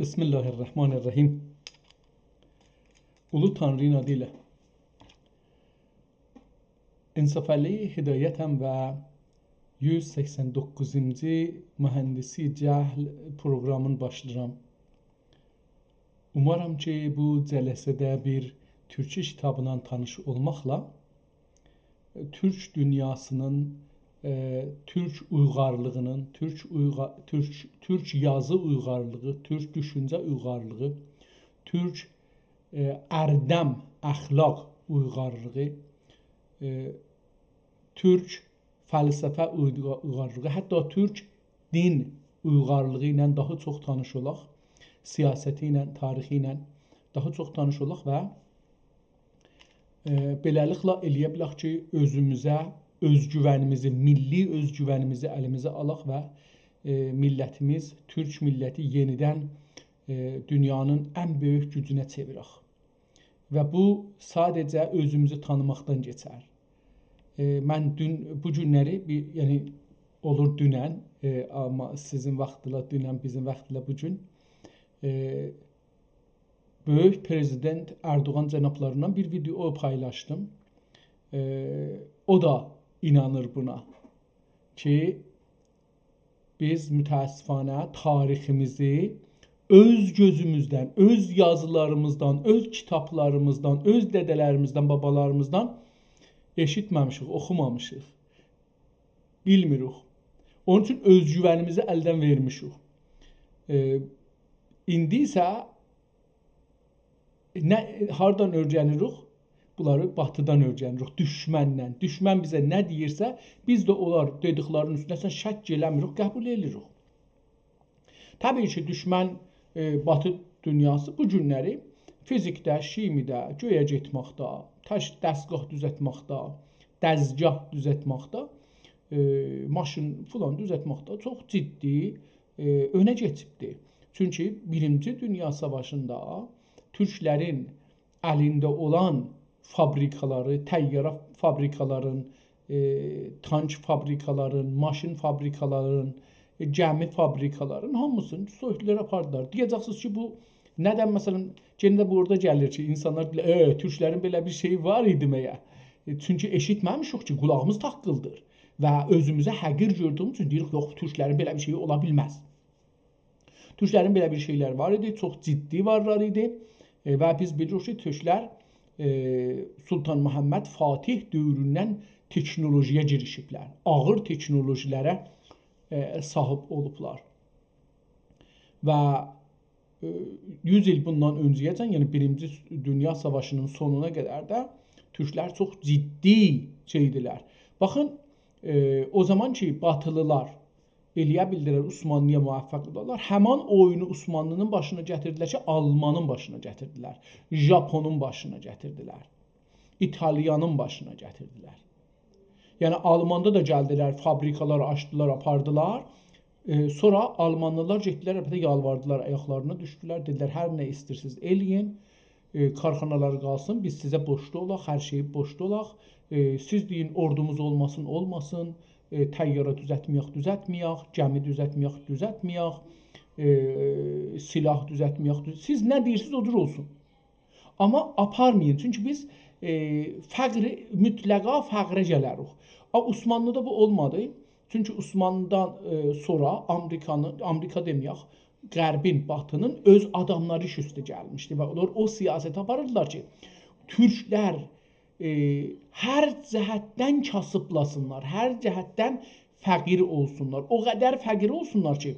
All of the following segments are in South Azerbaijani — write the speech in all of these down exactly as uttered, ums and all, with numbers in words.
بسم الله الرحمن الرحیم. اولو تانری‌نین آدی ایله. انصافعلی هدایتم و یوز سکسن دوققوزونجو مهندسی جهل پروقرامین باشلاییرام. اومارام کی، بو جلسه‌ده بیر تورکجه کیتابلا تانیش اولماقلا تورک دونیاسینین، ائ، تورک اویغارلیغینین، تورک اویغا-، تورک، تورک یازی اویغارلیغی، تورک دوشونجه اویغارلیغی، تورک، ائ، اردم، اخلاق اویغارلیغی، ائ، تورک فلسفه اویغا-، اویغارلیغی، حتی تورک دین اویغارلیغی ایله داها چوخ تانیش اولاق، سیاستی ایله، تاریخی ایله داها چوخ تانیش اولاق و، ائ، بئله‌لیکله ائلیه بیلک کی، اؤزوموزه اؤزگوونیمیزی، میللی اؤزگوونیمیزی الیمیزه آلاق و، ائ، میللتیمیز، تورک میللتی یئنیدن، ائ، دونیانین ان بؤیوک گوجونه چئویرک. و بو ساده‌جه اؤزوموزو تانیماقدان کئچر. ائ، من دون، بو گونلری بیر، یعنی اولور دونن، ائ، آمما سیزین واختلا دونن، بیزیم واختلا بو گون، ائ، بؤیوک پرزیدنت اردوغان جنابلاریندان بیر ویدئو پایلاشدیم. ائ، او دا اینانیر بونا کی، بیز متأسفانه تاریخیمیزی اؤز گؤزوموزدن، اؤز یازیلاریمیزدان، اؤز کیتابلاریمیزدان، اؤز دده‌لریمیزدن، بابالاریمیزدان ائشیتمه‌میشیک، اوخومامیشیق. بیلمیریک. اونون اوچون اؤزگوونیمیزی الدن وئرمیشیک. ائ، ایندی ایسه نه، هاردان اؤیره‌نیریک؟ بونلاری باتیدان اؤیره‌نیریک، دوشمندن. دوشمن بیزه نه دئییرسه، بیز ده اونلار دئدیکلری‌نین اوستونه اصلاً شک ائله‌میریک، قبول ائدیریک. طبیعی کی، دوشمن، ائ، باتی دونیاسی بو گونلری فیزیکده، شیمیده، گؤیه گئتمکده، تش-، دستگاه دوزلتمکده، دستگاه دوزلتمکده، ائ، ماشین فلان دوزلتمکده چوخ جدی، ائ، اؤنه کئچیبدی. چونکی بیرینجی دونیا ساواشیندا تورکلرین الینده اولان فابریکالاری، طیاره فابریکالارین، ائ، تانک فابریکالارین، ماشین فابریکالارین، ائ، گمی فابریکالارین هامیسینی سؤکدولر، آپاردیلار. دئیه‌جکسینیز کی، بو ندن، مثلاً، یئنه ده بورادا گلیر کی، اینسانلار دئییرلر، «ائ، تورکلرین بئله بیر شئیی وار ایدی مگه؟» ائ، چونکی ائشیتمه‌میشیک کی، قولاغیمیز تاققیلدیر و اؤزوموزه حقیر گؤردویوموز اوچون دئییریک، «یوخ، تورکلرین بئله بیر شئیی اولا بیلمز.» تورکلرین بئله بیر شئیلری وار ایدی، چوخ جدی وارلار ایدی. ائ، و بیز بیلیریک کی، تورکلر، ائ، سلطان محمد فاتح دؤوروندن تکنولوژی‌یه گیریشیبلر. آغیر تکنولوژی‌لره، ائ، صاحیب اولوبلار. و، ائ، یوز ایل بوندان اؤنجه‌یه‌جن، یعنی بیرینجی دونیا ساواشینین سونونا قدر ده تورکلر چوخ جدی شئیدیلر. باخین، ائ، او زامان کی، باتیلیلار ائلیه بیلدیلر عثمانلی‌یا موفق اولالار، همان اویونو عثمانلی‌نین باشینا گتیردیلر کی، آلمانین باشینا گتیردیلر، ژاپونون باشینا گتیردیلر، ایتالیانین باشینا گتیردیلر. یعنی، آلماندا دا گلدیلر، فابریکالار آچدیلار، آپاردیلار. ائ، سونرا آلمانلیلار گئتدیلر، البته، یالواردیلار، آیاقلارینا دوشدولر، دئدیلر، «هر نه ایسته‌ییرسینیز ائله‌یین، ائ، کارخانالار قالسین، بیز سیزه بورجلو اولاق، هر شئیی بورجلو اولاق. ائ، سیز دئیین، اوردوموز اولماسین، اولماسین، ائ، طیاره دوزلتمه‌یک، دوزلتمه‌یک، گمی دوزلتمه‌یک، دوزلتمه‌یک، ائ، سلاح دوزلتمه‌یک، دوز-، سیز نه دئییرسینیز، او جور اولسون. آمما آپارمایین، چونکی بیز، ائ، فقر، مطلقا فقره گلریک.» آ، عثمانلیدا بو اولمادی. چونکی عثمانلیدان، ائ، سونرا آمریکانین، آمریکا دئمه‌یک، غربین، باتی‌نین اؤز آداملاری ایش اوسته گلمیشدی و اونلار او سیاستی آپاریردیلار کی، تورکلر، ائ، هر جهتدن کاسیبلاسینلار، هر جهتدن فقیر اولسونلار. او قدر فقیر اولسونلار کی،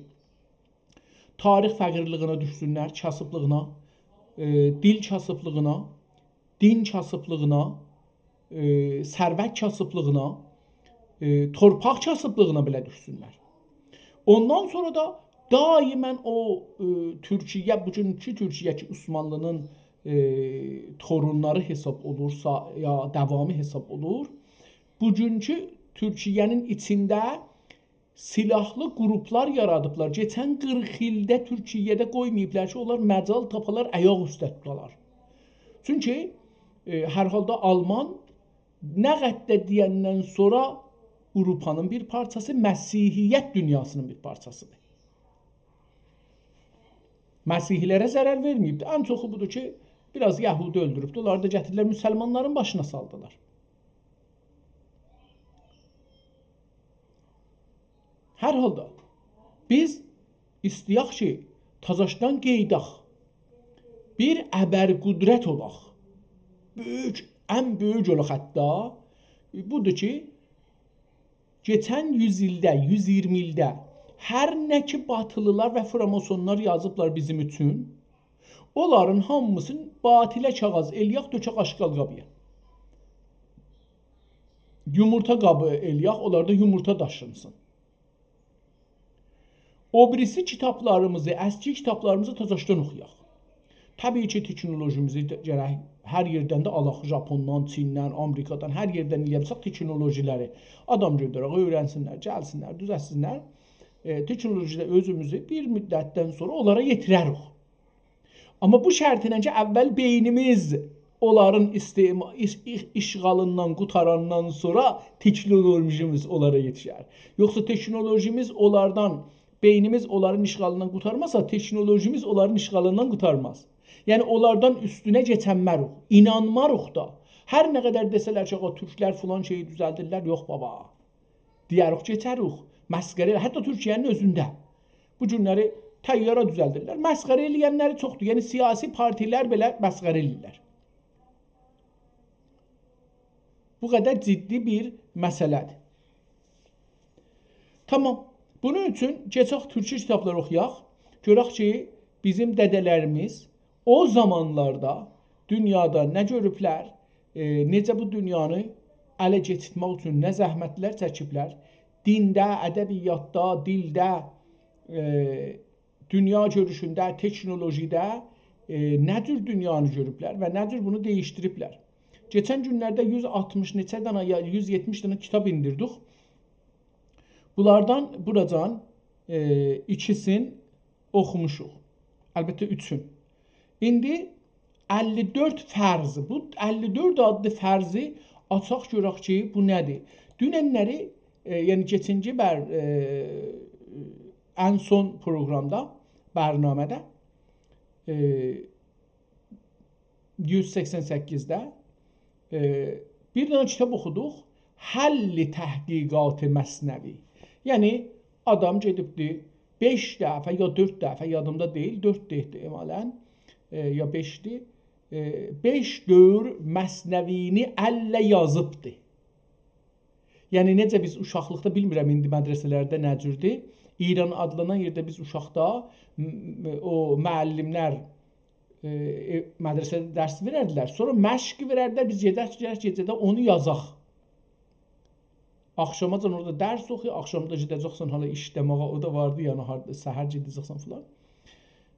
تاریخ فقیرلیگینه دوشسونلر، کاسیبلیغینا، ائ، دیل کاسیبلیغینا، دین کاسیبلیغینا، ائ، ثروت کاسیبلیغینا، ائ، تورپاق کاسیبلیغینا بئله دوشسونلر. اوندان سونرا دا دائماً او، ائ، تورکیه، بوگونکو تورکیه کی، عثمانلی‌نین، ائ، تورونلاری حساب اولورسا، یا داوامی حساب اولور، بوگونکو تورکیه‌نین ایچینده سلاحلی قروپلار یارادیبلار. کئچن قیرخ ایلده تورکیه‌ده قویماییبلار کی، اونلار مجال تاپالار، آیاق اوسته توتالار. چونکی، ائ، هر حالدا آلمان نه قدر ده دئیندن سونرا آوروپانین بیر پارچاسی، مسیحیت دونیاسینین بیر پارچاسیدیر. مسیحی‌لره ضرر وئرمه‌ییبدی. ان چوخو بودور کی، بیر آز یهودی اؤلدوروبدو. اونلاری دا گتیردیلر، مسلمانلارین باشینا سالدیلار. هر حالدا، بیز ایسته‌یک کی، تازاشدان قئییداق. بیر ابرقدرت اولاق. بؤیوک، ان بؤیوک اولاق حتی. بودور کی، کئچن یوز ایلده، یوز ایگیرمی ایلده هر نه کی باتیلیلار و فراماسونلار یازیبلار بیزیم اوچون، اونلارین هامیسینی باطیله کاغاذ ائله‌یک، تؤکک آشغال قابییا. یومورتا قابی ائله‌یک، اونلاردا یومورتا داشینسین. او بیریسی کیتابلاریمیزی، اسکی کیتابلاریمیزی تازاشدان اوخویاق. طبیعی کی، تکنولوژیمیزی ده گرک هر یئردن ده آلاق، ژاپوندان، چیندن، آمریکادان، هر یئردن ائله‌یه بیلسک تکنولوژی‌لری. آدام گؤندرک، اؤیرنسینلر، گلسینلر، دوزلتسینلر. ائ، تکنولوژی‌ده اؤزوموزو بیر مدتدن سونرا اونلارا یئتیرریک. آمما بو شرطینن کی، اول بئینیمیز اونلارین استعما-، ایش-، ایش-، اشغالیندان قوتاراندان سونرا تکنولوژیمیز اونلارا یئتیشر. یوخسا تکنولوژیمیز اونلاردان، بئینیمیز اونلارین اشغالیندان قوتارماسا، تکنولوژیمیز اونلارین اشغالیندان قوتارماز. یعنی، اونلاردان اوستونه کئچنمه‌ریک، اینانماریق دا. هر نه قدر دئسه‌لر کی، «آغا، تورکلر فلان شئیی دوزلدیرلر»، یوخ، بابا. دئیه‌ریک، کئچه‌ریک. مسخره ائله-، حتی تورکیه‌نین اؤزونده بو گونلری طیاره دوزلدیرلر. مسخره ائله‌ینلری چوخدور. یعنی، سیاسی پارتی‌لر بئله مسخره ائله‌ییرلر. بو قدر جدی بیر مسئله‌دیر. تامام. بونون اوچون کئچک تورکجه کیتابلار اوخویاق. گؤرک کی، بیزیم دده‌لریمیز او زامانلاردا دونیادا نه گؤروبلر، ائ، نئجه بو دونیانی اله کئچیرتمک اوچون نه زحمتلر چکیبلر، دینده، ادبیاتدا، دیلده، ائ، دونیا گؤروشونده، تکنولوژیده، ائ، نه جور دونیانی گؤروبلر و نه جور بونو دییشدیریبلر. کئچن گونلرده یوز آلتمیش نئچه دنه، یا یوز یئتمیش دنه کیتاب ایندیردیک. بونلاردان بوراجان، ائ، ایکیسین اوخوموشوق. البته، اوچون. ایندی اللی دؤرد فرض. بو اللی دؤرد آدلی فرضی آچاق گؤرک کی، بو نه‌دیر؟ دوننلری، ائ، یعنی کئچنکی بر-، ائ، ان سون پروگرامدا، برنامه‌ده، ائ، یوز سکسن سککیزده، ائ، بیر دنه کیتاب اوخودوق. حل تحقیقات مثنوی. یعنی، آدام گئدیبدی، بئش دفعه یا دؤرد دفعه، یادیمدا دئییل، دؤرد دئییبدی احتمالاً، ائ، یا بئشدی. ائ، بئش دور مثنوی‌نی الله یازیبدی. یعنی، نئجه بیز اوشاقلیقدا، بیلمیرم ایندی مدرسه‌لرده نه جوردور، ایران آدلانان یئرده بیز اوشاقدا، م-، م-، او معلم‌لر، ائ، ائ، مدرسه‌ده درس وئرردیلر، سونرا مشق وئرردیلر، بیز گئدک، گئدک گئجه‌ده اونو یازاق. آخشاماجان اورادا درس اوخویور، آخشام دا گئده‌جکسن حالا ایشله‌مه‌یه، او دا واردی، یعنی هاردا، سحر گئده‌جکسن فلان.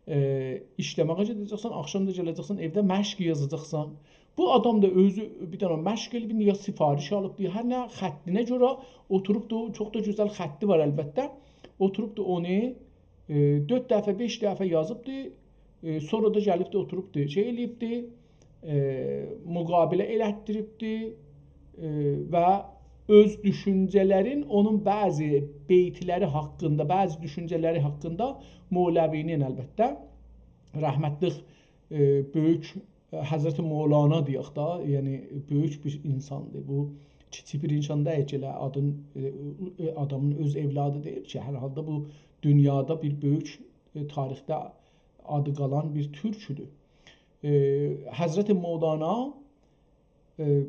ائ، ایشله‌مه‌یه گئده‌جکسن، آخشام دا گله‌جکسن، ائوده مشق یازاجاقسان. بو آدام دا اؤزو بیر دنه مشق ائله‌ییب، یا سفارش آلیبدی، هر نه خطینه گؤره اوتوروبدو، چوخ دا گؤزل خطی وار البته. اوتوروبدو اونو، ائ، دؤرد دفعه، بئش دفعه یازیبدی، ائ، سونرا دا گلیبدی، اوتوروبدو، شئی ائله‌ییبدی، ائ، مقابله ائلتدیریبدی، ائ، و اؤز دوشونجه‌لرین، اونون بعضی بیت‌لری حاقیندا، بعضی دوشونجه‌لری حاقیندا مولوی‌نین، البته، رحمتلیک، ائ، بؤیوک، ائ، حضرت مولانا دئیک دا، یعنی بؤیوک بیر اینساندیر. بو کیچیک بیر اینسان دئییل کی، ائله آدین، ائ، ائ، آدامین اؤز اولادی دئییل کی، هر حالدا بو دونیادا بیر بؤیوک، ائ، تاریخده آدی قالان بیر تورکودور. ائ، حضرت مولانا، ائ،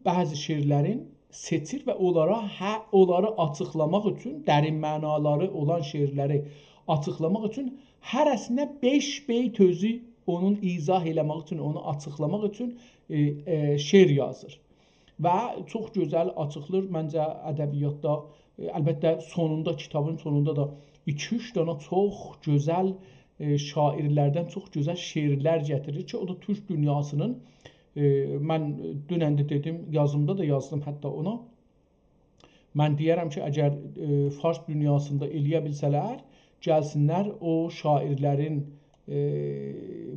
بعضی شعرلرین سئچیر و اونلارا، هه، اونلاری آچیقلاماق اوچون، درین معنالاری اولان شعرلری آچیقلاماق اوچون هره‌سینه بئش بیت اؤزو اونون ایضاح ائله‌مک اوچون، اونو آچیقلاماق اوچون، ائ، ائ، شعر یازیر. و چوخ گؤزل آچیقلیر منجه ادبیاتدا. ائ، البته، سونوندا، کیتابین سونوندا دا ایکی-اوچ دنه چوخ گؤزل، ائ، شاعرلردن چوخ گؤزل شعرلر گتیریر کی، او دا تورک دونیاسینین، ائ، من دونن ده دئدیم، یازیمدا دا یازدیم حتی اونا. من دئیه‌رم کی، اگر، ائ، فارس دونیاسیندا ائله‌یه بیلسه‌لر، گلسینلر او شاعرلرین، ائ،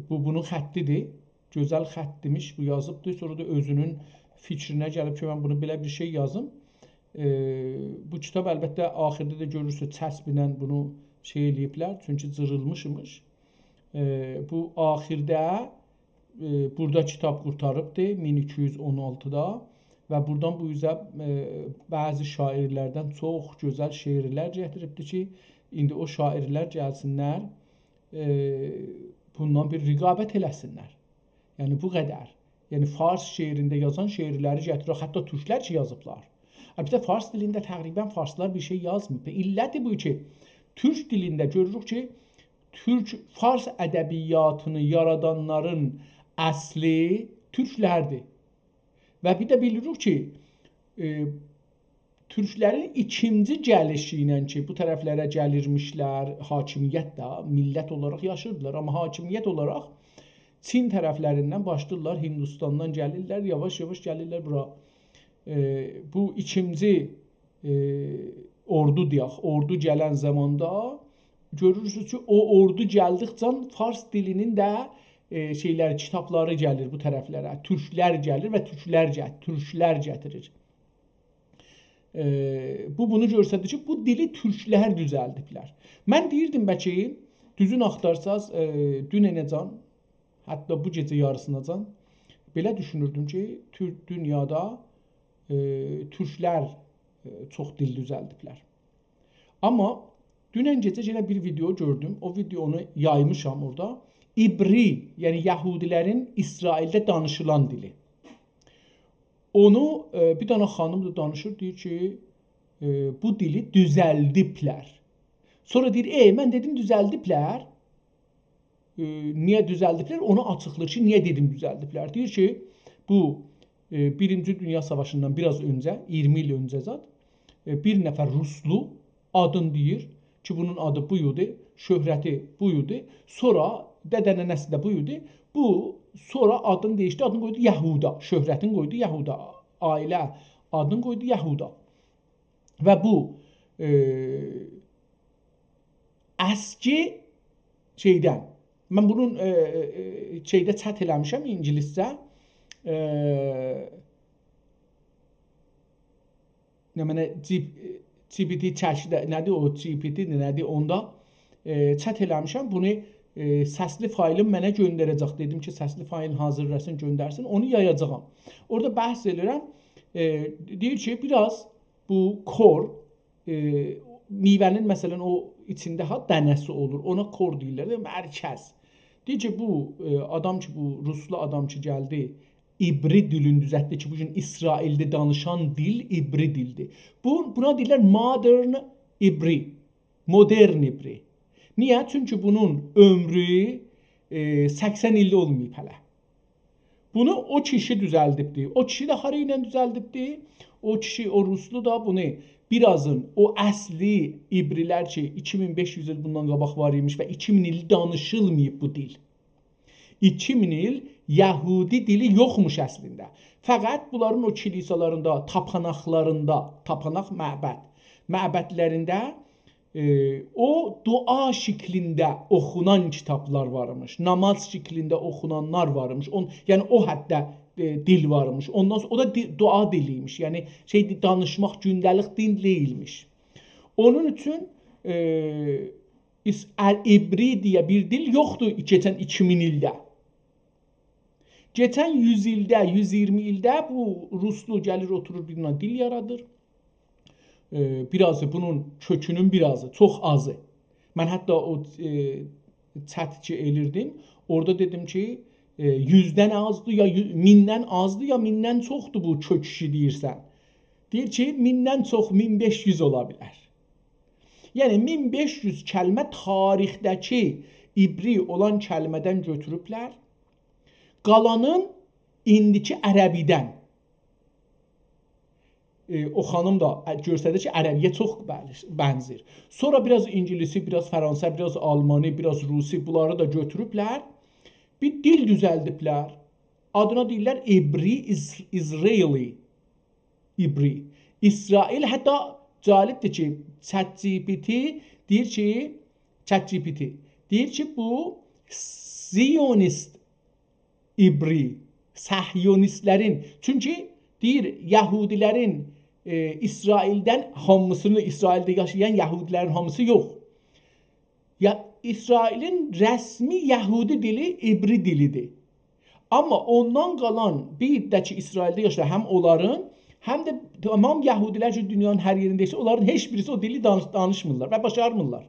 بو، بونون خطیدیر. گؤزل خطیمیش، بو یازیبدیر. سونرا دا اؤزونون فیکرینه گلیب کی، من بونو بئله بیر شئی یازیم. ائ، بو کیتاب، البته، آخیردا دا گؤرورسونوز، چسبینن بونو شئی ائله‌ییبلر، چونکی جیریلمیشمیش. ائ، بو آخیرده، ائ، بورادا کیتاب قورتاریبدی، مین ایکی یوز اون آلتیدا و بورادان بو اوزه، ائ، بعضی شاعرلردن چوخ گؤزل شعرلر گتیریبدی کی، ایندی او شاعرلر گلسینلر، ائ، بوندان بیر رقابت ائله‌سینلر. یعنی بو قدر. یعنی فارس شعرینده یازان شعرلری گتیریر، حتی تورکلر کی یازیبلار. البته فارس دیلینده تقریبا فارسلار بیر شئی یازماییب. علتی بو کی، تورک دیلینده گؤروروک کی، تورک، فارس ادبیاتینی یارادانلارین اصلی تورکلردیر. و بیر ده بیلیریک کی، ائ، تورکلرین ایکینجی گلیشی ایله کی، بو طرفلره گلیرمیشلر، حاکمیت ده، میللت اولاراق یاشیردیلار، آمما حاکمیت اولاراق چین طرفلریندن باشلاییرلار، هندوستاندان گلیرلر، یاواش-یاواش گلیرلر بورا. ائ، بو ایکینجی، ائ، اوردو دئیک، اوردو گلن زاماندا گؤرورسونوز کی، او اوردو گلدیکجه فارس دیلینین ده، ائ، شئیلر، کیتابلاری گلیر بو طرفلره، تورکلر گلیر و تورکلر گت-، تورکلر گتیریر. ائ، بو بونو گؤستریر کی، بو دیلی تورکلر دوزلدیبلر. من دئییردیم، بلکه دوزون آختارساز، ائ، دوننه‌جن، حتی بو گئجه یاریسیناجان بئله دوشونوردوم کی، تور-، دونیادا، ائ، تورکلر، ائ، چوخ دیل دوزلدیبلر. آمما دونن گئجه یئنه بیر ویدئو گؤردوم. او ویدئونو یایمیشام اورادا. عبری، یعنی یهودیلرین اسرائیلده دانیشیلان دیلی. اونو، ائ، بیر دنه خانیم دا دانیشیر، دئییر کی، ائ، بو دیلی دوزلدیبلر. سونرا دئییر، «ائ، من دئدیم دوزلدیبلر.» ائ، نییه دوزلدیبلر؟ اونو آچیقلاییر کی، نییه دئدیم دوزلدیبلر. دئییر کی، بو، ائ، بیرینجی دونیا ساواشیندان بیر آز اؤنجه، اییرمی ایل اؤنجه زاد، ائ، بیر نفر روسلو آدین دئییر کی، بونون آدی بو ایدی، شهرتی بو ایدی. سونرا دده-ننه‌سی ده بو ایدی. بو سونرا آدینی دییشدیردی، آدینی قویدو یهودا. شهرتینی قویدو یهودا. عائله آدینی قویدو یهودا. و بو، ائ، اسکی شئیدن، من بونون، ائ، ائ، شئیده چت ائله‌میشم اینگیلیسجه. ائ، نمنه، جی-، جی پی تی چکده، نه‌دیر او، جی پی تی نه‌دیر اوندا، ائ، چت ائله‌میشم. بونو، ائ، سسلی فایلین منه گؤندره‌جک. دئدیم کی، سسلی فایل حاضیرلاسین، گؤندرسین. اونو یایاجاغام. اورادا بحث ائدیرم. ائ، دئییر کی، بیر آز بو کور، ائ، میوه‌نین، مثلا، او ایچینده ها دنه‌سی اولور. اونا کور دئییرلر ده، مرکز. دئییر کی، بو، ائ، آدام کی، بو روسلو آدام کی، گلدی، عبری دیلینی دوزلتدی کی، بو گون اسرائیلده دانیشان دیل عبری دیلدیر. بو، بونا دئییرلر modern عبری، مدرن عبری. نییه؟ چونکی بونون عؤمرو، ائ، سکسن ایل اولماییب هله. بونو او کیشی دوزلدیبدی. او کیشی ده هارا ایله دوزلدیبدی؟ او کیشی، او روسلو دا بونو بیر آزین او اصلی عبری‌لر کی، ایکی مین بئش یوز ایل بوندان قاباق وار ایمیش و ایکی مین ایل دانیشیلماییب بو دیل. ایکی مین ایل یهودی دیلی یوخموش اصلینده. فقط بونلارین او کلیسالاریندا، تاپاناقلاریندا، تاپاناق معبد، معبدلرینده ائ، او دعا شکلینده اوخونان کیتابلار وارمیش، نماز شکلینده اوخونانلار وارمیش. اون-، یعنی او حدده، ائ، دیل وارمیش. اوندان سونرا او دا دی-، دعا دیلی ایمیش. یعنی شئی، دانیشماق، گونده‌لیک دیل دئییلمیش. اونون اوچون، ائ، ایس-، ال-، عبری دئیه بیر دیل یوخدور کئچن ایکی مین ایلده. کئچن یوز ایلده، یوز اییرمی ایلده بو روسلو گلیر، اوتورور، بیر دنه دیل یارادیر. ائ، بیر آزی بونون کؤکونون بیر آزی، چوخ آزی. من حتی او، ائ، چت کی ائلیردیم، اورادا دئدیم کی، ائ، یوزدن آزدیر، یا یو-، میندن آزدیر، یا میندن چوخدور بو کؤک ایشی دئییرسن. دئییر کی، میندن چوخ، مین بئش یوز اولا بیلر. یعنی، مین بئش یوز کلمه تاریخده‌کی عبری اولان کلمه‌دن گؤتوروبلر. قالانین ایندیکی عربی‌دن. ائ، او خانیم دا، ا، گؤستریر کی، عربی‌یه چوخ بن-، بنزیر. سونرا بیر آز اینگیلیسی، بیر آز فرانسه، بیر آز آلمانی، بیر آز روسی، بونلاری دا گؤتوروبلر. بیر دیل دوزلدیبلر. آدینا دئییرلر عبری، ایس-، اسرائیلی عبری. اسرائیل، حتی جالبدیر کی، چت جی پی تی دئییر کی، چت جی پی تی دئییر کی، بو زیونیست عبری، صهیونیستلرین، چونکی دئییر، یهودیلرین، ائ، اسرائیلدن هامیسینی، اسرائیلده یاشایان یهودیلرین هامیسی یوخ. یا، اسرائیلین رسمی یهودی دیلی عبری دیلیدیر. آمما اوندان قالان بیر عده کی، اسرائیلده یاشاییر، هم اونلارین، هم ده تمام یهودی‌لر کی، دونیانین هر یئرینده یاشاییر، اونلارین هئچ بیریسی او دیلی دانیش-، دانیشمیرلار و باشارمیرلار.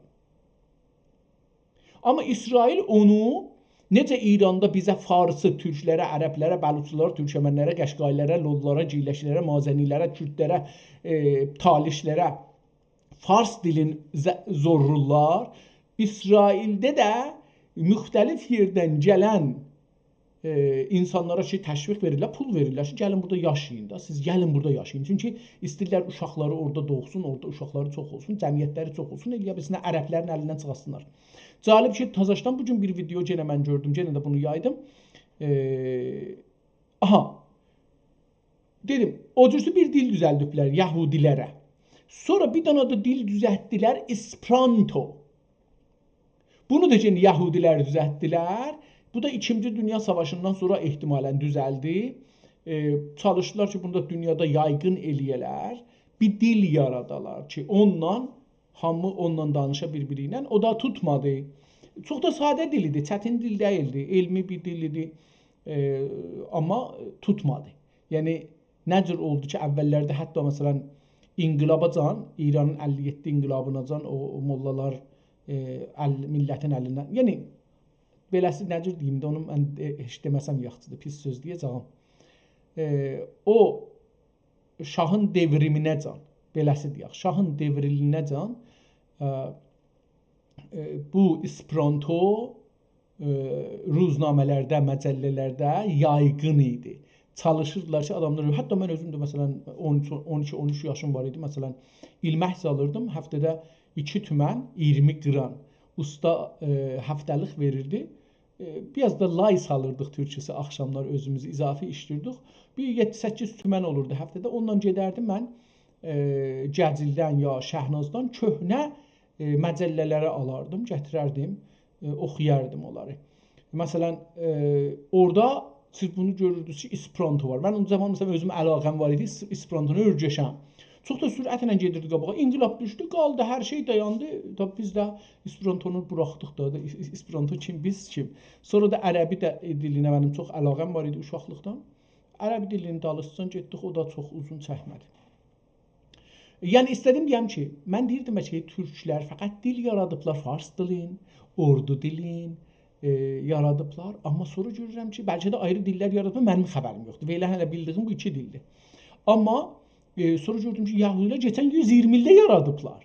آمما اسرائیل اونو، نئجه ایراندا بیزه فارسی، تورکلره، عربلره، بلوچلارا، تورکمنلره، قشقایی‌لارا، لورلارا، گیلکلره، مازنی‌لره، کوردلره، ائ، تالیشلره فارس دیلین ز-، زورلورلار، اسرائیلده ده مختلف یئردن گلن، ائ، اینسانلارا کی، تشویق وئریرلر، پول وئریرلر کی، گلین بورادا یاشایین دا، سیز گلین بورادا یاشایین. چونکی ایسته‌ییرلر اوشاقلاری اورادا دوغسون، اورادا اوشاقلاری چوخ اولسون، جمعیتلری چوخ اولسون، ائله‌یه بیلسینلر عربلرین الیندن چیخارتسینلار. جالب کی، تازاشدان بو گون بیر ویدئو یئنه من گؤردوم، یئنه ده بونو یایدیم. ائ، آها، دئدیم، او جورسو بیر دیل دوزلدیبلر یهودی‌لره. سونرا بیر دنه ده دیل دوزلتدیلر، اسپرانتو. بونو دا یئنه یهودی‌لر دوزلتدیلر. بو دا ایکینجی دونیا ساواشیندان سونرا احتمالاً دوزلدی. ائ، چالیشدیلار کی، بونو دا دونیادا یایغین ائله‌یه‌لر. بیر دیل یارادالار کی، اونونلا هامی اونونلا دانیشا بیر-بیری ایله. او دا توتمادی. چوخ دا ساده دیل ایدی، چتین دیل دئییلدی. علمی بیر دیل ایدی. ائ، آمما توتمادی. یعنی، نه جور اولدو کی، اوللرده حتی، مثلاً، انقلاباجان، ایرانین اللی یئددی انقلابیناجان او، او موللالار، ائ، ال-، میللتین الیندن، یعنی، بئله‌سی نه جور دئییم ده، اونو من، ائ، هئچ دئمه‌سم یاخشیدیر، پیس سؤز دئیه‌جه‌یم. ائ، او شاهین دئوریمینه‌جان، بئله‌سی دئیک، شاهین دئوریلینه‌جان، ائ، ائ، بو اسپرانتو، ائ، روزنامه‌لرده، مجله‌لرده یایغین ایدی. چالیشیردیلار کی، آداملار، حتی من اؤزوم ده، مثلاً، اون اوچ، اون ایکی، اون اوچ یاشیم وار ایدی. مثلاً، ایلمک سالیردیم، هفته‌ده ایکی تومن، اییرمی قیران. اوستا، ائ، هفته‌لیک وئریردی. ائ، بیر آز دا لای سالیردیق، تورکوسو، آخشاملار اؤزوموز اضافی ایشله‌ییردیک. بیر یئددی سککیز تومن اولوردو هفته‌ده. اونونلا گئدردیم من، ائ، گجیلدن یا شهنازدان کؤهنه، ائ، مجله‌لری آلاردیم، گتیرردیم، ائ، اوخویاردیم اونلاری. مثلاً، ائ، اورادا سیز بونو گؤروردونوز کی، اسپرانتو وار. من او زامان، مثلاً، اؤزوم علاقه‌م وار ایدی، اس-، اسپرانتونو اؤیرشم. چوخ دا سرعتله گئدیردی قاباغا. انقلاب دوشدو، قالدی، هر شئی دایاندی. دا بیز ده اسپرانتونو بوراخدیق دا، دا اس-، اس-، اسپرانتو کیم، بیز کیم؟ سونرا دا عربی ده، ائ، دیلینه منیم چوخ علاقه‌م وار ایدی اوشاقلیقدان. عربی دیلینین دالیسیجان گئتدیک، او دا چوخ اوزون چکمه‌دی. یعنی، ایسته‌دیم دئیم کی، من دئییردیم، بلکه تورکلر فقط دیل یارادیبلار، فارس دیلین، اردو دیلین، ائ، یارادیبلار. آمما سونرا گؤرورم کی، بلکه ده آیری دیللر یارادیبلار، منیم خبریم یوخدور. و ائله هله بیلدیگیم بو ایکی دیلدیر. آمما، ائ، سونرا گؤردوم کی، یهودی‌لر کئچن یوز اییرمی ایلده یارادیبلار.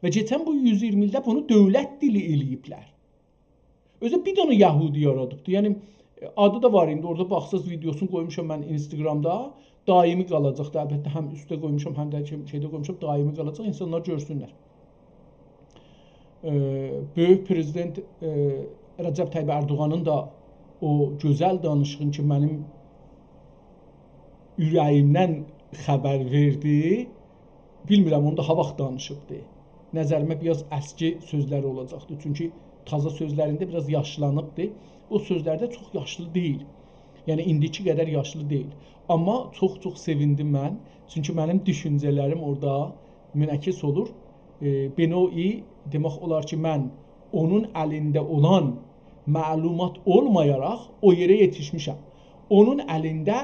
و کئچن بو یوز اییرمی ایلده بونو دؤولت دیلی ائله‌ییبلر. اؤزو بیر دنه یهودی یارادیبدی. یعنی، آدی دا وار ایندی، اورادا باخساز ویدئوسونو قویموشام من اینستاگرامدا. دائمی قالاجاقدی. البته، هم اوسته قویموشام، هم ده کی، شئیده قویموشام، دائمی قالاجاق، اینسانلار گؤرسونلر. ائ، بؤیوک پرزیدنت، ائ، رجب طیب اردوغانین دا او گؤزل دانیشیغین کی، منیم اوره‌ییمدن خبر وئردی. بیلمیرم، اونو دا هاواخت دانیشیبدی. نظریمه بیر آز اسکی سؤزلر اولاجاقدی. چونکی تازا سؤزلرینده بیر آز یاشلانیبدی. او سؤزلرده چوخ یاشلی دئییل. یعنی، ایندیکی قدر یاشلی دئییل. آمما چوخ-چوخ سئویندیم من. چونکی منیم دوشونجه‌لریم اورادا منعکس اولور. ائ، به‌نوعی دئمک اولار کی، من اونون الینده اولان معلومات اولمایاراق او یئره یئتیشمیشم. اونون الینده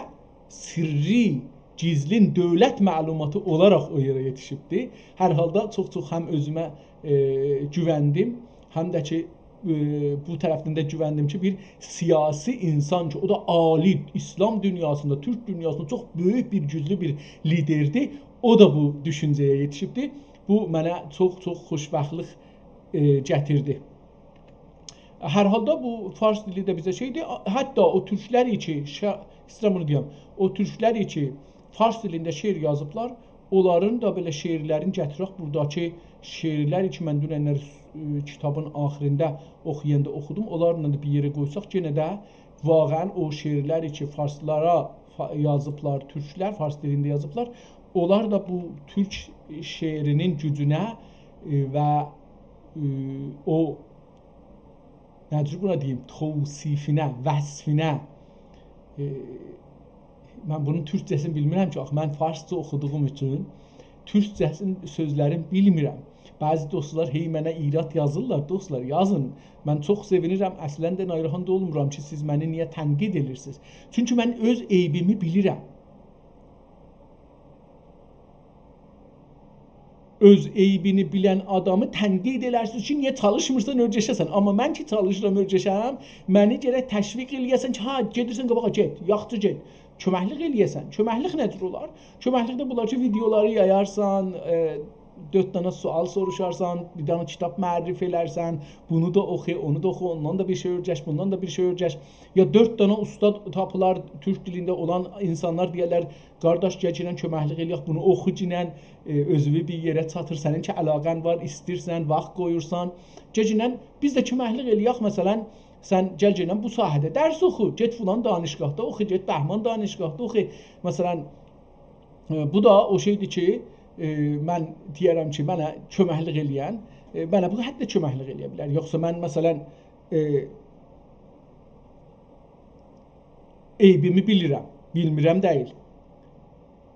سرّی، گیزلین دؤولت معلوماتی اولاراق او یئره یئتیشیبدی. هر حالدا چوخ-چوخ هم اؤزومه، ائ، گووندیم، هم ده کی، ائ، بو طرفدن ده گووندیم کی، بیر سیاسی اینسان کی، او دا عالی، ایسلام دونیاسیندا، تورک دونیاسیندا چوخ بؤیوک بیر، گوجلو بیر لیدردیر. او دا بو دوشونجه‌یه یئتیشیبدی. بو منه چوخ-چوخ خوشبختلیک، ائ، گتیردی. هر حالدا بو فارس دیلی ده بیزه شئیدیر. حتی او تورکلر کی، شا-، ایسته‌ییرم بونو دئیم، او تورکلر کی، فارس دیلینده شعر یازیبلار، اونلارین دا بئله شعرلرینی گتیرک. بوراداکی شعرلر کی، من دوننلر، ائ، کیتابین آخیریندا اوخویاندا اوخودوم، اونلارلا دا بیر یئره قویساق، یئنه ده واقعاً او شعرلر کی، فارسلارا فا-، یازیبلار، تورکلر فارس دیلینده یازیبلار، اونلار دا بو تورک شعرینین گوجونه، ائ، و، ائ، او، نه جور بونا دئییم، توصیفینه، وصفینه، ائ، من بونون تورکجه‌سینی بیلمیرم کی، آخی من فارسجا اوخودوغوم اوچون تورکجه‌سینین سؤزلرینی بیلمیرم. بعضی دوستلار هئی منه ایراد یازیرلار. دوستلار، یازین. من چوخ سئوینیرم، اصلاً ده ناراحت دا اولمورام کی، سیز منی نییه تنقید ائدیرسینیز. چونکی من اؤز عیبیمی بیلیرم. اؤز عیبینی بیلن آدامی تنقید ائلرسینیز کی، نییه چالیشمیرسان اؤرگشه‌سن. آمما من کی چالیشیرام اؤرگشم، منی گرک تشویق ائله‌یه‌سن کی، ها، گئدیرسن قاباغا، گئت، یاخشی گئت. کؤمکلیک ائله‌یه‌سن. کؤمکلیک نه جور اولار؟ کؤمکلیک ده بولار کی، ویدئولاری یایارسان، ائ، دؤرد دنه سؤال سوروشارسان، بیر دنه کیتاب معرفی ائلرسن، بونو دا اوخو، اونو دا اوخو، اوندان دا بیر شئی اؤرگش، بوندان دا بیر شئی اؤرگش. یا دؤرد دنه اوستاد تاپیلار، تورک دیلینده اولان اینسانلار دئیرلر، «قارداش، گلگینن کؤمکلیک ائله‌یک، بونو اوخوگینن، ائ، اؤزووو بیر یئره چاتیر، سنین کی علاقه‌ن وار، ایستیرسن، واخت قویورسان، گلگینن بیز ده کؤمکلیک ائله‌یک.» مثلاً، سن گلگینن بو ساحه‌ده درس اوخو، گئت فلان دانشگاهدا اوخو، گئت بهمان دانشگاهدا اوخو. مثلاً، ائ، بو دا او شئیدیر کی، ائ، من دئیه‌رم کی، منه کؤمکلیک ائله‌ین، ائ، منه بو حتی کؤمکلیک ائله‌یه بیلر. یوخسا من، مثلاً، ائ، عیبیمی بیلیرم، بیلمیرم دئییل.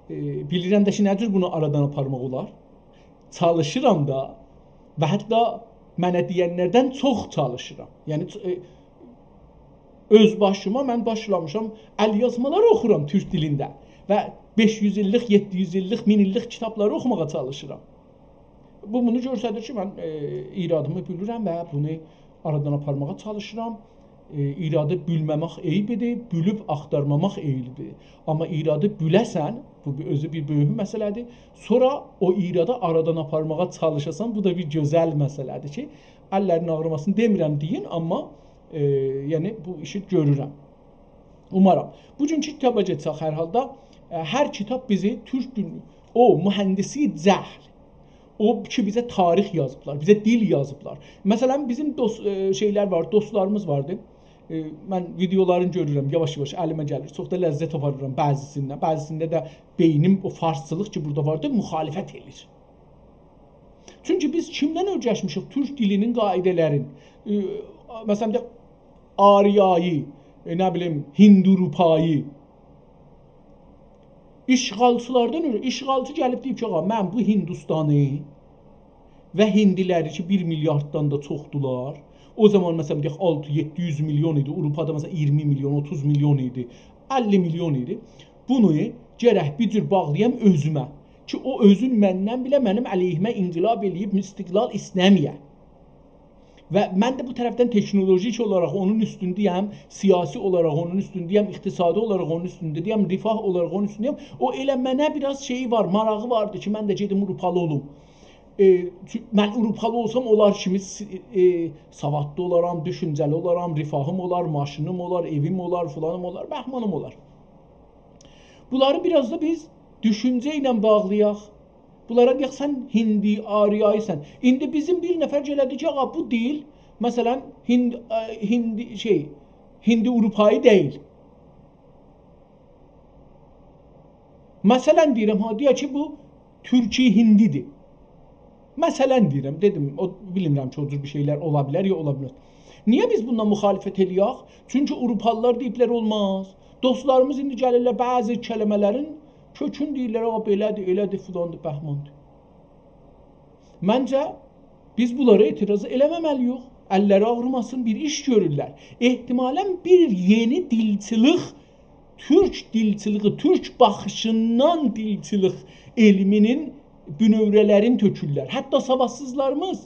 ائ، بیلیرم ده کی، نه جور بونو آرادان آپارماق اولار. چالیشیرام دا و حتی منه دئینلردن چوخ چالیشیرام. یعنی، چ-، ائ، اؤز باشیما من باشلامیشام، ال‌یازمالار اوخورام تورک دیلینده و بئش یوز ایللیک، یئددی یوز ایللیک، مین ایللیک کیتابلاری اوخوماغا چالیشیرام. بو، بونو گؤستریر کی، من، ائ، ایرادیمی بیلیرم و بونو آرادان آپارماغا چالیشیرام. ائ، ایرادی بیلمه‌مک عیبیدیر، بیلیب آختارماماق عیبیدیر. آمما ایرادی بیله‌سن، بو بیر، اؤزو بیر بؤیوک مسئله‌دیر. سونرا او ایرادی آرادان آپارماغا چالیشاسان، بو دا بیر گؤزل مسئله‌دیر کی، اللرین آغریماسین دئمیرم دئیین، آمما، ائ، یعنی بو ایشی گؤرورم. اومارام. بوگونکو کیتابا گئچک هر حالدا. ائ، هر کیتاب بیزی تورک دون-، او مهندسی جهل، او کی، بیزه تاریخ یازیبلار، بیزه دیل یازیبلار. مثلاً، بیزیم دوست، ائ، شئیلر وار، دوستلاریمیز واردی. ائ، من ویدئولارینی گؤرورم، یاواش-یاواش الیمه گلیر. چوخ دا لذت آپاریرام بعضی‌سیندن. بعضی‌سینده ده بئینیم او فارسچیلیق کی، بورادا واردی، مخالفت ائله‌ییر. چونکی بیز کیمدن اؤیرشمیشیک؟ تورک دیلینین قاعده‌لرین. ائ، مثلاً، دئیک، آریایی، ائ، نه بیلیم، هیندوروپایی. اشغالچیلاردان اؤنجه، اشغالچی گلیب دئییب کی، آغا، من بو هیندوستانی و هیندیلری کی، بیر میلیارددان دا چوخدولار. او زامان، مثلاً، دئیک، آلتی، یئددی یوز میلیون ایدی، آوروپادا، مثلاً، اییرمی میلیون، اوتوز میلیون ایدی، اللی میلیون ایدی. بونو گرک بیر جور باغلایام اؤزومه کی، او اؤزون مندن بیله منیم علیهیمه انقلاب ائله‌ییب استقلال ایسته‌مه‌یه. و من ده بو طرفدن تکنولوژیک اولاراق اونون اوستونده‌یم، سیاسی اولاراق اونون اوستونده‌یم، اقتصادی اولاراق اونون اوستونده‌یم، رفاه اولاراق اونون اوستونده‌یم. او ائله منه بیر آز شئیی وار، ماراغی واردی کی، من ده گئدیم آوروپالی اولوم. ائ، چو-، من آوروپالی اولسام، اونلار کیمی س-، ائ، سوادلی اولارام، دوشونجه‌لی اولارام، رفاهیم اولار، ماشینیم اولار، ائویم اولار، فلانیم اولار، بهمانیم اولار. بونلاری بیر آز دا بیز دوشونجه ایله باغلایاق. بونلارا دئیک، سن هیندی، آریایی‌سن. ایندی بیزیم بیر نفر گله دئیه کی، آغا، بو دیل، مثلاً، هیند، ائ، هیندی، شئی، هیندی آوروپایی دئییل. مثلاً دئییرم ها، دئیه کی، بو تورکی هیندی‌دیر. مثلاً دئییرم، دئدیم، او، بیلمیرم کی، او جور بیر شئیلر اولا بیلر یا اولا بیلمز. نییه بیز بوندان مخالفت ائله‌یک؟ چونکی آوروپالیلار دئییبلر اولماز. دوستلاریمیز ایندی گلیرلر، بعضی کلمه‌لرین کؤکون دئییرلر، آغا، بئله‌دیر، ائله‌دیر، فلاندیر، بهماندیر. منجه، بیز بونلارا اعتراض ائله‌مه‌مه‌لی‌ییک. اللری آغریماسین، بیر ایش گؤرورلر. احتمالاً بیر یئنی دیلچیلیک، تورک دیلچیلیگی، تورک باخیشیندان دیلچیلیک علمینین بونؤوره‌لرینی تؤکورلر. حتی سوادسیزلاریمیز.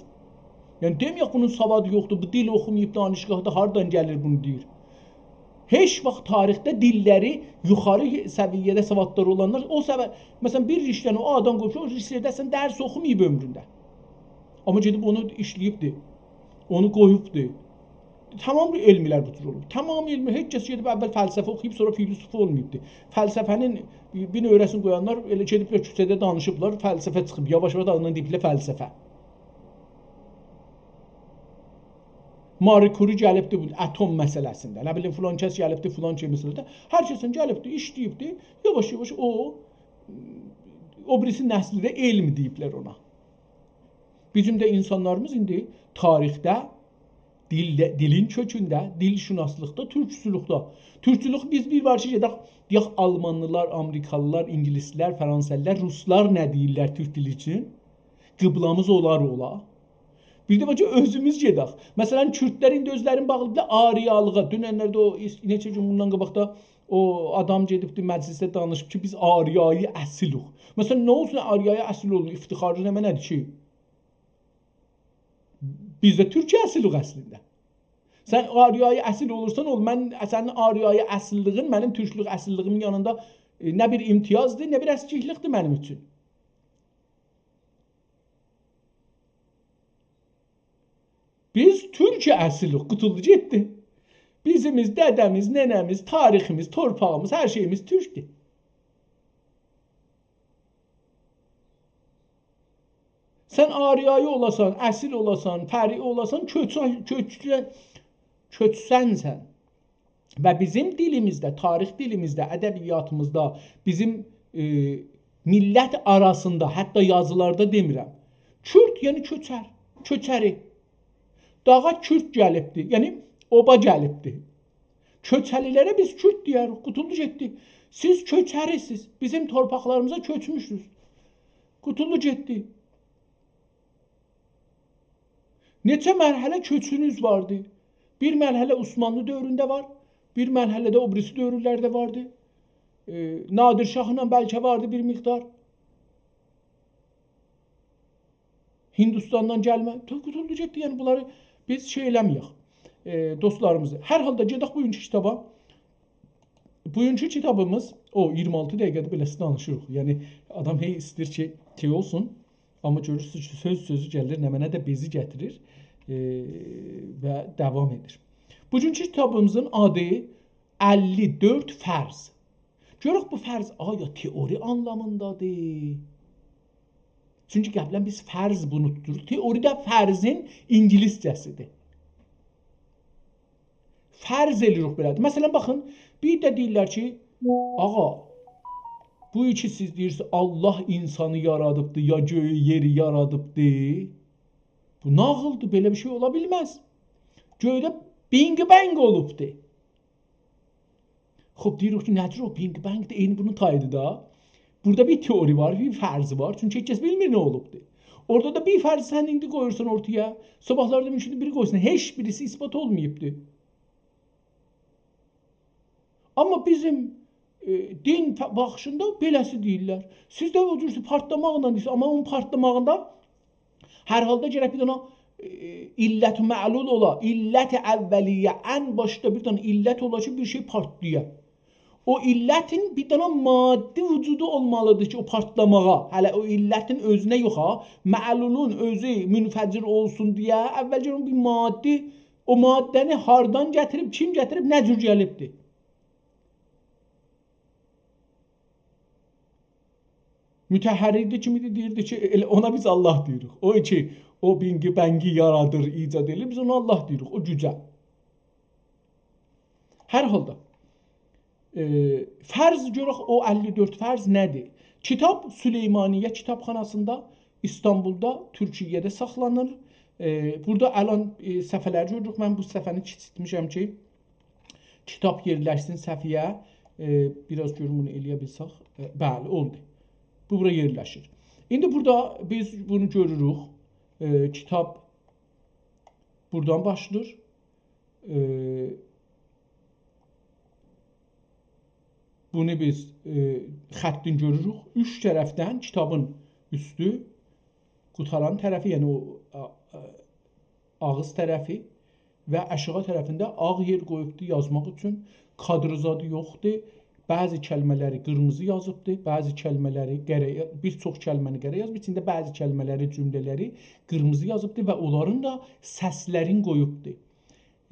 یعنی، دئمه‌یک بونون سوادی یوخدور، بو دیل اوخوماییب دانشگاهدا، هاردان گلیر بونو دئییر. هئچ واخت تاریخده دیللری یوخاری سویه‌ده سوادلاری اولانلار، او سواد، مثلاً، بیر رشته‌نی او آدام قویوب، او رشته‌ده اصلاً درس اوخوماییب عؤمرونده. آمما گئدیب اونو ایشله‌ییبدی، اونو قویوبدو. تمام علملر بو جور اولوب. تمام علمی، هئچ کس گئدیب اول فلسفه اوخویوب، سونرا فیلسوف اولماییبدی. فلسفه‌نین بیر نؤوره‌سینی قویانلار ائله گئدیبلر کوچه‌ده دانیشیبلار، فلسفه چیخیب، یاواش-یاواش آدیندان دئییبلر فلسفه. ماری کوری گلیبدی بو اتم مسئله‌سینده، نه بیلیم، فلان کس گلیبدی فلان شئی مسئله‌ده. هر کسین گلیبدی، ایشله‌ییبدی، یاواش-یاواش او، او بیریسی نسلی ده علم دئییبلر اونا. بیزیم ده اینسانلاریمیز ایندی تاریخده دیل، دیلین کؤکونده، دیل‌شناسلیقدا، تورکچولوکده. تورکچولوک بیز بیر وار کی، گئدک، دئیک، آلمانلیلار، آمریکالیلار، اینگیلیسلر، فرانسه‌لیلر، روسلار نه دئییرلر تورک دیلی اوچون؟ قیبله‌میز اولار اولا. بیر ده باخ کی، اؤزوموز گئدک. مثلا، کوردلر ایندی اؤزلرینی باغلاییبلار آریالیغا. دوننلرده او، ایس-، نئچه گون بوندان قاباق دا او آدام گئدیبدی مجلسده دانیشیب کی، بیز آریایی اصیلیک. مثلا، نه اولسون آریایی اصیل اولون، افتخارلی نمنه‌دیر کی؟ بیز ده تورک اصیلیک اصلینده. سن آریایی اصیل اولورسان اول، من، سنین آریایی اصیللیگین منیم تورکلوک اصیللیگیمین یانیندا، ائ، نه بیر امتیازدیر، نه بیر اسکیکلیکدیر منیم اوچون. بیز تورک اصیلیک، قوتولدو گئتدی. بیزیمیز، دده‌میز، ننه‌میز، تاریخیمیز، تورپاغیمیز، هر شئییمیز تورکدور. سن آریایی اولاسان، اصیل اولاسان، فرعی اولاسان، کؤچ-، کؤچ-، کؤچسن سن. و بیزیم دیلیمیزده، تاریخ دیلیمیزده، ادبیاتیمیزدا، بیزیم، ائ، میللت آراسیندا، حتی یازیلاردا دئمیرم. کورد، یعنی کؤچر، کؤچری. داغا کورد گلیبدی، یعنی اوبا گلیبدی. کؤچری‌لره بیز کورد دئیه‌ریک، قوتولدو گئتدی. سیز کؤچری‌سیز، بیزیم تورپاقلاریمیزا کؤچموشسونوز. قوتولدو گئتدی. نئچه مرحله کؤچونوز واردی. بیر مرحله عثمانلی دؤورونده وار، بیر مرحله ده او بیریسی دؤورلرده واردی. ائ، نادر شاهلا بلکه واردی بیر مقدار. هندوستاندان گلمه. تو-، قوتولدو گئتدی، یعنی بونلاری بیز شئی ائله‌مه‌یک. ائ، دوستلاریمیزی. هر حالدا گئدک بوگونکو کیتابا. بوگونکو کیتابیمیز، او، اییرمی آلتی دقیقه‌دیر بئله‌سی دانیشیریق. یعنی آدام هئی ایسته‌ییر کی، شئی اولسون. آمما گؤرورسونوز کی، سؤز سؤزو گلیر، نمنه ده بیزی گتیریر، ائ، و داوام ائدیر. بوگونکو کیتابیمیزین آدی اللی دؤرد فرض. گؤرک بو فرض آیا تئوری آنلامیندادیر؟ چونکی قبلا بیز فرض بونو توتوروق. تئوری ده فرضین اینگیلیسجه‌سیدیر. فرض ائله‌ییریک بئله‌دیر. مثلا، باخین، بیر ده دئییرلر کی، آغا، بو کی سیز دئییرسینیز، الله اینسانی یارادیبدی، یا گؤیو، یئری یارادیبدی. بو ناغیلدیر، بئله بیر شئی اولا بیلمز. گؤیده بینگ بنگ اولوبدو. خوب، دئییریک کی، نه‌دیر او بینگ بنگ ده؟ عینی بونون تاییدی دا. بورادا بیر تئوری وار، بیر فرض وار. چونکی هئچ کس بیلمیر نه اولوبدو. اورادا دا بیر فرض سن ایندی قویورسان اورتایا، صاباحلاری دا مومکوندور بیری قویسون. هئچ بیریسی اثبات اولماییبدی. آمما بیزیم، ائ، دین ف-، باخیشیندا بئله‌سی دئییرلر. سیز ده او جور پارتلاماقلا دئییرسینیز، آمما اونون پارتلاماغیندا هر حالدا گرک بیر دنه، ائ، علت معلول اولا، علت اولیه، ان باشدا بیر دنه علت اولا کی، بیر شئی پارتلایا. او علتین بیر دنه مادی وجودو اولمالیدیر کی، او پارتلاماغا، هله او علتین اؤزونه یوخ ها، معلولون اؤزو منفجر اولسون دئیه اولجه اونون بیر مادی، او ماده‌نی هاردان گتیریب، کیم گتیریب، نه جور گلیبدیر؟ متحرر ده کیم ایدی، دئییردی کی، ائله اونا بیز الله دئییریک. او کی، او بینگ بنگی یارادیر، ایجاد ائدیر، بیز اونا الله دئییریک، او گوجه. هر حالدا، ائ، فرض گؤرک، او اللی دؤرد فرض نه‌دیر؟ کیتاب سلیمانیه کیتابخاناسیندا، ایستانبولدا، تورکیه‌ده ساخلانیر. ائ، بورادا الان، ائ، صفحه‌لری گؤروروک. من بو صفحه‌نی کیچیلتمیشم کی، کیتاب یئرلشسین صفحه‌یه. ائ، بیر آز گؤروم بونو ائله‌یه بیلسک. ائ، بلی، اولدو. بو بورا یئرلشیر. ایندی بورادا بیز بونو گؤروروک. ائ، کیتاب بورادان باشلاییر. ائ، بونو بیز، ائ، خطین گؤروروک. اوچ طرفدن کیتابین اوستو، قوتاران طرفی، یعنی او، آ-، آ-، آغیز طرفی و آشاغی طرفینده آغ یئر قویوبدو یازماق اوچون. کادر زادی یوخدور. بعضی کلمه‌لری قیرمیزی یازیبدی، بعضی کلمه‌لری قره، بیر چوخ کلمه‌نی قره یازیب، ایچینده بعضی کلمه‌لری، جمله‌لری قیرمیزی یازیبدی و اونلارین دا سسلرین قویوبدو.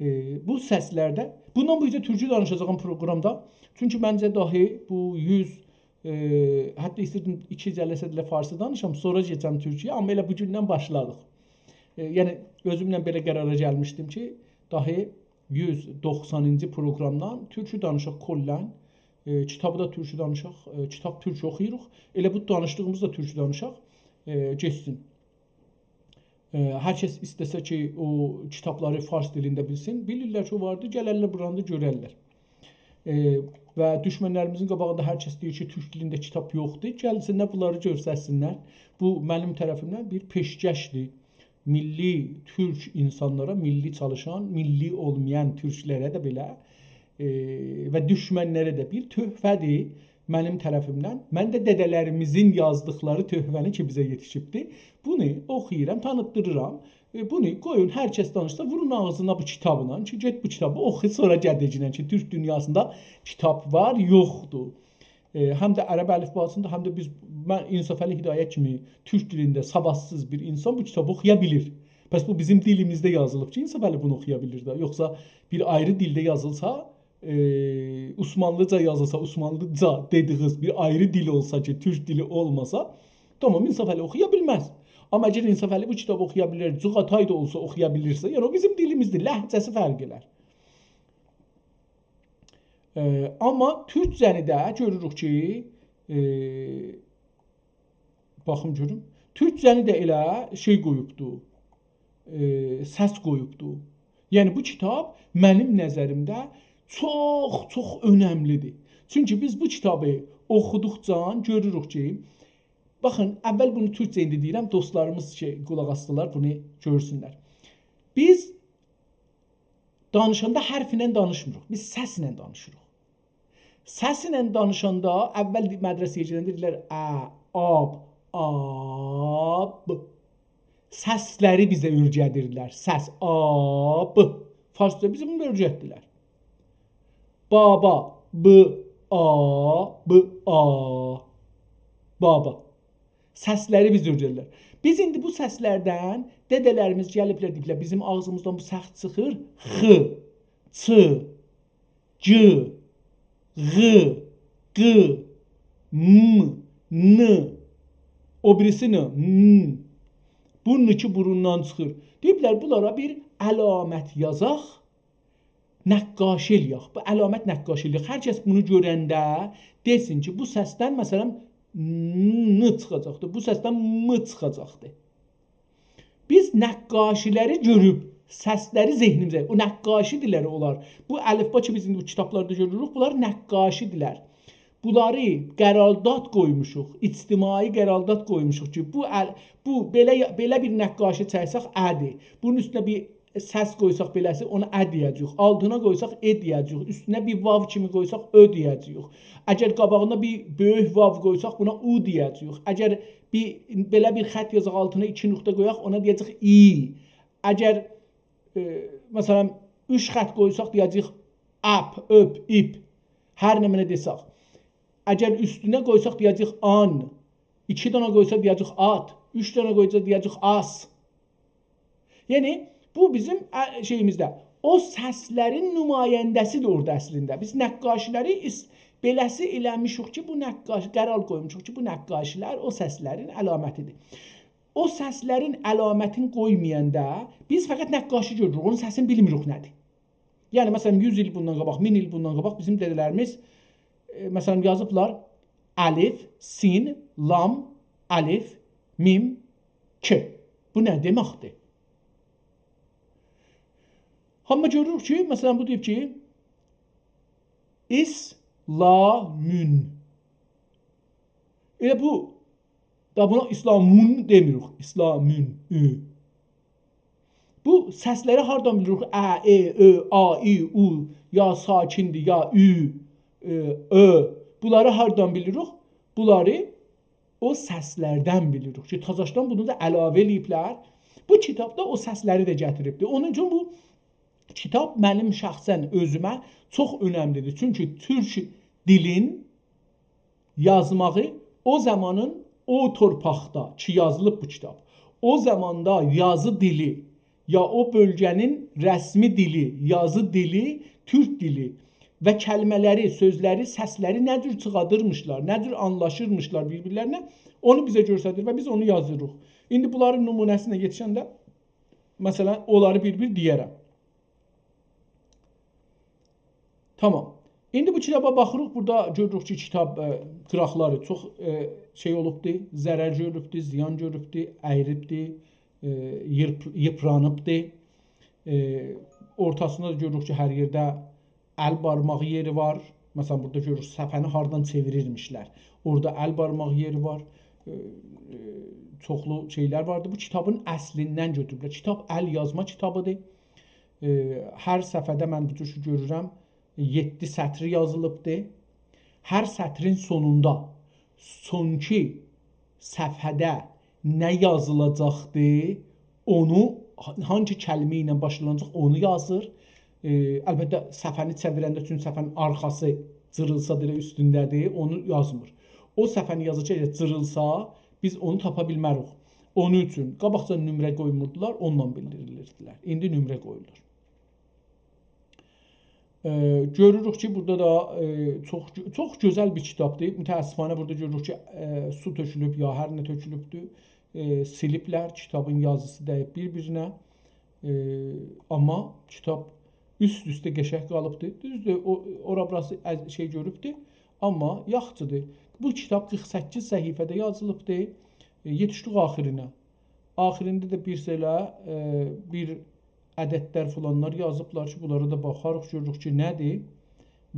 ائ، بو سسلرده، بوندان بو گئجه تورکو دانیشاجاغام پروگرامدا. چونکی منجه داهی بو یوز، ائ، حتی ایسته‌ییردیم ایکی جلسه ده فارسی دانیشام، سونرا کئچم تورکویه، آمما ائله بو گوندن باشلادیق. ائ، یعنی، اؤزومله بئله قرارا گلمیشدیم کی، داهی یوز دوخسانینجی پروگرامدان تورکو دانیشاق کلاً، ائ، کیتابی دا تورکو دانیشاق، ائ، کیتاب تورکو اوخویوروق، ائله بو دانیشدیغیمیز دا تورکو دانیشاق، ائ، گئتسین. ائ، هر کس ایسته‌سه کی، او کیتابلاری فارس دیلینده بیلسین، بیلیرلر کی، او واردی، گلرلر بورانی دا گؤررلر. ائ، و دوشمنلریمیزین قاباغیندا هر کس دئییر کی، تورک دیلینده کیتاب یوخدور. گلسینلر، بونلاری گؤرستسینلر. بو، منیم طرفیمدن بیر پیشکشدیر. میللی تورک اینسانلارا، میللی چالیشان، میللی اولمایان تورکلره ده بئله، ائ، و دوشمنلره ده بیر تحفه‌دیر منیم طرفیمدن. من ده دده‌لریمیزین یازدیقلاری تحفه‌نی کی، بیزه یئتیشیبدیر، بونو اوخویورام، تانیتدیریرام. ائ، بونو قویون، هر کس دانیشسا، وورون آغزینا بو کیتابلا کی، گئت بو کیتابی اوخو، سونرا گل دئگینن کی، تورک دونیاسیندا کیتاب وار، یوخدور. ائ، هم ده عرب الیفباسیندا، هم ده بیز، من انصافعلی هدایت کیمی تورک دیلینده سوادسیز بیر اینسان بو کیتابی اوخویا بیلیر. پس بو بیزیم دیلیمیزده یازیلیب کی، انصافعلی بونو اوخویا بیلیر ده. یوخسا بیر آیری دیلده یازیلسا، ائ، عثمانلیجا یازیلسا، عثمانلیجا دئدیگینیز بیر آیری دیل اولسا کی، تورک دیلی اولماسا، تامام، انصافعلی اوخویا بیلمز. آمما اگر انصافعلی بو کیتابی اوخویا بیلیر، جغاتای دا اولسا اوخویا بیلیرسه، یعنی او بیزیم دیلیمیزدیر، لهجه‌سی فرق ائلر. ائ، آمما تورکجه‌نی ده گؤروروک کی، ائ، باخیم گؤروم، تورکجه‌نی ده ائله شئی قویوبدو، ائ، سس قویوبدو. یعنی بو کیتاب منیم نظریمده چوخ، چوخ اؤنملیدیر. چونکی بیز بو کیتابی اوخودوقجا گؤروروک کی، باخین، اول بونو تورکجه ایندی دئییرم، دوستلاریمیز کی، قولاق آسدیلار، بونو گؤرسونلر. بیز دانیشاندا حرفله دانیشمیریق، بیز سسله دانیشیریق. سسله دانیشاندا اول مدرسه‌یه گئدنده دئییرلر، ا، آب، آب. سسلری بیزه اؤیره‌دیرلر. سس، آب. فارسدا بیزه بونو اؤیرتدیلر. بابا، ب، آ، ب، آ. بابا. سسلری بیزه اؤیره‌دیرلر. بیز ایندی بو سسلردن، دده‌لریمیز گلیبلر، دئییبلر، بیزیم آغزیمیزدان بو سس چیخیر. خ، چ، گ، غ، ق، م، ن. او بیریسی ن، م. بو ن کی بوروندان چیخیر. دئییبلر، بونلارا بیر علامت یازاق، نقاشی ائله‌یک. بو علامت نقاشی ائله‌یک. هر کس بونو گؤرنده دئسین کی، بو سسدن، مثلا، ن چیخاجاقدی، بو سسدن م چیخاجاقدی. بیز نقاشی‌لری گؤروب، سسلری ذهنیمیزه، او نقاشی‌دیرلر اونلار. بو الیفبا کی، بیز ایندی بو کیتابلاردا گؤروروک، بونلار نقاشی‌دیرلر. بونلاری قرارداد قویموشوق، اجتماعی قرارداد قویموشوق کی، بو ال-، بو بئله، بئله بیر نقاشی چکسک، ادیر. بونون اوستونه بیر سس قویساق بئله‌سی، اونا ا دئیه‌جه‌ییک. آلتینا قویساق ا دئیه‌جه‌ییک. اوستونه بیر واو کیمی قویساق اؤ دئیه‌جه‌ییک. اگر قاباغینا بیر بؤیوک واو قویساق، بونا او دئیه‌جه‌ییک. اگر بیر، بئله بیر خط یازاق، آلتینا ایکی نقطه قویاق، اونا دئیه‌جه‌ییک ای. اگر، ائ، مثلا، اوچ خط قویساق، دئیه‌جه‌ییک اپ، اؤپ، ایپ. هر نمنه دئسک. اگر اوستونه قویساق، دئیه‌جه‌ییک آن. ایکی دنه قویسا، دئیه‌جه‌ییک آت. اوچ دنه قویسا، دئیه‌جه‌ییک آس. یعنی، بو بیزیم، ا، شئییمیزده. او سسلرین نماینده‌سیدیر اورادا اصلینده. بیز نقاشی‌لری ایس-، بئله‌سی ائله‌میشیک کی، بو نقاش-، قرار قویموشوق کی، بو نقاشی‌لر او سسلرین علامتیدیر. او سسلرین علامتین قویمایاندا بیز فقط نقاشی گؤروروک، اونون سسینی بیلمیریک نه‌دیر. یعنی، مثلا، یوز ایل بوندان قاباق، مین ایل بوندان قاباق بیزیم دده‌لریمیز، ائ، مثلا، یازیبلار الف، سین، لام، الف، میم، ک. بو نه دئمکدیر؟ آمما گؤروروک کی، مثلا، بو دئییب کی، اسلامون. ائله بو، دا بونا اسلامون دئمیریک، اسلامون، اُ. بو سسلری هاردان بیلیریک؟ ا، ائ، اؤ، آ، ای، او، یا ساکیندیر، یا اُ، ائ، اؤ. بونلاری هاردان بیلیریک؟ بونلاری او سسلردن بیلیریک کی، تازاشدان بونو دا علاوه ائله‌ییبلر. بو کیتابدا او سسلری ده گتیریبدیر. اونون اوچون بو کیتاب منیم شخصا اؤزومه چوخ اؤنملیدیر. چونکی تورک دیلین یازماغی او زامانین او تورپاقدا کی یازیلیب بو کیتاب، او زاماندا یازی دیلی، یا او بؤلگه‌نین رسمی دیلی، یازی دیلی، تورک دیلی و کلمه‌لری، سؤزلری، سسلری نه جور چیخادیرمیشلار، نه جور آنلاشیرمیشلار بیر-بیرلرینه، اونو بیزه گؤستریر و بیز اونو یازیریق. ایندی بونلارین نمونه‌سینه یئتیشنده، مثلا، اونلاری بیر-بیر دئیه‌رم. تامام. ایندی بو کیتابا باخیریق، بورادا گؤروروک کی، کیتاب، ائ، قیراقلاری چوخ، ائ، شئی اولوبدور، ضرر گؤروبدور، زیان گؤروبدور، اَییلیبدیر، ائ، ییرپ-، ییپرانیبدیر. ائ، اورتاسیندا دا گؤروروک کی، هر یئرده ال بارماغی یئری وار. مثلا، بورادا گؤروروک، صفحه‌نی هاردان چئویریرمیشلر. اورادا ال بارماق یئری وار. ائ، ائ، چوخلو شئیلر واردی. بو کیتابین اصلیندن گؤتوروبلر. کیتاب ال یازما کیتابیدیر. ائ، هر صفحه‌ده من بو جور کی گؤرورم، یئددی سطری یازیلیبدی. هر سطرین سونوندا سونکی صفحه‌ده نه یازیلاجاقدی، اونو، هانسی کلمه ایله باشلاناجاق، اونو یازیر. ائ، البته، صفحه‌نی چئویرنده، چونکی صفحه‌نین آرخاسی جیریلسا دا ائله اوستونده‌دیر، اونو یازمیر. او صفحه‌نی یازاجاق، اگر جیریلسا، بیز اونو تاپا بیلمه‌ریک. اونون اوچون قاباقجا نمره قویموردولار، اونونلا بیلدیریلیردیلر. ایندی نمره قویولور. ائ، گؤروروک کی، بورادا دا، ائ، چوخ، چوخ گؤزل بیر کیتابدیر. متأسفانه بورادا گؤروروک کی، ائ، سو تؤکولوب، یا هر نه تؤکولوبدور. ائ، سیلیبلر، کیتابین یازیسی دَییب بیر-بیرینه. ائ، آمما کیتاب اوست-اوسته قشنگ قالیبدیر. دوزدور، او، اورا بوراسی اذ-، شئی گؤروبدور، آمما یاخشیدیر. بو کیتاب قیرخ سککیز صفحه‌ده یازیلیبدیر. ائ، یئتیشدیک آخیرینه. آخیرینده ده بیر سئله، ائ، بیر عددلر فلانلار یازیبلار کی، بونلارا دا باخاریق، گؤروروک کی، نه‌دیر.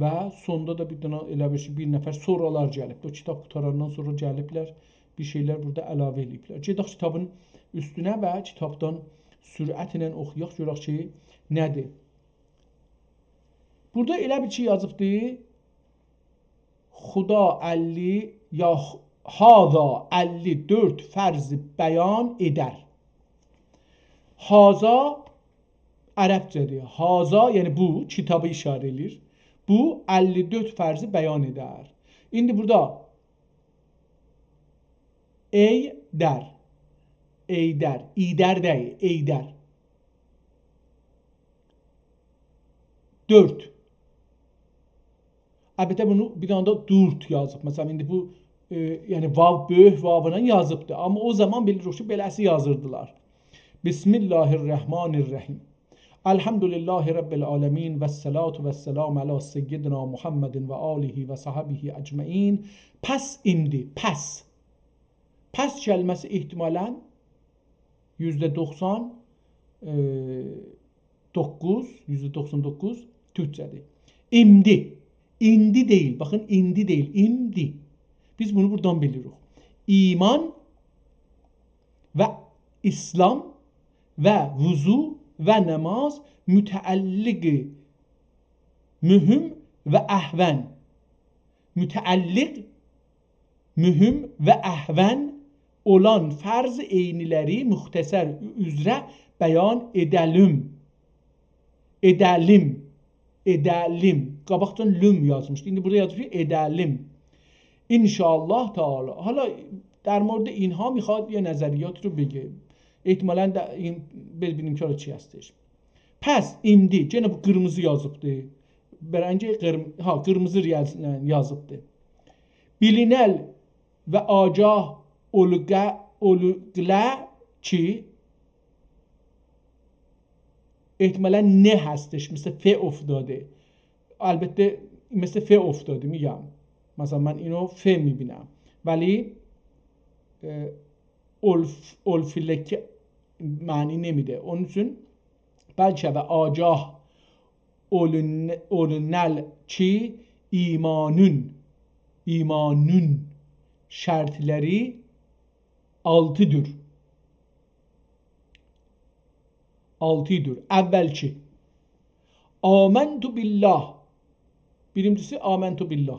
و سوندا دا بیر دنه ائله بیر شئی، بیر نفر سورالار گلیب. او کیتاب قوتاراندان سونرا گلیبلر، بیر شئیلر بورادا علاوه ائله‌ییبلر. گئدک کیتابین اوستونه و کیتابدان سرعتله اوخویاق، گؤرک کی، نه‌دیر. بورادا ائله بیر شئی یازیبدی. خدا اللی، یا خ-، هذا اللی دؤرد فرضی بیان ائدر. هذا عربجه‌دیر. هذا، یعنی بو، کیتابی ایشاره ائله‌ییر. بو اللی دؤرد فرضی بیان ائدر. ایندی بورادا ای در، ای در، ای در دئییل، ای در. دؤرد. البته، بونو بیر دنه ده دورد یازیب. مثلا، ایندی بو، ائ، یعنی واو، بؤیوک واولا یازیبدی. آمما او زامان بیلیریک کی، بئله‌سی یازیردیلار. بسم الله الرحمن الرحیم. الحمد لله رب العالمین و الصلاة و السلام علی سیدنا محمد و آله و صحبه اجمعین. پس ایندی، پس. پس کلمه‌سی احتمالا یوزده دوخسان، ائ، دوققوز، یوزده دوخسان دوققوز تورکجه‌دیر. ایمدی. ایندی دئییل. باخین، ایندی دئییل. ایمدی. بیز بونو بورادان بیلیریک. ایمان و اسلام و وضو و نماز متعلق مهم و اهون. متعلق مهم و اهون اولان فرض عینی‌لری مختصر اوزره بیان ائده‌لیم. ائده‌لیم. ائده‌لیم. قاباقدان لوم یازمیشدی. ایندی بورادا یازیر کی، ائده‌لیم. ان‌شاءالله تعالی. حالا در مورد اینها می‌خواد یه نظریات رو بگه. احتمالاً ده این، ببینیم که حالا چی هستش. پس ایندی، یئنه بو قیرمیزی یازیبدی. به رنگ قرم-، ها، قیرمیزی یاز-، یازیبدی. بیلینل و آگاه اولوقه-، اولوقله کی، احتمالاً نه هستش، مثل ف افتاده. البته، مثل ف افتاده، می‌گم. مثلا، من اینو ف می‌بینم. ولی، اه، اولف-، اولفیلک معنی نمی‌ده. اونون اوچون بلکه و آگاه اولون-، اولونل کی، ایمانون، ایمانون شرطلری آلتی‌دیر. آلتی‌دیر. اولکی. آمنت بالله. بیرینجیسی، آمنت بالله.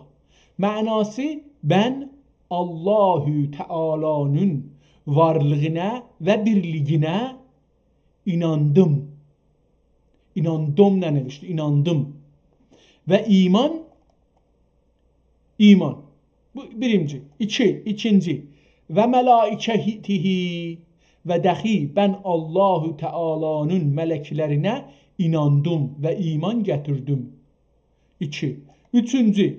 معناسی، من الله تعالی‌نین وارلیغینا و بیرلیگینه ایناندیم. ایناندیم نه نوشته؟ ایناندیم. و ایمان، ایمان. بو بیرینجی. ایکی، ایکینجی. و ملائکته و دخی من الله تعالی‌نین ملکلرینه ایناندیم و ایمان گتیردیم. ایکی. اوچونجو.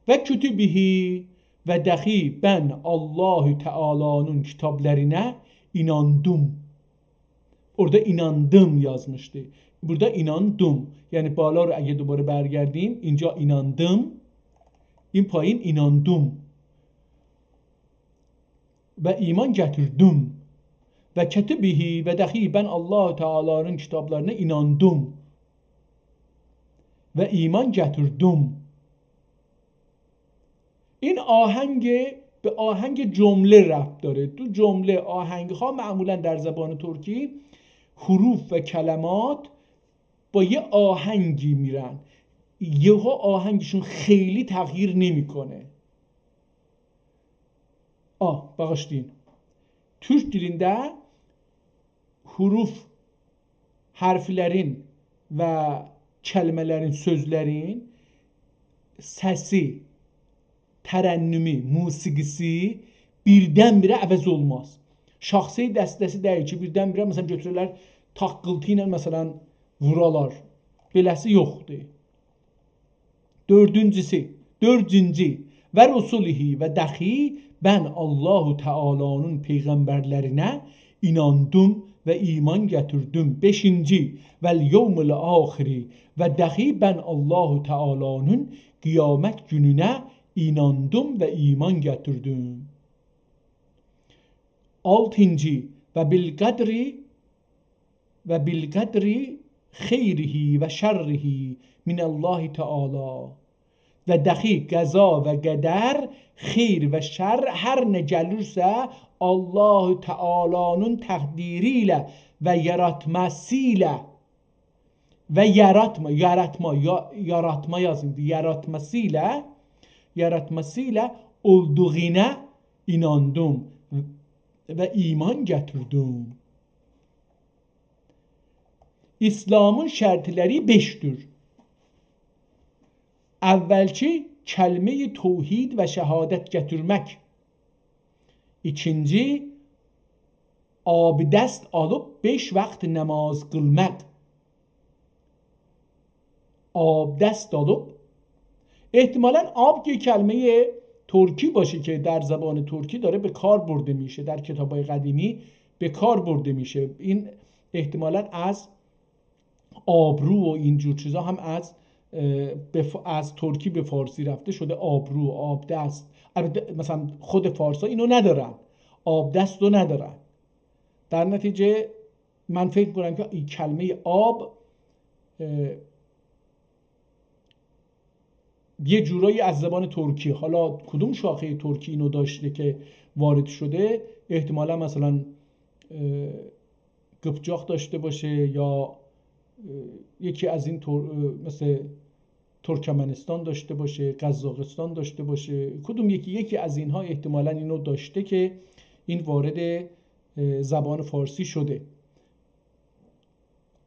و کتبه و دخی من الله تعالی‌نین کیتابلرینه ایناندیم. اورادا ایناندیم یازمیشدی. بورادا ایناندیم. یعنی، بالار، اگر دوباره برگردیم، اینجا ایناندیم. این پایین ایناندیم. و ایمان گتیردیم. و کتبه و دخی من الله تعالی‌نین کیتابلارینا ایناندیم. و ایمان گتیردیم. این آهنگ به آهنگ جمله ربط داره. تو جمله، آهنگ‌ها معمولاً در زبان ترکی حروف و کلمات با یه آهنگی می‌رن. یهو آهنگشون خیلی تغییر نمی‌کنه. آه، باغیشلایین. تورک دیلینده حروف، حرفلرین و کلمه‌لرین، سؤزلرین سسی، ترنمو، موسیقی‌سی بیردن-بیره عوض اولماز. شاخسئی دسته‌سی دئییل کی، بیردن-بیره، مثلاً، گؤتوره‌لر تاققیلتی ایله، مثلاً، وورالار. بئله‌سی یوخدور. دؤردونجوسو، دؤردونجو، «و رسله»، و دخی بن الله تعالی‌نین پیغمبرلرینه ایناندیم و ایمان گتیردیم. بئشینجی، «والیوم الآخر»، و دخی بن الله تعالی‌نین قیامت گونونه ایناندیم و ایمان گتیردیم. آلتینجی، «و بالقدر»، «و بالقدر خیره و شره من الله تعالی»، و دخی قضا و قدر، خیر و شر، هر نه گلیرسه، الله تعالی‌نین تقدیری ایله و یاراتماسی ایله، و یاراتما، یاراتما، یا-، یاراتما یازین، یاراتماسی ایله، یاراتماسی ایله اولدوغونا ایناندیم و ایمان گتیردیم. اسلامین شرطلری بئشدیر. اولکی، کلمه‌ی توحید و شهادت گتیرمک. ایکینجی، آبدست آلیب بئش وقت نماز قیلماق. آبدست آلیب. احتمالاً آب یه کلمه‌ی ترکی باشه که در زبان ترکی داره به کار برده می‌شه، در کتابای قدیمی به کار برده می‌شه. این احتمالاً از آبرو و اینجور چیزا هم از، اه، به ف-، از ترکی به فارسی رفته شده آبرو، آبدست. البته مثلاً خود فارسا اینو ندارن، آبدست رو ندارن. در نتیجه من فکر می‌کنم که این کلمه‌ی آب، اه، یه جورایی از زبان ترکی، حالا کدوم شاخه‌ی ترکی اینو داشته که وارد شده، احتمالاً مثلاً، اه، قیپجاق داشته باشه یا، اه، یکی از این تر-، اه، مثل ترکمنستان داشته باشه، قزاقستان داشته باشه، کدوم یکی، یکی از اینها احتمالاً اینو داشته که این وارد، اه، زبان فارسی شده.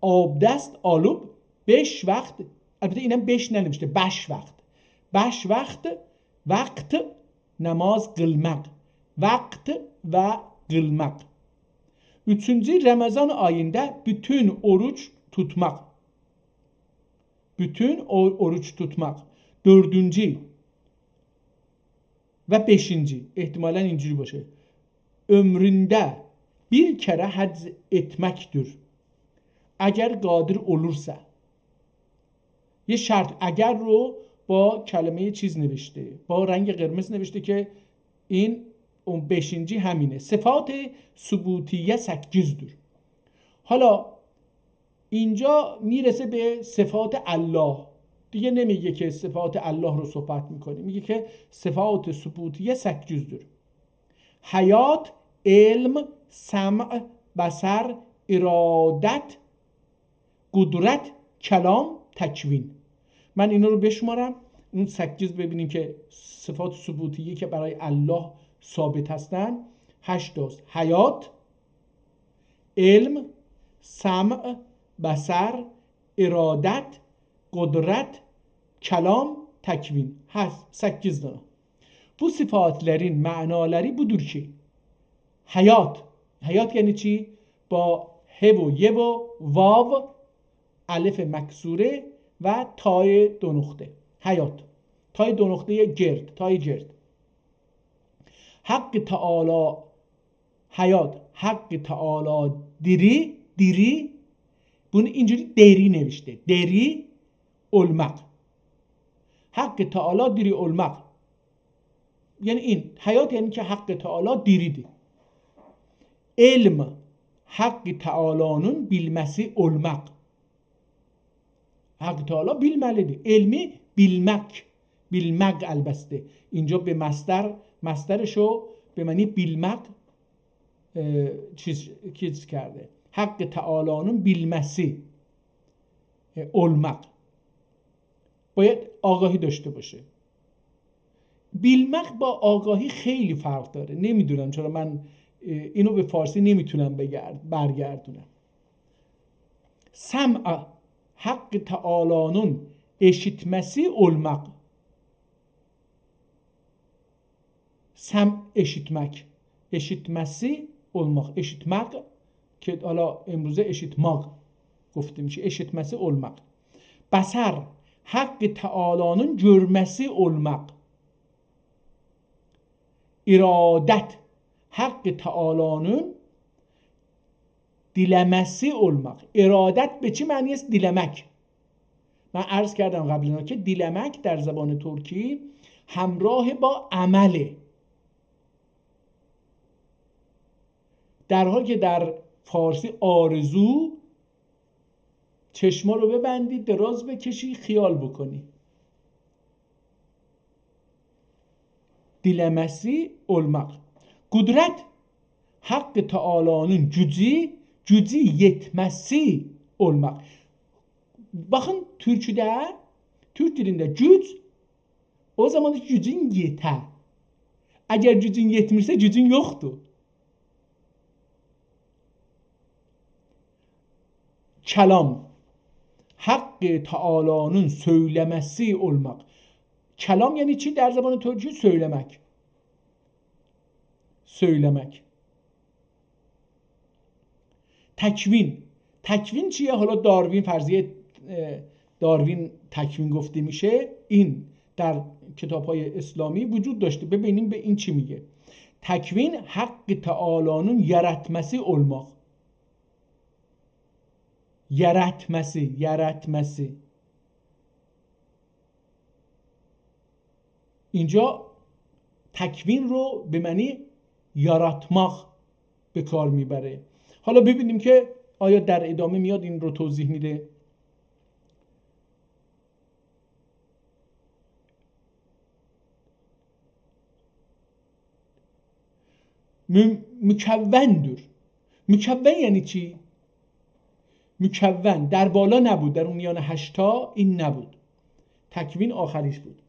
آبدست آلیب بئش وقت، البته اینم بئش ننوشته، بئش وقت. بئش وقت، وقت نماز قیلماق. وقت و قیلماق. اوچونجو، رمضان آییندا بوتون اوروج توتماق. بوتون او-، اوروج توتماق. دؤردونجو و بئشینجی، احتمالاً اینجوری باشه. عؤمرونده بیر کره حج ائتمکدیر. اگر قادر اولورسا. یه شرط، «اگر» رو با کلمه‌ی چیز نوشته، با رنگ قرمز نوشته که این اون بئشینجی همینه. صفات ثبوتیه سککیزدیر. حالا اینجا می‌رسه به صفات الله. دیگه نمیگه که صفات الله رو صحبت می‌کنه. میگه که صفات ثبوتیه سککیزدیر. حیات، علم، سمع، بصر، ارادت، قدرت، کلام، تکوین. من اینا رو بشمارم. اون سککیز، ببینیم که صفات ثبوتیه که برای الله ثابت هستن، هشت تاست. حیات، علم، سمع، بصر، ارادت، قدرت، کلام، تکوین. هست، سککیز دنه. بو صفاتلرین معنالاری بودور کی، حیات، حیات یعنی چی؟ با ه و ی و واو، الف مکسوره و تای دو نقطه. حیات. تای دو نقطه‌ی گرد، تای گرد. حق تعالی، حیات، حق تعالی دیری، دیری، بونو اینجوری دری نوشته. دری اولماق. حق تعالی دیری اولماق. یعنی این، حیات یعنی که حق تعالی دیریدیر. علم، حق تعالی‌نین بیلمه‌سی اولماق. حق تعالی بیلمه‌لیدیر. علمی بیلمک، بیلمک البسته. اینجا به مصدر، مصدرش رو به معنی بیلمک، ائ، چیز، چیز کرده. حق تعالی‌نین بیلمه‌سی، ائ، اولماق. باید آگاهی داشته باشه. بیلمک با آگاهی خیلی فرق داره. نمی‌دونم چرا من، ائ، اینو به فارسی نمی‌تونم بگرد-، برگردونم. سمع، حق تعالی‌نین ائشیتمه‌سی اولماق. سمع، ائشیتمک. ائشیتمه‌سی اولماق. ائشیتمک، که حالا امروزه ائشیتماق گفته می‌شه. ائشیتمه‌سی اولماق. بصر، حق تعالی‌نین گؤرمه‌سی اولماق. ارادت، حق تعالی‌نین دیله‌مه‌سی اولماق. ارادت به چی معنی است؟ دیله‌مک. من عرض کردم قبلاً که دیله‌مک در زبان ترکی همراه با عمله. در حالی که در فارسی آرزو، چشما رو ببندی، دراز بکشی، خیال بکنی. دیله‌مه‌سی اولماق. قدرت، حق تعالی‌نین گوجو، گوجو یئتمه‌سی اولماق. باخین، تورکوده، تورک دیلینده گوج، او زامان گوجون یئته. اگر گوجون یئتمیرسه، گوجون یوخدور. کلام، حق تعالی‌نین سؤیله‌مه‌سی اولماق. کلام یعنی چی؟ در زبان ترکی سؤیله‌مک. سؤیله‌مک. تکوین. تکوین چیه؟ حالا داروین، فرضیهٔ، اه، داروین تکوین گفته می‌شه. این در کتاب‌های اسلامی وجود داشته. ببینیم به این چی میگه. تکوین حق تعالی‌نین یاراتماسی اولماق. یاراتماسی، یاراتماسی. اینجا تکوین رو به معنی یاراتماق به کار می‌بره. حالا ببینیم که آیا در ادامه میاد این رو توضیح می‌ده. مو-، مکون‌دور. مکون یعنی چی؟ مکون، در بالا نبود، در اون میان هشتا این نبود. تکوین آخریش بود.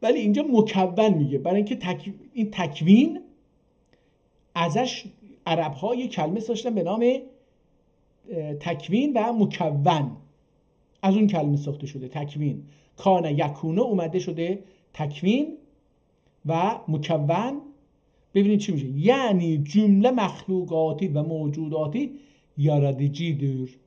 ولی اینجا مکون میگه، برای اینکه تک-، این تکوین ازش عرب‌ها یه کلمه داشتن به نام، اه، تکوین و مکون. از اون کلمه ساخته شده، تکوین. کان یکون اومده شده تکوین و مکون. ببینید چی می‌شه. یعنی جمله مخلوقاتی و موجوداتی یارادیجی‌دیر.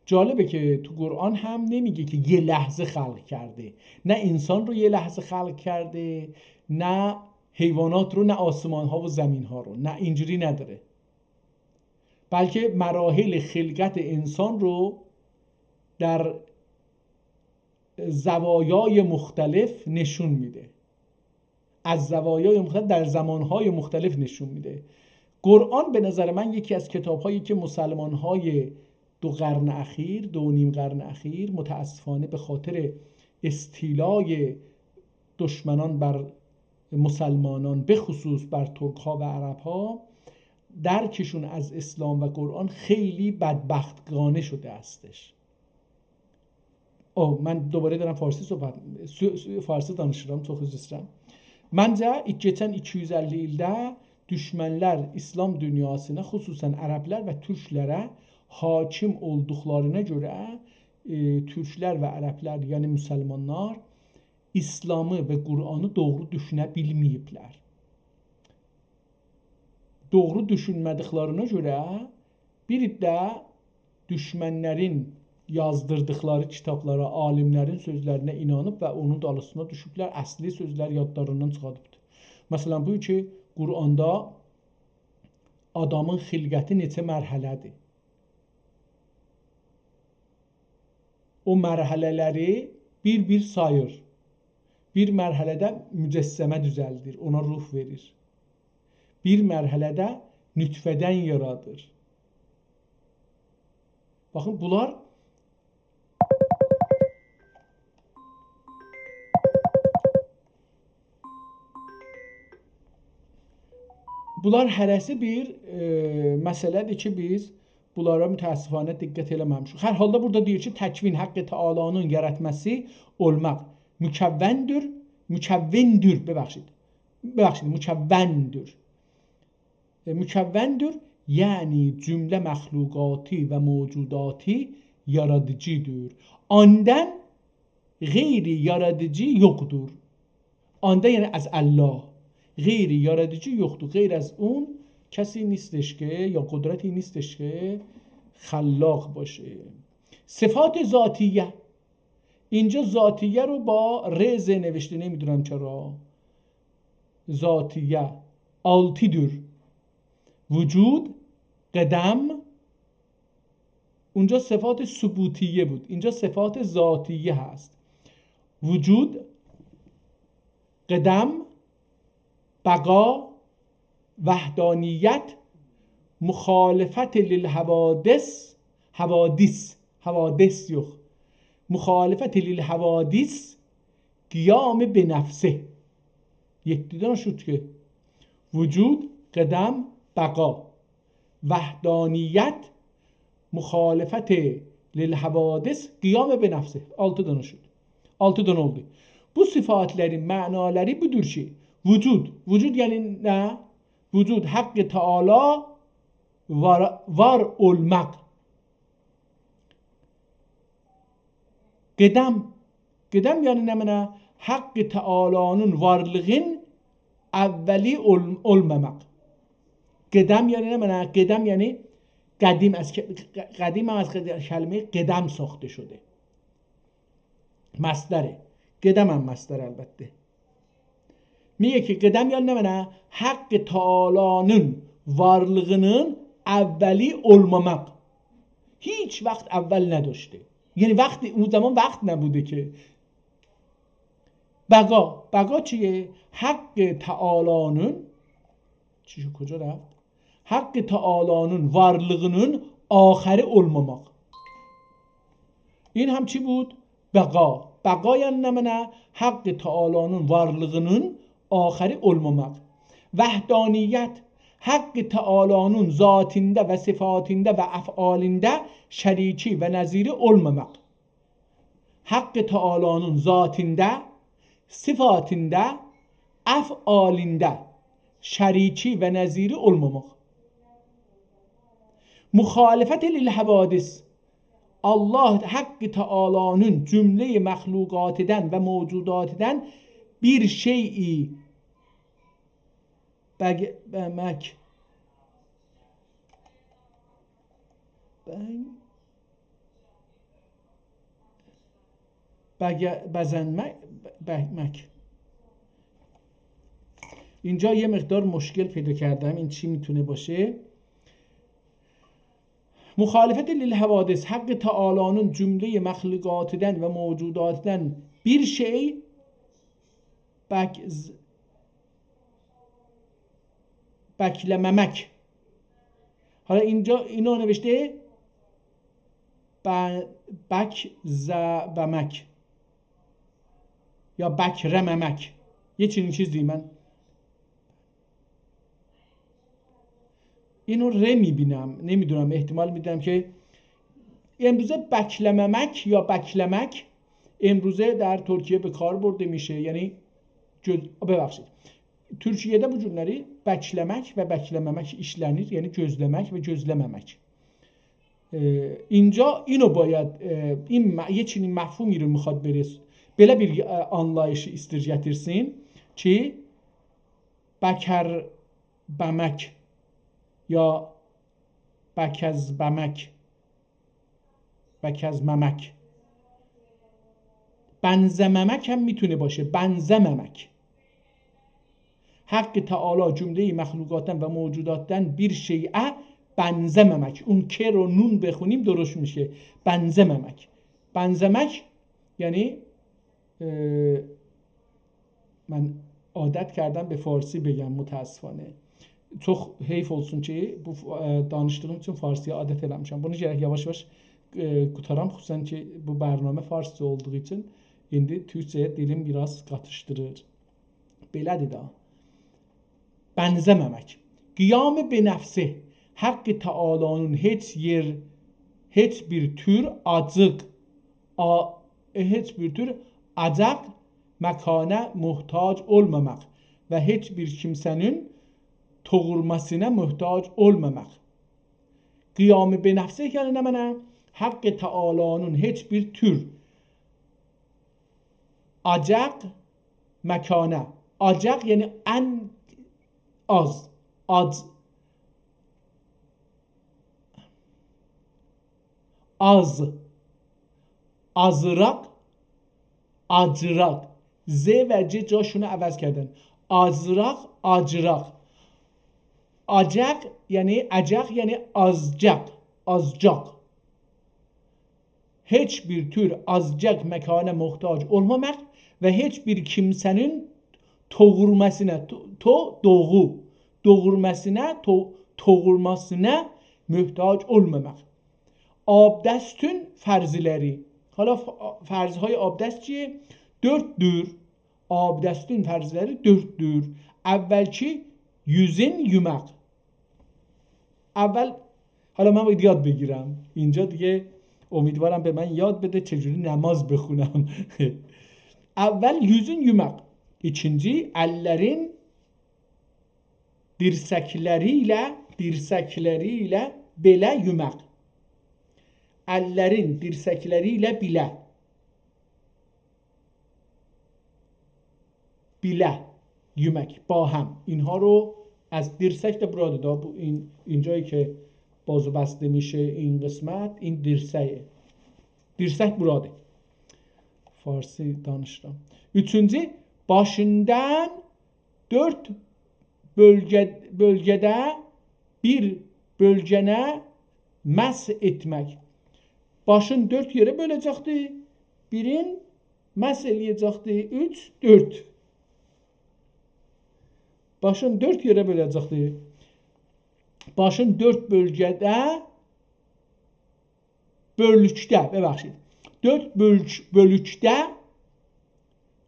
جالبه که تو قرآن هم نمیگه که یه لحظه خلق کرده. نه انسان رو یه لحظه خلق کرده، نه حیوانات رو، نه آسمان‌ها و زمین‌ها رو. نه، اینجوری نداره. بلکه مراحل خلقت انسان رو در زوایای مختلف نشون می‌ده. از زوایای مختلف، در زمان‌های مختلف نشون می‌ده. قرآن به نظر من یکی از کتاب‌هایی که مسلمان‌های دو قرن اخیر، دو و نیم قرن اخیر، متاسفانه به خاطر استیلای دشمنان بر مسلمانان، به خصوص بر ترک‌ها و عرب‌ها، درکشون از اسلام و قرآن خیلی بدبختانه شده هستش. او، من دوباره دارم فارسی صحبت، سو-، سو-، فارسی دانیشیرام، چوخ عذر ایسته‌ییرم. منجه، ایک-، کئچن ایکی یوز اللی ایلده دوشمنلر ایسلام دونیاسینا، خصوصاً عربلر و تورکلره حاکم اولدوقلارینا گؤره، ائ، تورکلر و عربلر، یعنی مسلمانلار، ایسلامی و قرآنی دوغرو دوشونه بیلمه‌ییبلر. دوغرو دوشونمه‌دیکلرینه گؤره بیر عده دوشمنلرین یازدیردیقلاری کیتابلارا، عالیملرین سؤزلرینه اینانیب و اونون دالیسینا دوشوبلر، اصلی سؤزلر یادلاریندان چیخاریبدیر. مثلاً، بو کی، قرآندا آدامین خلقتی نئچه مرحله‌دیر. او مرحله‌لری بیر-بیر ساییر. بیر مرحله‌ده مجسمه دوزلدیر، اونا روح وئریر. بیر مرحله‌ده نطفه‌دن یارادیر. باخین، بونلار بونلار هره‌سی بیر، ائ، مسئله‌دیر کی، بیز بونلارا متأسفانه دقت ائله‌مه‌میشیک. هر حالدا بورادا دئییر کی، تکوین، حق تعالی‌نین یاراتماسی، اولماق، مکوّندور، مکوّندور، ببخشید. ببخشید، مکوّندور. ائ، مکوّندور، یعنی جمله مخلوقاتی و موجوداتی یارادیجی‌دیر. اوندان غیر یارادیجی یوخدور. اوندان، یعنی از الله، غیر یارادیجی یوخدور. غیر از اون کسی نیستش که، یا قدرتی نیستش که خلاق باشه. صفات ذاتیه. اینجا ذاتیه رو با ر ز نوشته، نمی‌دونم چرا. ذاتیه. آلتی‌دیر. وجود، قدم، اونجا صفات ثبوتیه بود، اینجا صفات ذاتیه هست. وجود، قدم، بقا، وحدانیت، مخالفت للحوادث، حوادث، حوادث یوخ. مخالفت للحوادث، قیام بنفسه. یئددی دنه شد کی. وجود، قدم، بقا، وحدانیت، مخالفت للحوادث، قیام بنفسه. آلتی دنه شد. آلتی دنه اولدو. بو صفاتلرین معنالاری بودور کی، وجود، وجود یعنی نه؟ وجود، حق تعالی وار، وار اولماق. قدم. قدم یعنی نمنه؟ حق تعالی‌نین وارلیغین اولی اول، اولماماق. قدم یعنی نمنه؟ قدم یعنی قدیم، از ک-، قدیم هم از کلمهٔ قدم ساخته شده. مصدره. قدم هم مصدر البته. میگه کی، قدم یعنی نمنه؟ حق تعالی‌نین وارلیغینین اولی اولماماق. هیچ وقت اول نداشته. یعنی وقت، او زمان وقت نبوده کی. بقا، بقا چیه؟ حق تعالی‌نین، چی، کجا رفت؟ حق تعالی‌نین وارلیغینین آخری اولماماق. این هم چی بود؟ بقا. بقا یعنی نمنه؟ حق تعالی‌نین وارلیغینین آخری اولماماق. وحدانیت، حق تعالی‌نین ذاتیندا و صفاتیندا و افعالیندا شریکی و نظیری اولماماق. حق تعالی‌نین ذاتیندا، صفاتیندا، افعالیندا شریکی و نظیری اولماماق. مخالفت للحوادث. الله، حق تعالی‌نین جملهٔ مخلوقاتدان و موجوداتدان بیر شیئی بگ-، بمک. بن-، بگ-، بزنمک، بگمک. اینجا یه مقدار مشکل پیدا کردم. این چی می‌تونه باشه؟ مخالفت للحوادث، حق تعالی‌نین جملهٔ مخلوقاتدان و موجوداتدان بیر شئی بک-، ز-، بکله‌مه‌مک. حالا اینجا اینو نوشته ب-، بکذبمک یا بکره‌مه‌مک. یه چنین چیزی من اینو ر می‌بینم، نمی‌دونم، احتمال می‌دم که امروزه بکله‌مه‌مک یا بکله‌مک امروزه در ترکیه به کار برده می‌شه. یعنی گؤز-، ببخشید. تورکیه‌ده بو گونلری بکله‌مک و بکله‌مه‌مک ایشله‌نیر، یعنی گؤزله‌مک و گؤزله‌مه‌مک. ائ، اینجا اینو باید، ائ، این م-، یه چنین مفهومی رو می‌خواد برس-، بئله بیر، ائ، آنلاییشی ایستیر گتیرسین کی، بکربمک یا بکذبمک، بکذممک. بنزه‌ممک هم می‌تونه باشه، بنزه‌ممک. حق تعالی جملهٔ مخلوقاتدان و موجوداتدان بیر شیئه بنزه‌ممک. اون ک رو نون بخونیم درست می‌شه. بنزه‌ممک. بنزه‌مک یعنی، ائ، من عادت کردم به فارسی بگم متاسفانه. چوخ حیف اولسون کی، بو ف-، ائ، دانیشدیغیم اوچون فارسی‌یا عادت ائله‌میشم. بونو گرک یاواش-یاواش، ائ، قوتارام. خصوصاً کی، بو برنامه فارسجا اولدوغو اوچون ایندی تورکجه‌یه دیلیم بیر آز قاتیشدیریر. بئله‌دیر ده. بنزه‌ممک. قیام به نفسه، حق تعالی‌نین هئچ یئر، هئچ بیر تور آجیق، آ، ائ، هئچ بیر تور آجاق مکانه محتاج اولماماق و هئچ بیر کیمسه‌نین توغورماسینا محتاج اولماماق. قیام به نفسه یعنی نمنه؟ حق تعالی‌نین هئچ بیر تور آجاق مکانه. آجاق یعنی ان آز. آج. آز. آزیراق. آجیراق. ز و ج جاشونو عوض کردن. آزیراق، آجیراق. آجاق یعنی، آجاق یعنی آزجاق. آزجاق. هئچ بیر تور آزجاق مکانه محتاج اولماماق و هئچ بیر کیمسه‌نین توغورماسینا، تو، تو، دوغو، دوغورماسینا، تو، توغورماسینا محتاج اولماماق. آبدستین فرضلری. حالا ف، فرض‌های آبدست کی، دؤرددور. آبدستین فرضلری دؤرددور. اولکی یوزون یوماق. اول، حالا من باید یاد بگیرم. اینجا دیگه امیدوارم به من یاد بده چجوری نماز بخونم. اول یوزون یوماق. ایکینجی، اللرین دیرسکلری ایله، دیرسکلری ایله بئله یوماق. اللرین دیرسکلری ایله بیله. بیله، یوماق، باهم. اینها رو از دیرسک ده بورادیر دا، بو این، اینجایی که بازو بسته می‌شه این قسمت، این دیرسک. دیرسک بورادیر. فارسی دانیشیرام. اوچونجو، باشیندان دؤرد بؤلگه، بؤلگه‌ده بیر بؤلگه‌نه مسح ائتمک. باشین دؤرد یئره بؤله‌جکدی، بیرین مسح ائله‌یه‌جکدی، اوچ، دؤرد. باشین دؤرد یئره بؤله‌جکدی. باشین دؤرد بؤلگه‌ده، بؤلوکده، ببخشید. دؤرد بؤلوک، بؤلوکده،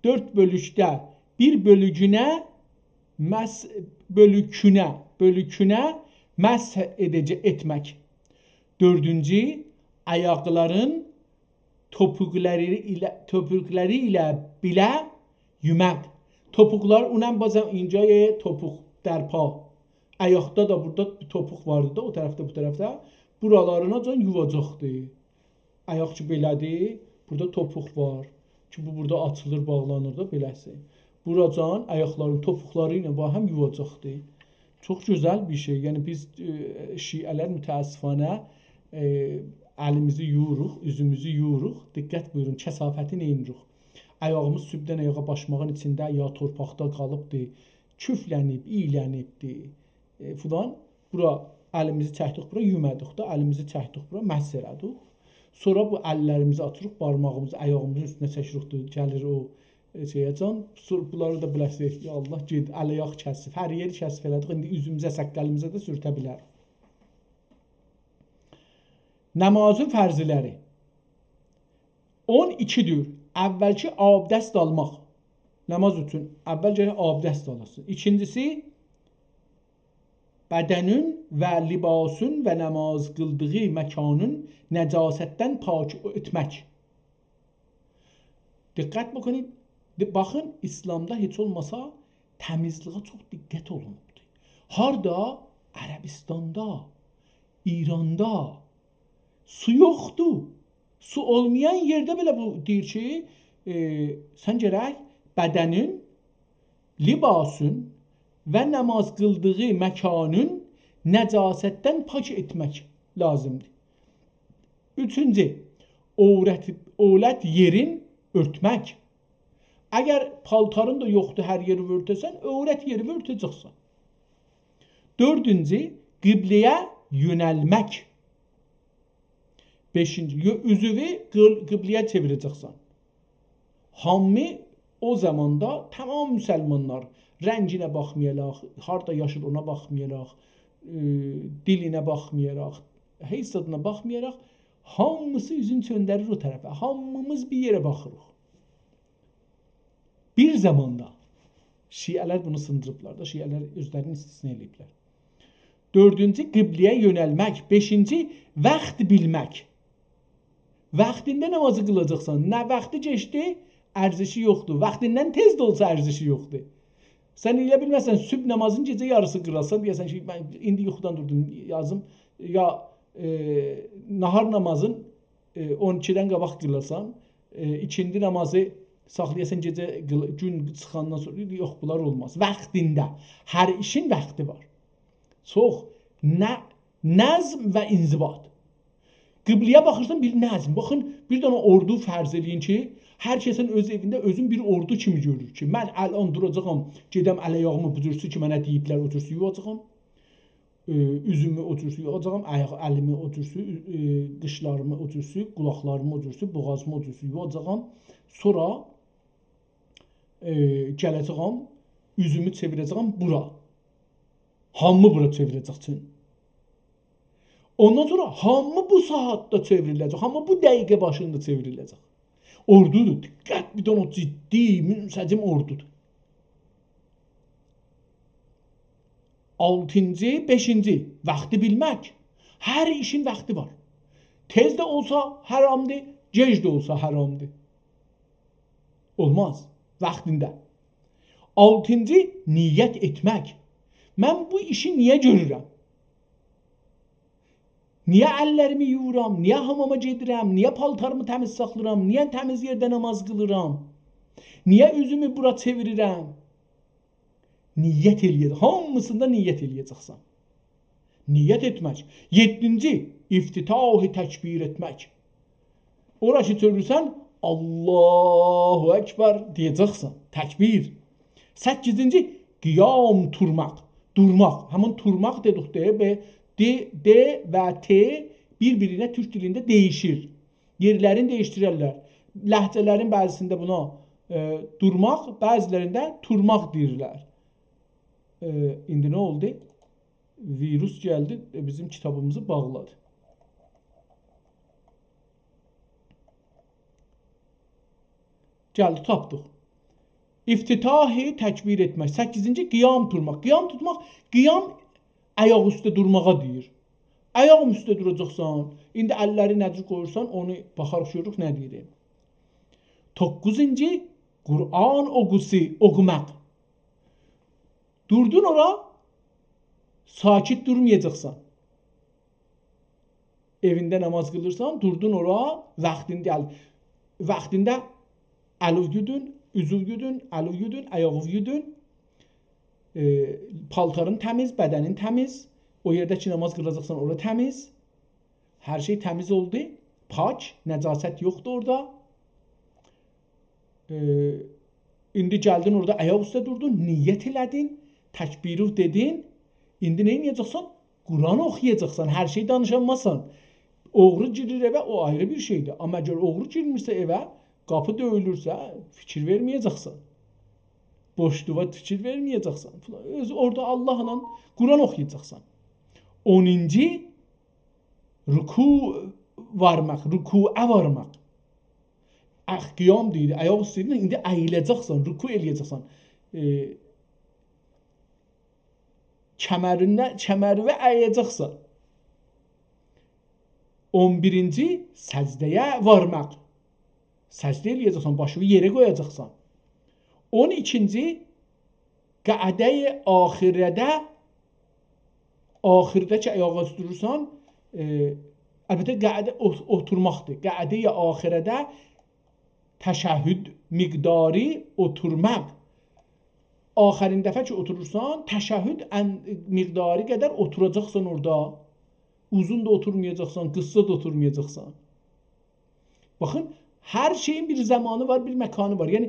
دؤرد بؤلوکده بیر بؤلوگونه مس، بؤلوکونه، بؤلوکونه مسح ائده‌جه، ائتمک. دؤردونجو، آیاقلارین توپوقلاری ایله، توپوقلاری ایله بیله یوماق. توپوقلار، اونم بازم اینجای توپوق، در پا. آیاقدا دا بورادا بیر توپوق واردی دا، او طرفده، بو طرفده. بورالاریناجان یوواجاقدی. آیاق کی بئله‌دیر، بورادا توپوق وار. کی بو بورادا آچیلیر، باغلانیر دا بئله‌سی. بوراجان آیاقلارین توپوقلاری ایله باهم یوواجاقدی. چوخ گؤزل بیر شئی. یعنی بیز، ائ، شیعه‌لر متأسفانه، ائ، الیمیزی یویوروق، اوزوموزو یویوروق. دقت بویورون، کثافتی نئینیروق؟ آیاغیمیز صوبدن آیاغا باشماغین ایچینده یا تورپاقدا قالیبدی، کوفله‌نیب، اییله‌نیبدی، ائ، فلان. بورا الیمیزی چکدیک، بورا یومادیق دا، الیمیزی چکدیک، بورا مسح ائله‌دیک. سونرا بو اللریمیزی آچیریق، بارماغیمیزی آیاغیمیزین اوستونه چکیریک، گلیر او، ائ، شئیه‌جان. سونرا بونلاری دا بیله‌سیک، یا الله، گئت، ال آیاق کثیف، هر یئری کثیف ائله‌دیک، ایندی اوزوموزه، سققلیمیزه ده سورته بیلریک. نمازین فرضلری. اون ایکی‌دیر. اولکی آبدست آلماق. نماز اوچون اول گرک آبدست آلاسین. ایکینجیسی، بدنین و لباسین و نماز قیلدیغی مکانین نجاستدن پاک ائتمک. دقت بکنید، د، باخین، ایسلامدا هئچ اولماسا تمیزلیگه چوخ دقت اولونوبدور. هاردا؟ عربستاندا، ایراندا سو یوخدور. سو اولمایان یئرده بئله بو دئییر کی، ائ، سن گرک بدنین، لباسین و نماز قیلدیغی مکانین نجاستدن پاک ائتمک لازیمدیر. اوچونجو، عورت، عورت یئرین اؤرتمک. اگر پالتارین دا یوخدور هر یئری اؤرته‌سن، عورت یئری اؤرته‌جکسن. دؤردونجو، قبله‌یه یؤنلمک. بئشینجی، یؤ، اوزووو قیل، قبله‌یه چئویره‌جکسن. هامی او زاماندا تمام مسلمانلار، رنگینه باخمایاراق، هاردا یاشیر اونا باخمایاراق، ائ، دیلینه باخمایاراق، هئچ زادینا باخمایاراق، هامیسی اوزون چؤندریر او طرفه. هامیمیز بیر یئره باخیریق. بیر زاماندا شیعه‌لر بونو سیندیریبلار دا، شیعه‌لر اؤزلرینی استثنا ائله‌ییبلر. دؤردونجو، قبله‌یه یؤنلمک. بئشینجی، وقت بیلمک. وقتینده نمازی قیلاجاقسان. نه وقتی کئچدی، ارزشی یوخدور. وقتیندن تئز ده اولسا ارزشی یوخدور. سن ائلیه بیلمزسن صبح نمازین گئجه یاریسی قیلاسان، دئیه‌سن کی، من ایندی یوخودان دوردوم، یازیم، یا، ائ، ناهار نمازین، ائ، اون ایکیدن قاباق قیلاسان، ائ، ایکیندی نمازی ساخلایاسان گئجه قیل-، گون چیخاندان سونرا، یوخ، بونلار اولماز. وقتینده. هر ایشین وقتی وار. چوخ. نه-، نظم و انضباط. قبله‌یه باخیرسان، بیر نظم. باخین، بیر دنه اوردو فرض ائله‌یین کی، هر کسین اؤز ائوینده اؤزون بیر اوردو کیمی گؤرور کی، من الان دوراجاغام، گئدم ال آیاغیمی بو جورسو کی، منه دئییبلر، او جورسو یویاجاغام. ائ، اوزومو او جورسو یویاجاغام، آیاق، الیمی او جورسو، ائ، قیچلاریمی او جورسو، قولاقلاریمی او جورسو، بوغازیمی او جورسو یویاجاغام. سونرا، ائ، گله‌جه‌یم، اوزومو چئویره‌جه‌یم بورا. هامی بورا چئویره‌جک چون. اوندان سونرا هامی بو ساعاتدا چئوریله‌جک، هامی بو دقیقه باشیندا چئوریله‌جک. اوردودور، دقت، بیر دنه او جدی، منسجم اوردودور. آلتینجی، بئشینجی، وقتی بیلمک. هر ایشین وقتی وار. تئز ده اولسا حرامدیر، گئج ده اولسا حرامدیر. اولماز. وقتینده. آلتینجی، نیت ائتمک. من بو ایشی نییه گؤرورم؟ نییه اللریمی یویورام؟ نییه حاماما گئدیرم؟ نییه پالتاریمی تمیز ساخلاییرام؟ نییه تمیز یئرده نماز قیلیرام؟ نییه اوزومو بورا چئویریرم؟ نیت ائله‌یه‌جک. هامیسیندا نیت ائله‌یه‌جکسن. نیت ائتمک. یئددینجی، افتتاح تکبیر ائتمک. اورا کی چؤورورسن، «الله اکبر» دئیه‌جکسن. تکبیر. سککیزینجی، قیام تورماق. دورماق. همین تورماق دئدیک ده، ب، د و ت بیر-بیرینه تورک دیلینده دییشیر. یئرلرینی دییشدیررلر. لهجه‌لرین بعضیسینده بونا، ائ، دورماق، بعضیلرینده تورماق دئییرلر. ائ، ایندی نه اولدو؟ ویروس گلدی، ائ، بیزیم کیتابیمیزی باغلادی. گلدی، تاپدیق. افتتاح تکبیر ائتمک. سککیزینجی، قیام توتماق. قیام توتماق، قیام آیاق اوسته دورماغا دئییر. آیاق اوسته دوراجاقسان، ایندی اللری نئجه قویورسان، اونو باخاریق، گؤروروک نه دئییر. دوققوزونجو، قرآن اوقوسو، اوخوماق. دوردون اورا، ساکت دورمایاجاقسان. ائوینده نماز قیلیرسان، دوردون اورا، واختین گل-، واختیندا الیوی یودون، اوزووی یودون، الیوی یودون، آیاغیوی یودون. ائ، پالتارین تمیز، بدنین تمیز، او یئرده کی نماز قیلاجاقسان، اورا تمیز. هر شئی تمیز اولدو، پاک، نجاست یوخدور اورادا. ائ، ایندی گلدین اورادا آیاق اوسته دوردون، نیت ائله‌دین، تکبیری دئدین. ایندی نه ائده‌جکسن؟ قرآن اوخویاجاقسان، هر شئی دانیشانماسان. اوغرو گیریر ائوه، او آیری بیر شئیدیر. آمما اگر اوغرو گیرمیرسه ائوه، قاپی دؤیولورسه، فیکیر وئرمه‌یه‌جکسن. بوشلوغا فیکیر وئرمه‌یه‌جکسن. فلان. اؤز اورادا آللاهلا قرآن اوخویاجاقسان. اونونجو، رکوع وارماق، رکوعا وارماق. آخ، قیام دئییر، آیاق اوسته ایدین، ایندی اییله‌جکسن، رکوع ائله‌یه‌جکسن. ائ، کمرینده، کمریوی اییه‌جکسن. اون بیرینجی، سجده‌یه وارماق. سجده ائله‌یه‌جکسن، باشینی یئره قویاجاقسان. اون ایکینجی، قعده‌ی آخره‌ده، آخرده کی آیاق اوسته دورورسان، ائ، البته قعده اوت-، اوتورماقدیر. قعده‌ی آخره‌ده تشهد مقداری اوتورماق. آخرین دفعه کی اوتورورسان، تشهد ان-، مقداری قدر اوتوراجاقسان اورادا. اوزون دا اوتورمایاجاقسان، قیسا دا اوتورمایاجاقسان. باخین، هر شئیین بیر زامانی وار، بیر مکانی وار. یعنی،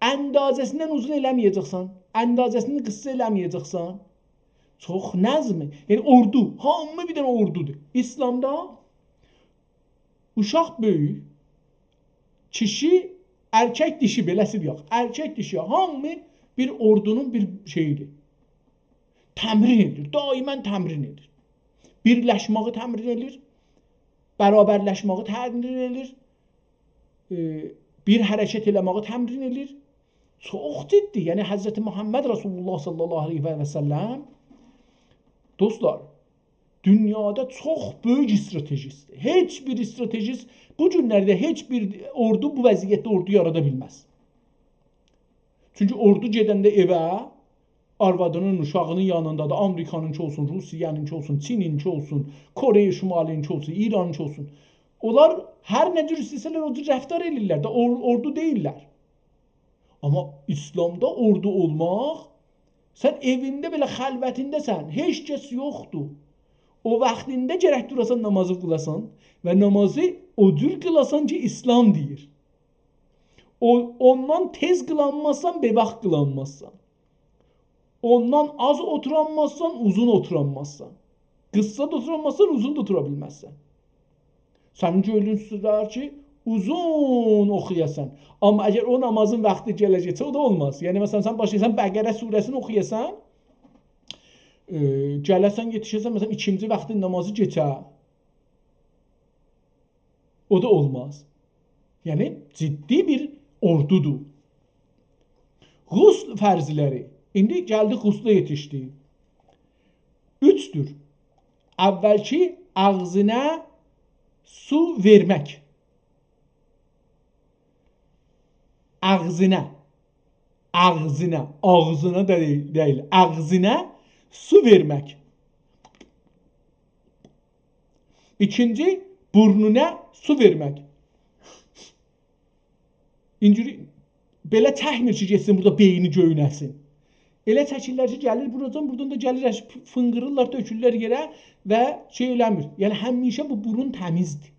اندازه‌سیندن اوزون ائله‌مه‌یه‌جکسن، اندازه‌سیندن قیسا ائله‌مه‌یه‌جکسن. چوخ نظمه. یعنی، اوردو، هامی بیر دنه اوردودور. ایسلامدا اوشاق، بؤیوک، کیشی، ارکک، دیشی، بئله‌سی یوخ. ارکک، دیشی، هامی بیر اوردونون بیر شئییدیر. تمرین ائدیر، دائما تمرین ائدیر. بیرلشمه‌یی تمرین ائدیر، برابرلشمه‌یی تمرین ائدیر، ائ، بیر حرکت ائله‌مه‌یی تمرین ائدیر. چوخ جدی، یعنی حضرت محمد رسول الله صلی الله علیه و سلم، دوستلار، دونیادا چوخ بؤیوک استراتژیستدیر. هئچ بیر استراتژیست، بو گونلرده هئچ بیر اوردو بو وضعیتده اوردو یارادا بیلمز. چونکی اوردو گئدنده ائوه، آروادینین، اوشاغینین یانیندادیر. آمریکانینکی اولسون، روسیه‌نینکی اولسون، چینینکی اولسون، کره شمالی‌نینکی اولسون، ایرانینکی اولسون. اونلار هر نه جور ایسته‌سه‌لر او جور رفتار ائله‌ییرلر ده، اور-، اوردو دئییللر. آمما ایسلامدا اوردو اولماق، سن ائوینده بئله خلوتینده‌سن، هئچ کس یوخدور. او واختیندا گرک دوراسان، نامازی قیلاسان و نامازی او جور قیلاسان کی، ایسلام دئییر. او، اوندان تئز قیلانمازسان، بی‌واخت قیلانمازسان. اوندان آز اوتورانمازسان، اوزون اوتورانمازسان. قیسا دا اوتورانمازسان، اوزون دا اوتورا بیلمزسن. سنین گؤیلون ایستر کی، اوزون اوخویاسان. آمما اگر او نامازین واختی گله‌جکسه، او دا اولماز. یعنی، مثلا، سن باشلایاسان بقره سوره‌سینی اوخویاسان، ائ، گله‌سن، یئتیشه‌سن، مثلا، ایکینجی واختی نامازی کئچه. او دا اولماز. یعنی، جدی بیر اوردودور. غسل فرضلری. ایندی گلدیک غسله یئتیشدیک. اوچدور. اولکی آغزینا سو وئرمک. آغزینا. آغزینا. آغزینا دا دئییل، دئییل. آغزینا سو وئرمک. ایکینجی، بورنونا سو وئرمک. اینجوری بئله چکمیر کی، گئتسین بورادا بئینی گؤینه‌سین. ائله چکیرلر کی، گلیر بورادان، بورادان دا گلیر، فینقیریرلار، تؤکورلر یئره و شئی ائله‌میر. یعنی، همیشه بو بورون تمیزدیر.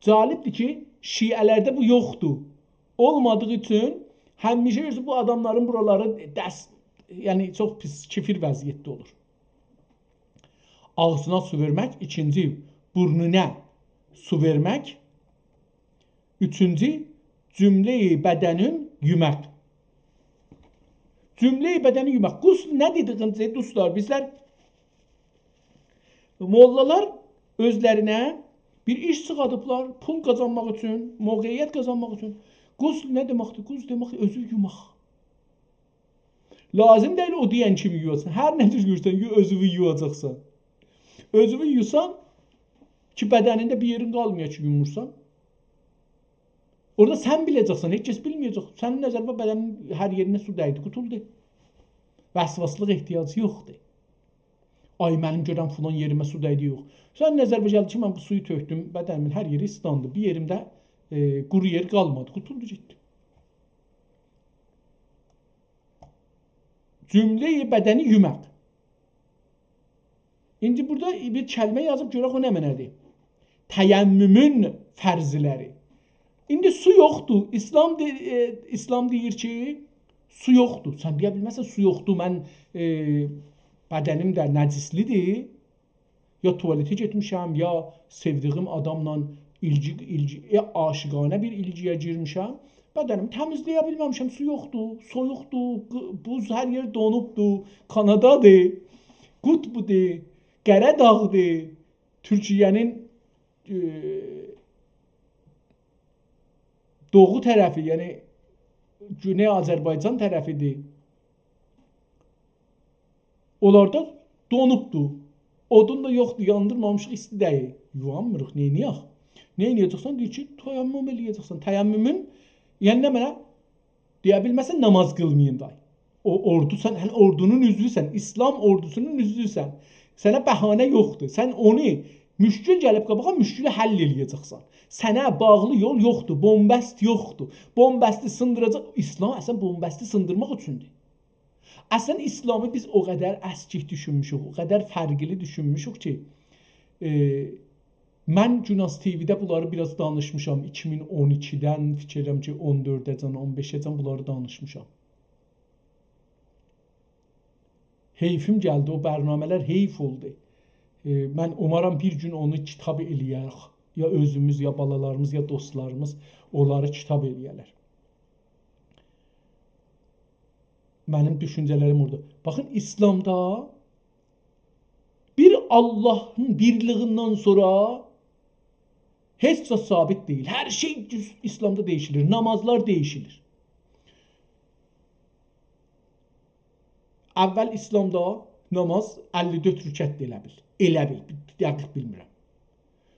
جالبدیر کی، شیعه‌لرده بو یوخدور. اولمادیغی اوچون همیشه گؤرورسن، بو آداملارین بورالاری دس-، یعنی، چوخ پیس، کفر وضعیتده اولور. آغزینا سو وئرمک، ایکینجی، بورنونا سو وئرمک، اوچونجو، جمله‌ی بدنین یومک. جمله‌ی بدنی یومک. غسل نه دئدیگیمیزی، دوستلار، بیزلر، موللالار اؤزلرینه بیر ایش چیخادیبلار، پول قازانماق اوچون، موقعیت قازانماق اوچون. غسل نه دئمکدیر؟ غسل دئمک، اؤزو یوماق. لازیم دئییل او دئین کیمی یویاسان. هر نه جور گؤرسن، یو-، اؤزووو یویاجاقسان. اؤزووو یوسان کی، بدنینده بیر یئرین قالمایا کی، یومورسان. اورادا سن بیله‌جکسن، هئچ کس بیلمه‌یه‌جک. سنین نظرینه بدنین هر یئرینه سو دَیدی، قوتولدو. وسواسلیق احتیاجی یوخدور. آی، منیم گؤرم فلان یئریمه سو دَیدی، یوخ. سنین نظرینه گلدی کی، من بو سویو تؤکدوم، بدنیمین هر یئری ایسلاندی. بیر یئریمده، ائ، قورو یئر قالمادی، قوتولدو گئتدی. جمله‌ی بدنی یومک. ایندی بورادا بیر کلمه یازیب گؤرک او نه معنادیر. تیممون فرضلری. ایندی سو یوخدور. ایسلام دئ-، ائ، ایسلام دئییر کی، سو یوخدور. سن دئیه بیلمزسن، سو یوخدور، من، ائ، بدنیم ده نجیسلیدیر. یا توالته گئتمیشم، یا سئودیگیم آداملا ایلگی، ایلگی، یا عاشقانه بیر ایلگی‌یه گیرمیشم. بدنیمی تمیزله‌یه بیلمه‌میشم، سو یوخدور، سویوقدور، ق-، بوز هر یئر دونوبدور، کانادادیر، قطبدور، قره‌داغدیر، تورکیه‌نین، ائ، دوغو طرفی، یعنی گونئی آذربایجان طرفیدیر. اونلاردا دونوبدور. اودون دا یوخدور، یاندیرمامیشیق، ایستی دئییل. یووانمیریق، نئینیه‌ک؟ نه ائده‌جکسن؟ دئییر کی، تیمم ائله‌یه‌جکسن. تیممون، یعنی نمنه؟ دئیه بیلمزسن، ناماز قیلماییم دای. او اوردوسان، هن اوردونون عضووسن، ایسلام اوردوسونون عضووسن. سنه بهانه یوخدور. سن اونو، مشکل گلیب قاباغا، مشکلی حل ائله‌یه‌جکسن. سنه باغلی یول یوخدور، بن‌بست یوخدور. بن‌بستی سیندیراجاق، ایسلام اصلا بن‌بستی سیندیرماق اوچوندور. اصلا ایسلامی بیز او قدر اسکیک دوشونموشوک، او قدر فرقلی دوشونموشوک کی، ائ، من گوناز تی‌وی‌ده بونلاری بیر آز دانیشمیشام. ایکی مین اون ایکیدن، فیکیر ائدیرم کی، اون دؤرده‌جن، اون بئشه‌جن بونلاری دانیشمیشام. حیفیم گلدی، او برنامه‌لر حیف اولدو. ائ، من اومارام بیر گون اونو کیتاب ائله‌یک. یا اؤزوموز، یا بالالاریمیز، یا دوستلاریمیز اونلاری کیتاب ائله‌یه‌لر. منیم دوشونجه‌لریم اورادا. باخین، ایسلامدا بیر آللاهین بیرلیگیندن سونرا هئچ زاد ثابت دئییل. هر شئی دوز ایسلامدا دییشیلیر. نامازلار دییشیلیر. اول ایسلامدا ناماز اللی دؤرد رکعت ده ائله بیل. ائله بیل، دقیق بیلمیرم.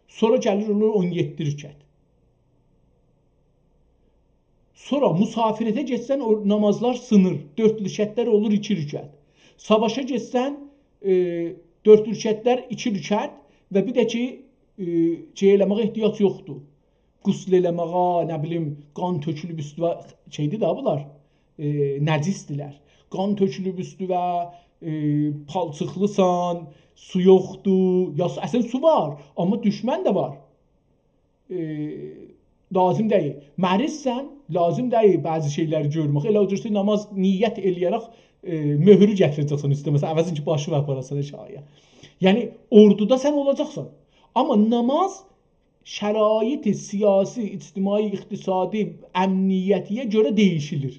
سونرا گلیر اولور اون یئددی رکعت. سونرا مسافرته گئتسن او نامازلار سینیر. دؤرد رکعتلر اولور ایکی رکعت. ساواشا گئتسن، ائ، دؤرد رکعتلر ایکی رکعت و بیر ده کی، ائ، شئی ائله‌مه‌یه احتیاج یوخدور. غسل ائله‌مه‌یه، نه بیلیم، قان تؤکولوب اوستووه، شئیدیر ده بونلار، ائ، نجسدیرلر. قان تؤکولوب اوستووه، ائ، پالچیقلیسان، سو یوخدور. یا سو، اصلاً سو وار، آمما دوشمن ده وار. ائ، لازیم دئییل. مریضسن، لازیم دئییل بعضی شئیلری گؤرمک. ائله او جور کی، ناماز نیت ائله‌یه‌رک، ائ، مؤهورو گتیره‌جکسن اوسته. مثلاً، عوضین کی، باشی وار، باراسان آشاغییا. یعنی، اوردودا سن اولاجاقسان. آمما ناماز شرایط سیاسی، اجتماعی، اقتصادی، امنیتی‌یه گؤره دییشیلیر.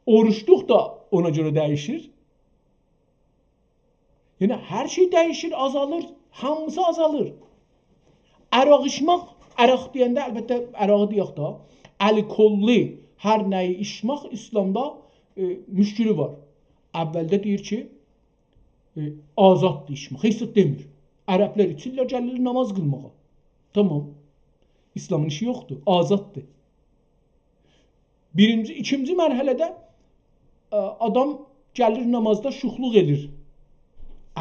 اوروجلوق دا اونا گؤره دییشیر. یعنی، هر شئی دییشیر، آزالیر، هامیسی آزالیر. عرق ایچمک، عرق دئینده، البته، عرقی دئیک ده، الکللی هر نه‌یی ایچمک ایسلامدا، ائ، مشکلی وار. اولده دئییر کی، ائ، آزاددیر ایچمک، هئچ زاد دئمیر. عربلر ایچیرلر، گلیرلر ناماز قیلماغا. تامام. ایسلامین ایشی یوخدور، آزاددیر. بیرینجی، ایکینجی مرحله‌ده، ا، آدام گلیر نامازدا شوخلوق ائلیر.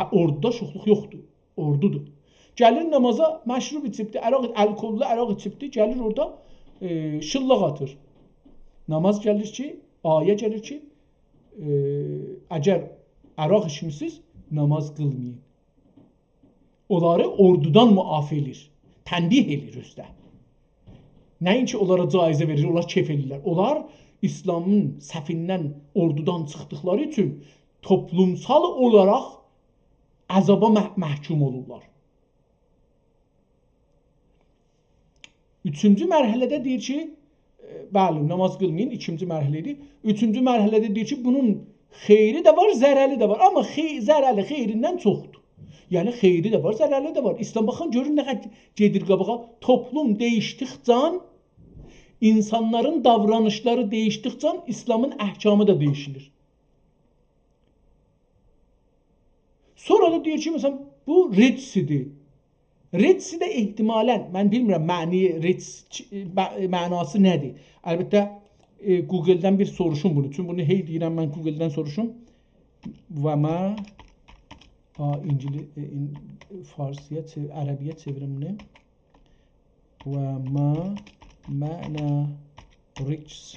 ا، اوردودا شوخلوق یوخدور، اوردودور. گلیر نامازا، مشروب ایچیبدی، عرق، الکللی عرق ایچیبدی، گلیر اورادا، ائ، شیللاق آتیر. ناماز گلیر کی، آیه گلیر کی، ائ، اگر عرق ایچمیسینیز، ناماز قیلمایین. اونلاری اوردودان معاف ائله‌ییر، تنبیه ائله‌ییر اوسته. نه‌اینکی اونلارا جایزه وئریر، اونلار کئف ائله‌ییرلر. اونلار ایسلامین صفیندن، اوردودان چیخدیقلاری اوچون توپلومسال اولاراق عذابا مح-، محکوم اولورلار. اوچونجو مرحله‌ده دئییر کی، ائ، بلی، ناماز قیلمایین، ایکینجی مرحله ایدی. اوچونجو مرحله‌ده دئییر کی، بونون خیری ده وار، ضرری ده وار. آمما خئی-، ضرری خیریندن چوخدور. یعنی، خیری ده وار، ضرری ده وار. ایسلام، باخین، گؤرون نه قدر گئدیر قاباغا. توپلوم دییشدیکجه، اینسانلارین داورانیشلاری دییشدیکجه ایسلامین احکامی دا دییشیلیر. سونرا دا دئییر کی، مثلاً، بو رجس ایدی. رجس ده احتمالاً، من بیلمیرم معنی رجس، چی-، مع-، معناسی نه‌دیر؟ البته، ائ، گوگلدن بیر سوروشوم بونو. چونکی بونو هئی دئییرم من گوگلدن سوروشوم. و ما، آ، اینگیلی-، ائ، این-، فارسی‌یا چئو-، عربی‌یه چئویریم بونو. و ما معنی رجس.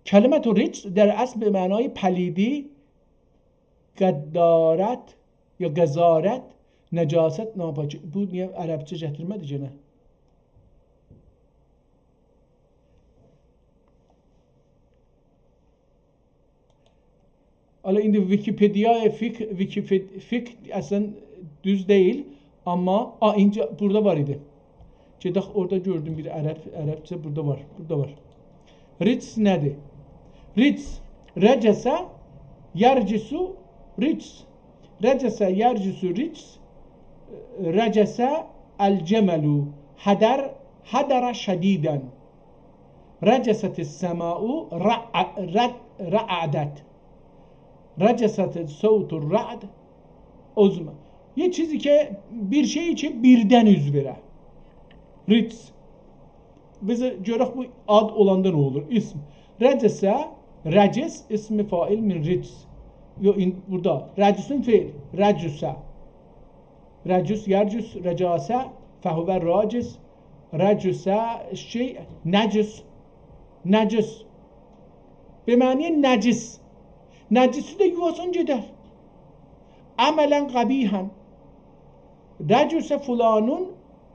کلمة رجس در اصل به معنای پلیدی، قذارت یا قذارت، نجاست، ناپاکی. بو نییه عربجه گتیرمه‌دی یئنه؟ حالا ایندی ویکی‌پدیای فقه، ویکی‌پد-، فقه اصلاً دوز دئییل، آمما، آ، اینجه بورادا وار ایدی. گئدک، اورادا گؤردوم بیر عرب، عربجه بورادا وار، بورادا وار. رجس نه‌دیر؟ رجس، رجس، یرجس، رجس. رجس، یرجس، رجس. رجس الجمل، حدر، حدر شدیداً. رجست السماء، رع-، رع-، رعدت. رجست صوت الرعد. او زامان. یه چیزی که، بیر شئی کی، بیردن اوز وئره. رجس. بیز گؤرک بو آد اولاندا نه اولور؟ اسم. رجس، رجس، اسم فاعل من رجس. یوخ، این-، بورادا. رجسون فعل. رجس. رجس، یرجس، رجاس، فهو راجس، رجس، شئی، نجس، نجس. به معنی نجس. نجسی ده یوواسان گئدر. عملاً قبیحاً. رجس فلانون،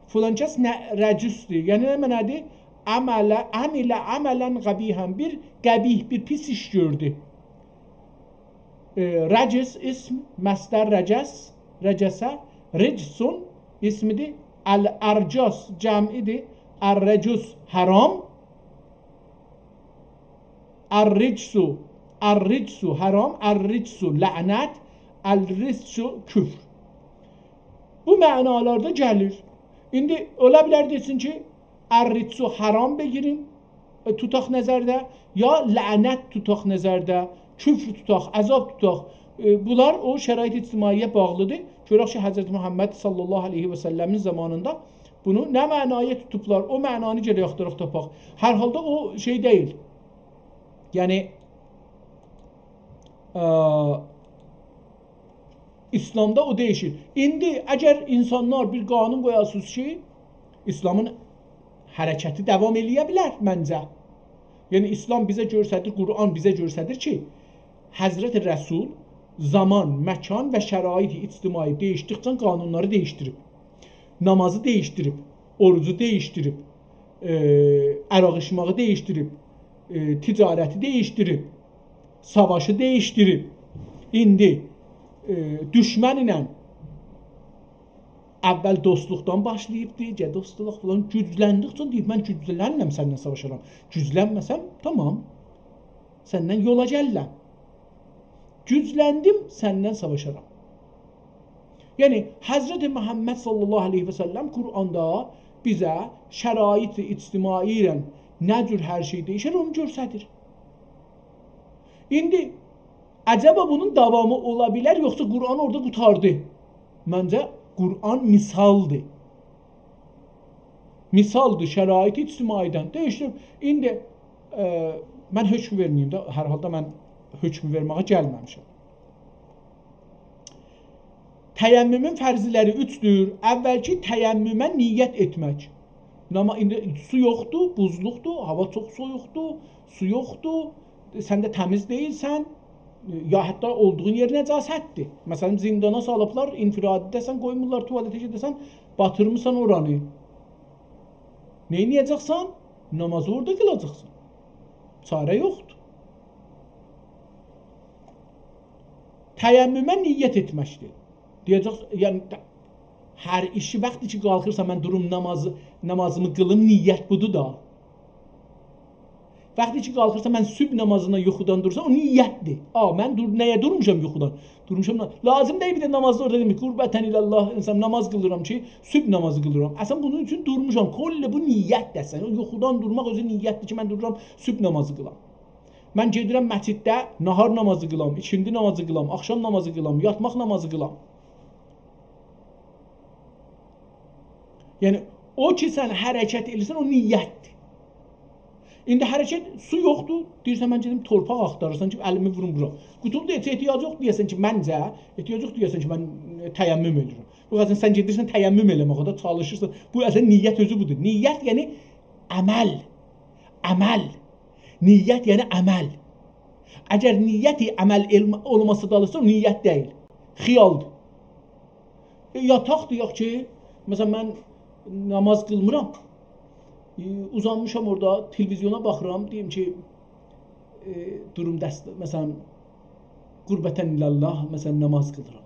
فلان کس نه-، رجسدیر. یعنی نه معنادیر؟ عمل، عمل عملاً قبیحاً. بیر قبیح، بیر پیس ایش گؤردو. ائ، رجس اسم، مصدر رجس، رجس، رجسون اسمدیر. الارجاس جمعیدیر. الرجس حرام. الرجس، الرجس حرام، الرجس لعنت، الرجس کفر. بو معنالاردا گلیر. ایندی اولا بیلر دئسین کی، الرجس حرام بگیرین، ائ، توتاق نظرده، یا لعنت توتاق نظرده، کفر توتاق، عذاب توتاق. ائ، بونلار او شرایط اجتماعی‌یه باغلیدیر. گؤرک کی، حضرت محمد صلی الله علیه و سلمین زامانیندا بونو نه معنایا توتوبلار، او معنانی گرک آختاراق تاپاق. هر حالدا او شئی دئییل. یعنی، ا، ایسلامدا او دییشیر. ایندی اگر اینسانلار بیر قانون قویاسینیز کی، ایسلامین حرکتی داوام ائله‌یه بیلر منجه. یعنی ایسلام بیزه گؤستریر، قرآن بیزه گؤستریر کی، حضرت رسول زامان، مکان و شرایط اجتماعی دییشدیکجه قانونلاری دییشدیریب. نامازی دییشدیریب، اوروجو دییشدیریب، ائ، عرق ایچمه‌یی دییشدیریب، ائ، تجارتی دییشدیریب، ساواشی دییشدیریب. ایندی، ائ، دوشمن ایله اول دوستلوقدان باشلاییبدی، گئده دوستلوق فلان، گوجلندیکجه دئییب: «من گوجلنمیرم سنینن ساواشارام. گوجلنمه‌سم، تامام، سنینن یولا گلیرم. گوجلندیم، سنینن ساواشارام.» یعنی، حضرت محمد صلی الله علیه و سلم قرآندا بیزه شرایط اجتماعی ایله نه جور هر شئی دییشیر، اونو گؤستریر. ایندی، عجبا بونون داوامی اولا بیلر، یوخسا قرآن اورادا قوتاردی؟ منجه، قرآن مثالدیر. مثالدیر، شرایط اجتماعی‌دن دییشدیریب. ایندی، ائ، من حکم وئرمه‌ییم ده، هر حالدا من حکم وئرمه‌یه گلمه‌میشم. تیممون فرضلری اوچدور. اولکی تیممه نیت ائتمک. آمما ایندی سو یوخدور، بوزلوقدور، هاوا چوخ سویوقدور، سو یوخدور، سن ده تمیز دئییلسن، یا حتی اولدوغون یئر نجاستدیر. مثلا، زندانا سالیبلار، انفرادی‌ده‌سن، قویمورلار توالته گئده‌سن، باتیرمیسان اورانی. نئینیه‌جکسن؟ نامازی اورادا قیلاجاقسان. چاره یوخدور. تیممه نیت ائتمکدیر. دئیه‌جک، یعنی، هر ایشی، وقتی کی قالخیرسان، من دوروم نامازی، نامازیمی قیلیم، نیت بودور دا. وقتی کی قالخیرسان، من صبح نامازینا یوخودان دورسام، او نیتدیر. آ، من دور، نه‌یه دورموشام یوخودان؟ دورموشام، نا-، لازیم دئییل بیر ده نامازدا اورادا دئییم کی، «قربتاً الی الله، انسان ناماز قیلیرام کی، صبح نامازی قیلیرام.» اصلا بونون اوچون دورموشام. کلّ بو نیتدیر اصلا. او یوخودان دورماق اؤزو نیتدیر کی، من دورورام، صبح نامازی قیلام. من گئدیرم مسجدده ناهار نامازی قیلام، ایکیندی نامازی قیلام، آخشام نامازی قیلام، یاتماق نامازی قیلام. یعنی، او کی سن حرکت ائلیسن، او نیتدیر. ایندی حرکت، سو یوخدور، دئییرسن، من گئدیم تورپاق آختاریرسان کی، الیمی ووروم بورا. قوتولدو، هئچ احتیاج یوخ دئیه‌سن کی، منجه، احتیاج یوخ دئیه‌سن کی، من، ائ، تیمم ائدیرم. یوخ، اصلا سن گئدیرسن تیمم ائله‌مه‌یه، او دا چالیشیرسان. بو اصلا نیت اؤزو بودور. نیت، یعنی عمل، عمل. نیت، یعنی عمل. اگر نیتی عمل ائلم-، اولماسا دا، نیت دئییل. خیالدیر. ائ، یاتاق دئیک کی، مثلا، من ناماز قیلمیرام. ائ، اوزانمیشام اورادا، تلویزیونا باخیرام، دئییم کی، ائ، دوروم دست، مثلا، قربتاً الی الله، مثلا، ناماز قیلیرام.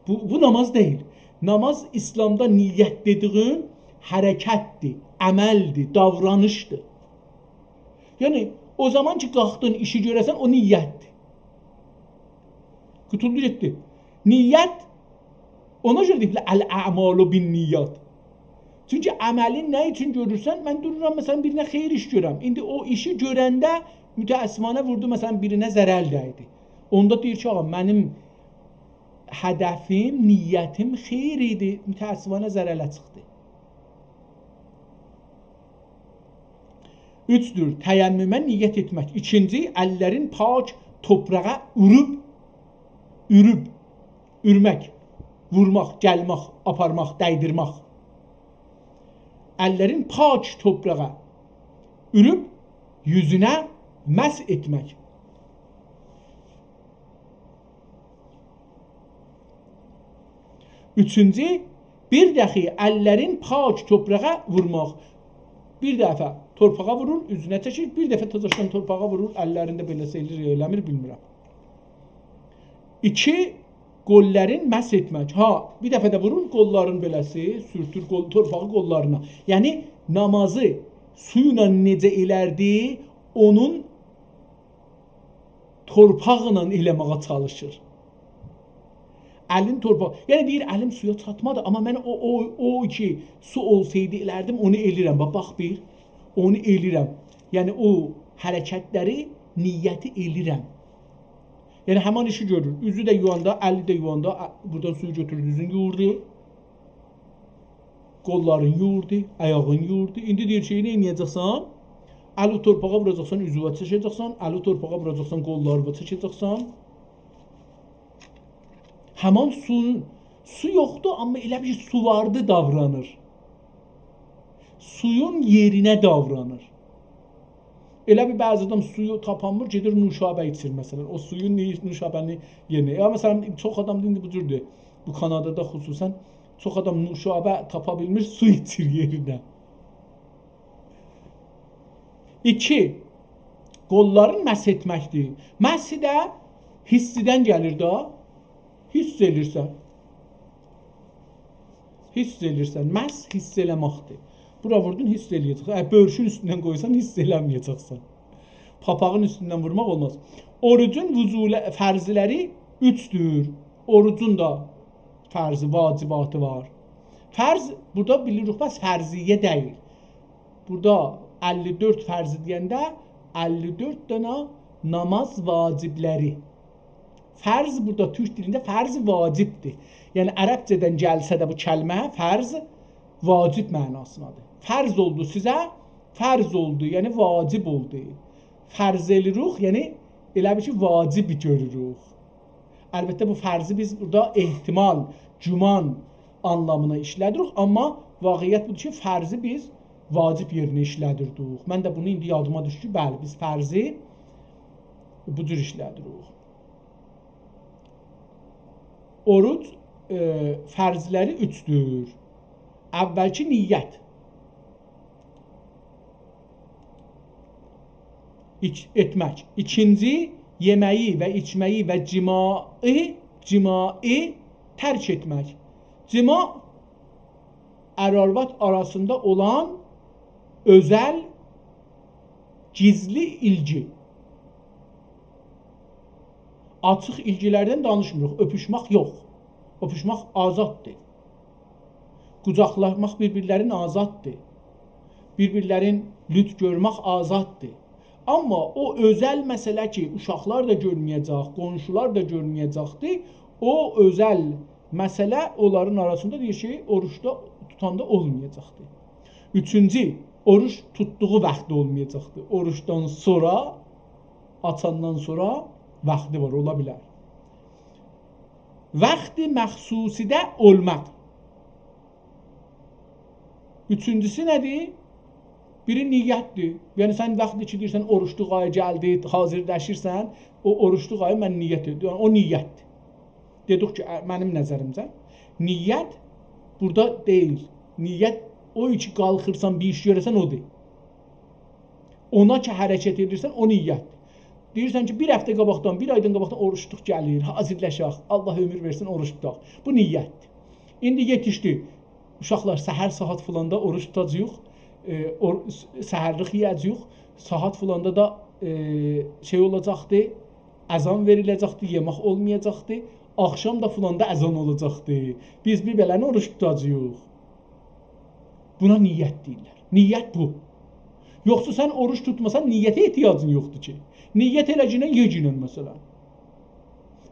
بو، بو ناماز دئییل. ناماز ایسلامدا نیت دئدیگین حرکتدیر، عملدیر، داورانیشدیر. یعنی، او زامان کی قالخدین ایشی گؤره‌سن، او نیتدیر. قوتولدو گئتدی. نیت، اونا گؤره دئییبلر، «الاعمال بالنیات». چونکی عملی نه اوچون گؤرورسن؟ من دورورام، مثلا، بیرینه خیر ایش گؤرم. ایندی او ایشی گؤرنده متأسفانه ووردو، مثلا، بیرینه ضرر دَیدی. اوندا دئییر کی، آغا، منیم هدفیم، نیتیم خیر ایدی، متأسفانه ضرره چیخدی. اوچدور، تیممه نیت ائتمک. ایکینجی، اللرین پاک توپراغا اوروب، اوروب، اورمک، وورماق، گلمک، آپارماق، دیدیرمک. اللرین پاک توپراغا اوروب، یوزونه مسح ائتمک. اوچونجو، بیر دخی اللرین پاک توپراغا وورماق. بیر دفعه تورپاغا وورور، اوزونه چکیر، بیر دفعه تزه‌شدن تورپاغا وورور، اللرینده بئله‌سی ائله‌ییر، ائله‌میر، بیلمیرم. ایکی، قوللرین مسح ائتمک. ها، بیر دفعه ده وورور، قوللارین بئله‌سی، سورتور قول، تورپاغی قوللارینا. یعنی، نامازی سو ایله نئجه ائلردی، اونون تورپاقلا ائله‌مه‌یه چالیشیر. الین تورپاق، یعنی دئییر، الیم سویا چاتمادی، آمما من او، او، او کی سو اولسایدی ائلردیم، اونو ائله‌ییرم. باخ، باخ بیر، اونو ائله‌ییرم. یعنی او حرکتلری نیتی ائله‌ییرم. یعنی همان ایشی گؤرور. اوزو ده یوواندا، الی ده یوواندا، ا-، بورادان سویو گؤتوردو، اوزون یوووردو. قوللارین یوووردو، آیاغین یوووردو. ایندی دئییر کی، نه ائده‌جکسن؟ الی تورپاغا ووراجاقسان، اوزووه چکه‌جکسن، الی تورپاغا ووراجاقسان، قوللاریوا چکه‌جکسن. همان سو، سو یوخدور، آمما ائله بیل سو واردی داورانیر. سویون یئرینه داورانیر. ائله بیل بعضی آدام سویو تاپانمیر، گئدیر نوشابه ایچیر مثلا. او سویون نی-، نوشابه‌نین یئرینه. یا مثلا چوخ آدام دا ایندی بو جوردور. بو کانادادا خصوصا چوخ آدام نوشابه تاپا بیلمیر، سو ایچیر یئرینه. ایکی، قوللارین مسح ائتمکدیر. مسح ده حسدن گلیر دا. حس ائلیرسن. حس ائلیرسن. مسح حس ائله‌مکدیر. بورا ووردون، حس ائله‌یه‌جکسن. اگر بؤرکون اوستوندن قویسان، حس ائله‌مه‌یه‌جکسن. پاپاغین اوستوندن وورماق اولماز. اوروجون وضوله-، فرضلری اوچدور. اوروجون دا فرضی، واجباتی وار. فرض، بورادا بیلیریک، بس فرضیه دئییل. بورادا اللی دؤرد فرضی دئینده اللی دؤرد دنه نماز واجبلری. فرض بورادا تورک دیلینده فرض واجبدیر. یعنی عربجه‌دن گلسه ده بو کلمه فرض واجب معناسیندادیر. فرض اولدو سیزه، فرض اولدو، یعنی واجب اولدو. فرض ائلیروخ، یعنی ائله بیل کی واجب گؤروروخ. البته بو فرضی بیز بورادا احتمال، گمان آنلامینا ایشله‌دیریک، آمما واقعیت بودور کی فرضی بیز واجب یئرینه ایشله‌دیردیک. من ده بونو ایندی یادیما دوشدو. بلی، بیز فرضی بو جور ایشله‌دیریک. اوروج، ائ، فرضلری اوچدور. اولکی نیت. ایچ-، ائتمک. ایکینجی، یئمه‌یی و ایچمه‌یی و جماعی، جماعی ترک ائتمک. جماع، ار-آرواد آراسیندا اولان اؤزل، گیزلی ایلگی. آچیق ایلگیلردن دانیشمیریق. اؤپوشمک یوخ. اؤپوشمک آزاددیر. قوجاقلاماق بیر-بیرلرین آزاددیر. بیر-بیرلرین لوت گؤرمک آزاددیر. آمما او اؤزل مسئله کی، اوشاقلار دا گؤرمه‌یه‌جک، قونشولار دا گؤرمه‌یه‌جکدیر، او اؤزل مسئله اونلارین آراسیندا دئییر کی، اوروجدا توتاندا اولمایاجاقدیر. اوچونجو، اوروج توتدوغو واخت اولمایاجاقدیر. اوروجدان سونرا، آچاندان سونرا واختی وار، اولا بیلر. واخت مخصوصی‌ده اولماق. اوچونجوسو نه‌دیر؟ بیری نیتدیر. یعنی سن واخت کی دئییرسن، اوروجلوق آیی گلدی، حاضرلاشیرسان، او اوروجلوق آیی من نیت ائدیرم. یعنی او نیتدیر. دئدیک کی، ا، منیم نظریمجه، نیت بورادا دئییل. نیت او کی قالخیرسان، بیر ایش گؤره‌سن، اودور. اونا کی حرکت ائدیرسن، او نیتدیر. دئییرسن کی، بیر هفته قاباقدان، بیر آیدان قاباقدان اوروجلوق گلیر، حاضرلاشاق، الله عؤمور وئرسین، اوروج توتاق. بو نیتدیر. ایندی یئتیشدی. اوشاقلار، سحر ساعات فلاندا اوروج توتاجاغیق، ائ، اور-، س-، سحرلیک یئیه‌جه‌ییک. ساعات فلاندا دا، ائ، شئی اولاجاقدی، اذان وئریله‌جکدی، یئمک اولمایاجاقدی. آخشام دا فلاندا اذان اولاجاقدی. بیز بیر بئله‌نی اوروج توتاجاغیق. بونا نیت دئییرلر. نیت بو. یوخسا سن اوروج توتماسان، نیته احتیاجین یوخدور کی. نیت ائله‌گینن، یئگینن، مثلا.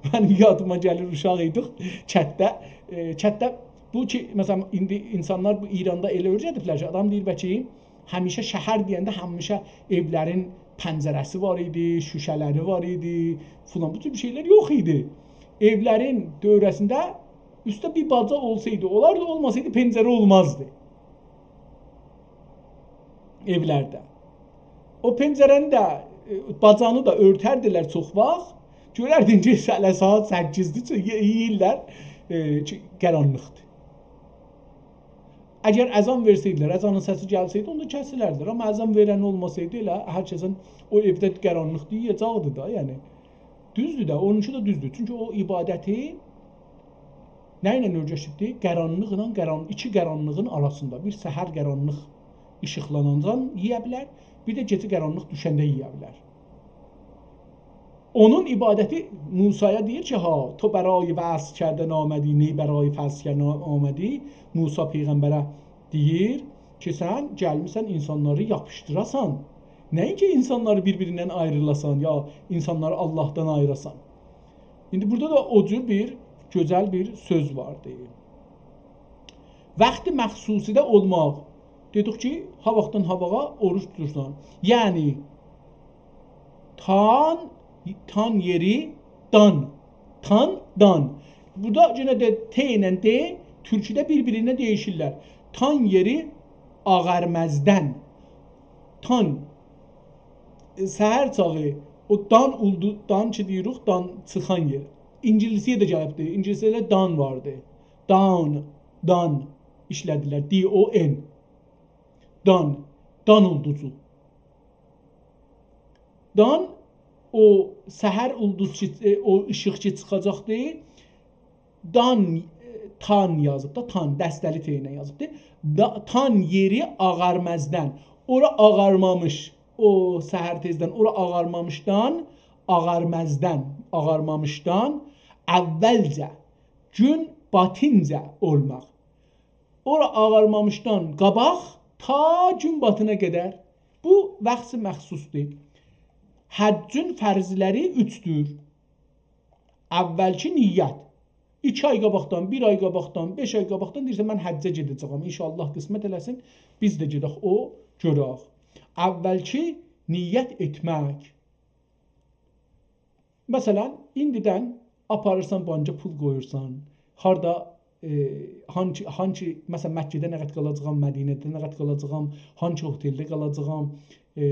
منیم یادیما گلیر، اوشاق ایدیک، کتده، ائ، کتده بو کی، مثلا، ایندی اینسانلار بو ایراندا ائله اؤیره‌دیبلر کی، آدام دئییر، بلکه همیشه شهر دئینده همیشه ائولرین پنجره‌سی وار ایدی، شوشه‌لری وار ایدی، فلان، بو جور بیر شئیلر یوخ ایدی. ائولرین دؤوره‌سینده اوسته بیر باجا اولسایدی اولاردی، اولماسایدی پنجره اولمازدی ائولرده. او پنجره‌نی ده، ائ، باجانی دا اؤرتردیلر چوخ واخت. گؤرردین کی، هله ساعات سککیزدیر، چو-، یئ-، یئییرلر، ائ، کی، قارانلیقدیر. اگر اذان وئرسه‌یدیلر، اذانین سسی گلسه‌یدی، اوندا کسیلردیلر. آمما اذان وئرن اولماسایدی، ائله هر کسین او ائوده قارانلیقدیر، یئیه‌جکدی دا، یعنی. دوزدور ده، اونونکی ده دوزدور. چونکی او عبادتی نه ایله اؤیرشیبدی؟ قارانلیقلا، قاران-، ایکی قارانلیغین آراسیندا. بیر سحر قارانلیق ایشیقلاناندا یئیه بیلر، بیر ده گئجه قارانلیق دوشنده یئیه بیلر. اونون عبادتی موسایا دئییر کی، «ها، تو برای وصل کردن آمدی، نی برای فصل کردن آمدی.» موسی پیغمبره دئییر کی، سن گلمیسن اینسانلاری یاپیشدیراسان. نه اینکی اینسانلاری بیر-بیریندن آییراسان، یا اینسانلاری آللاهدان آییراسان. ایندی بورادا دا او جور بیر گؤزل بیر سؤز واردی. وقت مخصوصی‌ده اولماق. دئدیک کی، هاواختان هاواغا اوروج توتورسان. یعنی، تان، تان یئری دان. تان، دان. بورادا یئنه ده ت ایله د تورکوده بیر-بیرینه دییشیرلر. تان یئری آغارمازدان. تان، ائ، سحر چاغی او دان اولدو، دان کی دئییریک، دان چیخان یئر. اینگیلیسی‌یه ده گلیبدی. اینگیلیسی‌ده دان واردی. Dawn، دان ایشله‌دیرلر. D O N. دان، دان اولدوزو. دان، او سحر اولدوز کی، ائ، او ایشیق کی چیخاجاقدی. دان، ائ، تان یازیب دا، تان، دسته‌لی ت ایله یازیبدی. دا، تان یئری آغارمازدان. اورا آغارمامیش. او سحر تئزدن اورا آغارمامیشدان، آغارمازدان، آغارمامیشدان اولجه، گون باتینجا اولماق. اورا آغارمامیشدان قاباق تا گون باتانا قدر. بو وقت مخصوصدور. حجین فرضلری اوچدور. اولکی نیت. ایکی آی قاباقدان، بیر آی قاباقدان، بئش آی قاباقدان دئییرسن، «من حجه گئده‌جه‌یم، ان‌شاءالله قسمت ائله‌سین، بیز ده گئدک او گؤرک.» اولکی نیت ائتمک. مثلا، ایندیدن آپاریرسان بانکا پول قویورسان، هاردا، ائ، هانسی، هانسی، مثلا، مکه‌ده نه قدر قالاجاغام، مدینه‌ده نه قدر قالاجاغام، هانسی هتلده قالاجاغام، ائ،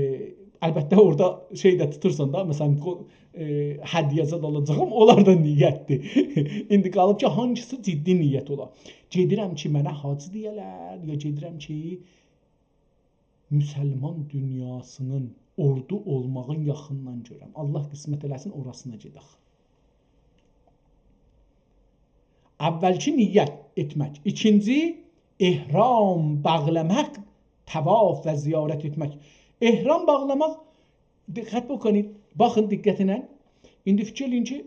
البته، اورادا شئی ده توتورسان دا، مثلا، قو-، ائ، هدیه زاد آلاجاغام، اونلار دا نیتدیر. ایندی قالیب کی، هانسیسی جدی نیت اولا. گئدیرم کی، منه حاجی دئیه‌لر، یا گئدیرم کی، مسلمان دونیاسینین اوردو اولماغین یاخیندان گؤرم. الله قسمت ائله‌سین، اوراسینا گئدک. اولکی نیت ائتمک. ایکینجی، احرام باغلاماق، طواف و زیارت ائتمک. احرام باغلاماق، دقت بوکونید، باخین دقتله. ایندی فیکیر ائله‌یین کی،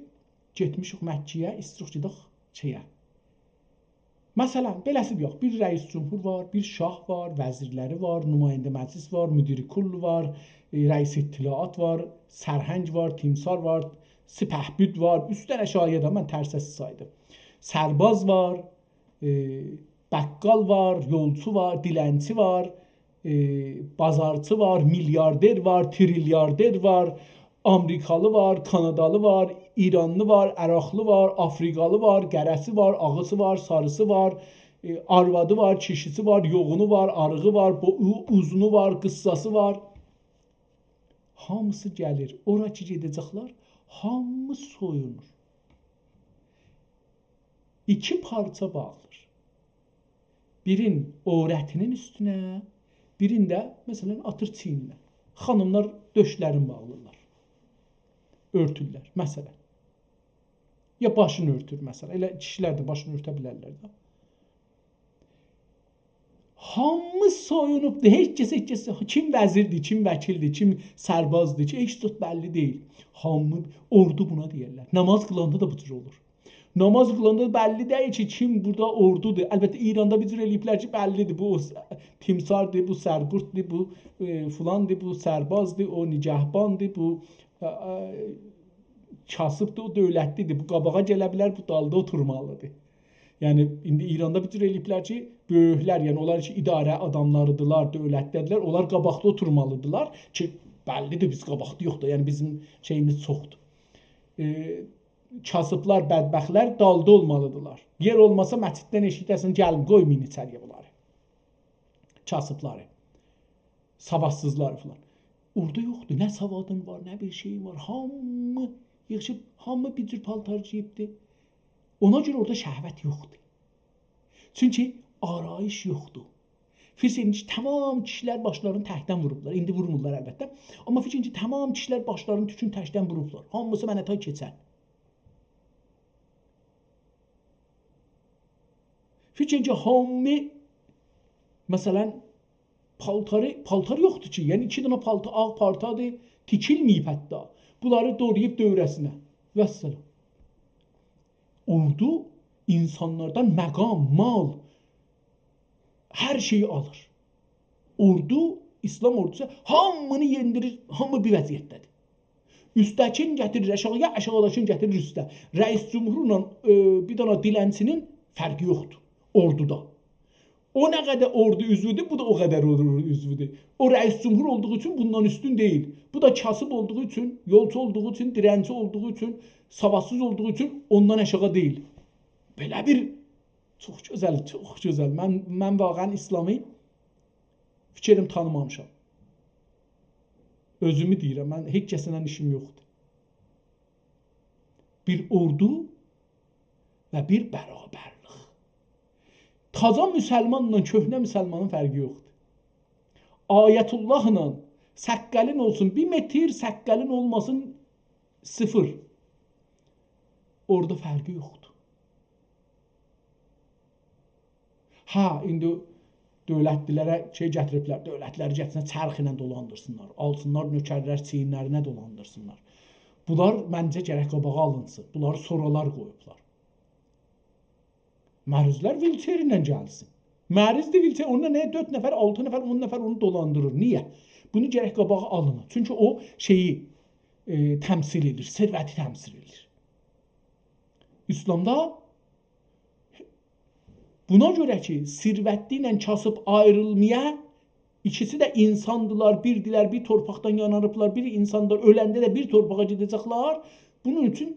گئتمیشیک مکه‌یه، ایستیروخ گئدک شئیه. مثلا، بئله‌سی دئیک، بیر رئیس جمهور وار، بیر شاه وار، وزیرلری وار، نماینده مجلس وار، مدیر کل وار، ائ، رئیس اطلاعات وار، سرهنگ وار، تیمسار وار، سپهبد وار، اوچ دنه شاید، من ترسه سایدیم. سرباز وار، ائ، بقال وار، یولچو وار، دیلنچی وار، ائ، بازارچی وار، میلیاردر وار، تریلیاردر وار، آمریکالی وار، کانادالی وار، ایرانلی وار، عراقلی وار، آفریقالی وار، قره‌سی وار، آغیسی وار، ساریسی وار، ائ، آروادی وار، کیشیسی وار، یوغونو وار، آریغی وار، بو-، او-، اوزونو وار، قیسساسی وار. هامیسی گلیر. اورا کی گئده‌جکلر، هامی سویونور. ایکی پارچا باغلیر. بیرین عورتینین اوستونه، بیرین ده، مثلا، آتیر چیینینه. خانیملار دؤشلرینی باغلیرلار. اؤرتورلر، مثلا. یا باشینی اؤرتور، مثلا. ائله کیشیلر ده باشینی اؤرته بیلرلر ده. هامی سویونوبدور، هئچ کس، هئچ کس، کیم وزیردیر، کیم وکیلدیر، کیم سربازدیر کی، هئچ زاد بللی دئییل. هامی، اوردو بونا دئیرلر. نماز قیلاندا دا بو جور اولور. نماز قیلاندا بللی دئییل کی، کیم بورادا اوردودور. البته، ایراندا بیر جور ائله‌ییبلر کی، بللیدیر، بو س-، تیمساردیر، بو سرقورددور، بو، ائ، فلاندیر، بو سربازدیر، او نگهباندیر، بو، ائ، ائ، کاسیبدیر، او دؤولتلیدیر، بو قاباغا گله بیلر، بو دالدا اوتورمالیدیر. یعنی، ایندی ایراندا بیر جور ائله‌ییبلر کی، بؤیوکلر، یعنی اونلار کی، اداره آداملاریدیرلار، دؤولتده‌دیرلر، اونلار قاباقدا اوتورمالیدیرلار کی، بللیدیر، بیز قاباقدایوخ دا، یعنی بیزیم شئییمیز چوخدور. ائ، کاسیبلار، بدبختلر دالدا اولمالیدیرلار. یئر اولماسا، مسجددن ائشیکده‌سن، گلین، قویمایین ایچری‌یه بونلاری. کاسیبلاری. سوادسیزلار فلان. اورادا یوخدور. نه سوادین وار، نه بیر شئیین وار. هامی ییغیشیب، هامی بیر جور پالتار گئییبدی. اونا گؤره اورادا شهوت یوخدور. چونکی آرایش یوخدور. فیکر ائدین کی، تمام کیشیلر باشلارینی تکدن ووروبلار. ایندی وورمورلار البته. آمما فیکر ائدین کی، تمام کیشیلر باشلارینی توکون تکدن ووروبلار. هامیسی منه تای کئچن. فیکر ائدین کی، هامی، مثلا، پالتاری، پالتار یوخدور کی، یعنی ایکی دنه پالتا، آغ پالتادیر، تیکیلمه‌ییب حتی. بونلاری دولاییب دؤوره‌سینه. والسلام. اوردو اینسانلاردان مقام، مال، هر شئیی آلیر. اوردو ایسلام اوردوسو هامینی یئندیریر، هامی بیر وضعیتده‌دیر. اوستده‌کین گتیریر آشاغییا، آشاغیداکین گتیریر اوسته. رئیس جمهورلا، ائ، بیر دنه دیلنچی‌نین فرقی یوخدور اوردودا. او نه قدر اوردو عضوودور، بو دا او قدر اوردو عضوودور. او رئیس جمهور اولدوغو اوچون بوندان اوستون دئییل. بو دا کاسیب اولدوغو اوچون، یولچو اولدوغو اوچون، دیلنچی اولدوغو اوچون، ساوادسیز اولدوغو اوچون اوندان آشاغی دئییل. بئله بیر، چوخ گؤزل، چوخ گؤزل. من، من واقعاً ایسلامی فیکریم تانیمامیشام. اؤزومو دئییرم، من هئچ کسینن ایشیم یوخدور. بیر اوردو و بیر برابرلیک. تازا مسلمانلا کؤهنه مسلمانین فرقی یوخدور. آیت‌اللهلا سققلین اولسون بیر متر، سققلین اولماسین صفر. اورادا فرقی یوخدور. هه، ایندی دؤولتلی‌لره شئی گتیریبلر، دؤولتلری گتیرسینلر، چرخ ایله دولاندیرسینلار، آلسینلار نؤکرلر چیگینلرینه دولاندیرسینلار. بونلار منجه گرک قاباغا آلینسین، بونلاری سونرالار قویوبلار. مریضلر ویلچر ایله گلسین. مریضدیر ویلچر، اوندا نه دؤرد نفر، آلتی نفر، اون نفر اونو دولاندیریر. نییه؟ بونو گرک قاباغا آلین. چونکی او شئیی، ائ، تمثیل ائدیر، ثروتی تمثیل ائدیر. ایسلامدا بونا گؤره کی، ثروتلی ایله کاسیب آیریلمایا، ایکیسی ده اینساندیلار، بیردیلر، بیر تورپاقدان یارانیبلار، بیر اینساندیلار، اؤلنده ده بیر تورپاغا گئده‌جکلر. بونون اوچون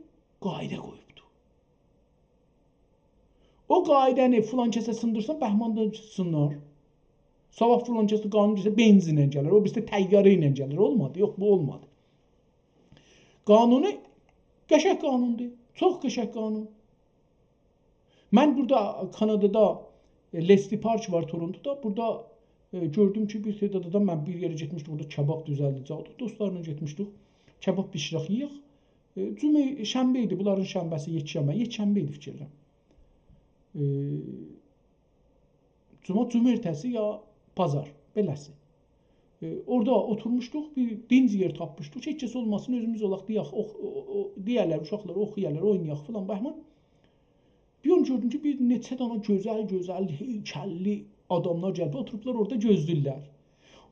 قاعده قویوبدور. او قاعده‌نی فلان کسه سیندیرسان، بهماندا سینار. صاباح فلان کسه قانون گلسه، بنزینله گلر. او بیریسی طیاره ایله گلر. اولمادی، یوخ، بو اولمادی. قانونو قشنگ قانوندور. چوخ قشنگ قانون. من بورادا، کانادادا، ائ، لئسلی پارک وار تورونتودا. بورادا، ائ، گؤردوم کی، بیر تعداد آدام، من بیر یئره گئتمیشدیم، اورادا کباب دوزلده‌جکدیک. دوستلارلا گئتمیشدیک. کباب بیشیرک، یئیک. ائ، جمعه، شنبه ایدی، بونلارین شنبه‌سی، یکشنبه، یکشنبه ایدی فیکر ائلیرم. ائ، جمعه، جمعه ارتسی یا بازار، بئله‌سی. ائ، اورادا اوتورموشدوق، بیر دینج یئر تاپمیشدیق. هئچ کس اولماسین، اؤزوموز اولاق، دئیک، او، او، او، دئیرلر، اوشاقلار اوخویارلار، اوینایاق فلان، بهمان. بیر آن گؤردوم کی، بیر نئچه دنه گؤزل، گؤزل، هیکللی آداملار گلیب اوتوروبلار اورادا گؤزله‌ییرلر.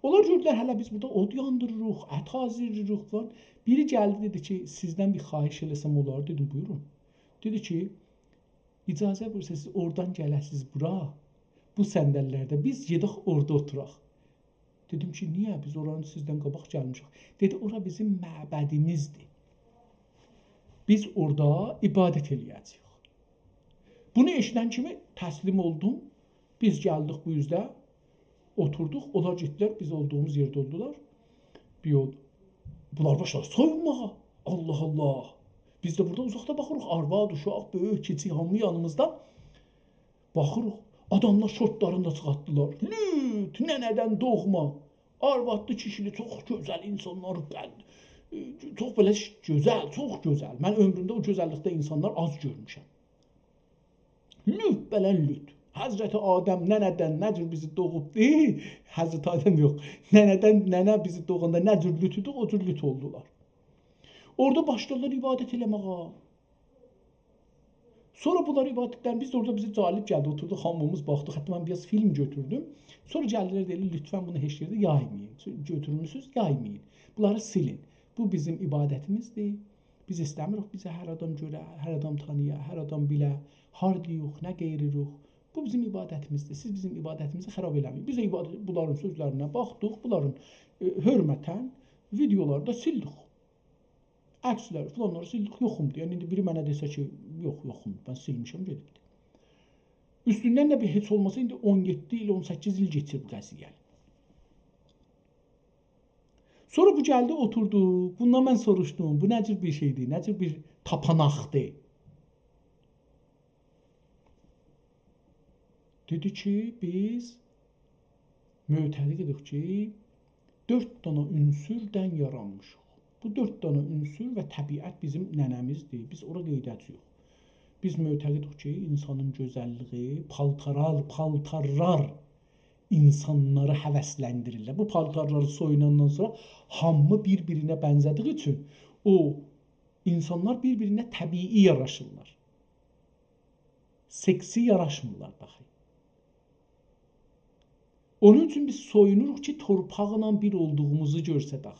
اونلار گؤردولر، هله بیز بورادا اود یاندیریریق، ات حاضیرلاییریق فلان. بیری گلدی، دئدی کی، «سیزدن بیر خواهش ائله‌سم اولار؟» دئدیم، «بویورون.» دئدی کی، «اجازه وئرسز، سیز اورادان گله‌سیز بورا، بو صندلی‌لرده، بیز گئدک اورادا اوتوراق.» دئدیم کی، «نییه؟ بیز اورانی سیزدن قاباق گلمیشیک.» دئدی، «اورا بیزیم معبدیمیزدیر. بیز اورادا عبادت ائله‌یه‌جه‌ییک.» بونو ائشیدن کیمی تسلیم اولدوم. بیز گلدیک بو اوزده، اوتوردوق، اونلار گئتدیلر، بیز اولدوغوموز یئرده اولدولار. بیر یول، بونلار باشلادی سویونماغا. الله، الله. بیز ده بورادا اوزاقدا باخیریق، آرواد، اوشاق، بؤیوک، کیچیک، هامی یانیمیزدا. باخیریق، آداملار شورتلارینی دا چیخارتدیلار. لوت، ننه‌دن دوغما، آروادلی، کیشیلی، چوخ گؤزل اینسانلار، بل-، ائ، چوخ بئله ش-، گؤزل، چوخ گؤزل. من عؤمرومده او گؤزللیکده اینسانلار آز گؤرموشم. لوت بلن لوت. حضرت آدم ننه‌دن نه جور بیزی دوغوبدو؟ حضرت آدم یوخ. ننه‌دن، ننه بیزی دوغاندا نه جور لوت ایدیک، او جور لوت اولدولار. اورادا باشلادیلار عبادت ائله‌مه‌یه. سونرا بونلار عبادتلرین، بیز ده اورادا، بیزه جالب گلدی. اوتوردوق، هامیمیز باخدیق. حتی من بیر آز فیلم گؤتوردوم. سونرا گلدیلر، دئدیلر، «لطفاً بونو هئچ یئرده یایمایین. چونکی گؤتورموسونوز، یایمایین. بونلاری سیلین. بو بیزیم عبادتیمیزدیر. بیز ایسته‌میریک بیزی هر آدام گؤره، هر آدام تانییا، هر آدام بیله. هاردایوخ، نه قئییریروخ. بو بیزیم عبادتیمیزدیر. سیز بیزیم عبادتیمیزی خراب ائله‌مه‌یین.» بیز ده عبادت، بونلارین سؤزلرینه باخدیق، بونلارین، ائ، حؤرمتاً ویدئولاری دا سیلدیک. عکسلری فلانلاری سیلدیک، یوخومدور. یعنی، ایندی بیری منه دئسه کی، «یوخ، یوخومدور، من سیلمیشم، گئدیبدیر.» اوستوندن ده بیر هئچ اولماسا، ایندی اون یئددی ایل، اون سککیز ایل کئچیر بو قضیه. سونرا بو گلدی، اوتوردو. بوندان من سوروشدوم، «بو نه جور بیر شئیدیر، نه جور بیر تاپاناقدیر؟» دئدی کی، «بیز معتقدیک کی، دؤرد دانا عنصردن یارانمیشیق. بو دؤرد دانا عنصر و طبیعت بیزیم ننه‌میزدیر. بیز اورا قئییده‌جه‌ییک. بیز معتقدیک کی، اینسانین گؤزللیگی، پالتارلار، پالتارلار اینسانلاری هوسلندیریرلر. بو پالتارلاری سویوناندان سونرا هامی بیر-بیرینه بنزه‌دیگی اوچون او اینسانلار بیر-بیرینه طبیعی یاراشیرلار. سکسی یاراشمیرلار داخی.» اونون اوچون بیز سویونوروق کی، تورپاقلا بیر اولدوغوموزو گؤرسدک.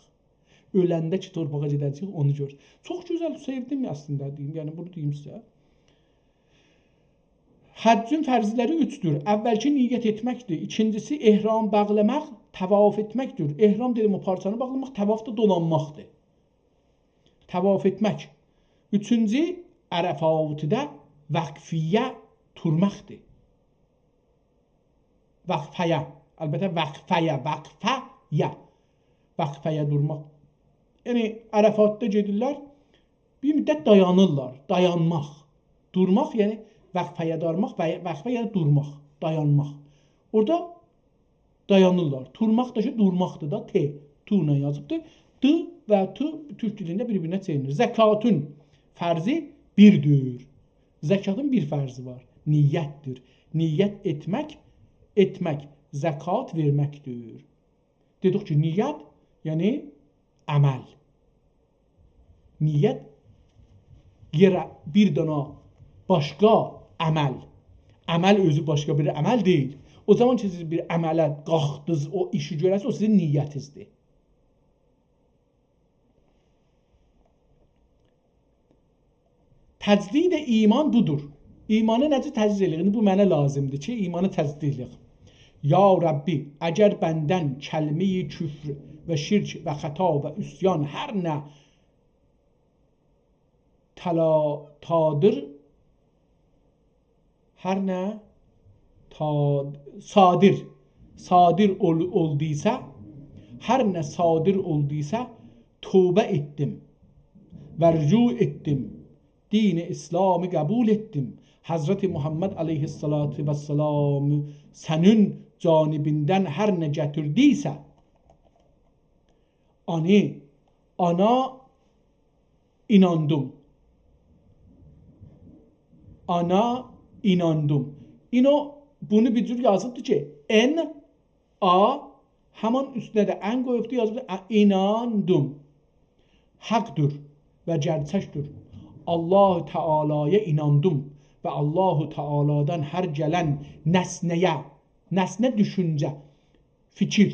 اؤلنده کی، تورپاغا گئده‌جه‌ییک، اونو گؤر. چوخ گؤزل، سئودیم اصلینده دئییم، یعنی بونو دئییم سیزه. حجین فرضلری اوچدور. اوّلکی نیت ائتمکدیر. ایکینجیسی احرام باغلاماق، طواف ائتمکدیر. احرام دئدیم، او پارچانی باغلاماق، طواف دا دولانماقدیر. طواف ائتمک. اوچونجو، عرفاتدا وقفه‌یه دورماقدیر. وقفه‌یه. البته، وقفه‌یه، وقفه‌یه. وقفه‌یه دورماق. یعنی، عرفاتدا گئدیرلر، بیر مدت دایانیرلار. دایانماق. دورماق، یعنی وقفه‌یه دورماق، و وقفه، یعنی دورماق، دایانماق. اورادا دایانیرلار. تورماق دا کی، دورماقدیر دا، ت، تو ایله یازیبدیر. د و ت تورک دیلینده بیر-بیرینه چئیلیر. زکاتون فرضی بیردیر. زکاتین بیر فرضی وار. نیتدیر. نیت ائتمک، ائتمک، زکات وئرمکدیر. دئدیک کی، نیت، یعنی عمل. نیت یئره بیر دانا باشقا عمل. عمل اؤزو باشقا بیر عمل دئییل. او زامان کی، سیز بیر عمله قالخدینیز، او ایشی گؤره‌سینیز، او سیزین نیتینیزدیر. تجدید ایمان بودور. ایمانی نئجه تجدید ائله‌یک؟ ایندی بو منه لازیمدیر کی، ایمانی تجدید ائله‌یک. یا ربی، اگر بندن کلمه‌ی کفر و شرک و خطا و عصیان هر نه تلا-، تادر، هر نه تا-، صادر، صادر اول-، اولدویسا، هر نه صادر اولدویسا، توبه ائتدیم و رجوع ائتدیم. دین اسلامی قبول ائتدیم. حضرت محمد علیه‌الصلاة والسلام سنین جانبیندن هر نه گتیردیسه، آنی، آنا ایناندیم. آنا ایناندیم. اینو، بونو بیر جور یازیبدی کی، ان، آ، همان اوستونه ده ان قویوبدو، یازیبدی، ا-، ایناندیم. حقدور و گئرچکدور. الله تعالی‌یا ایناندیم و الله تعالی‌دان هر گلن نسنه‌یه، نسنه دوشونجه، فیکیر،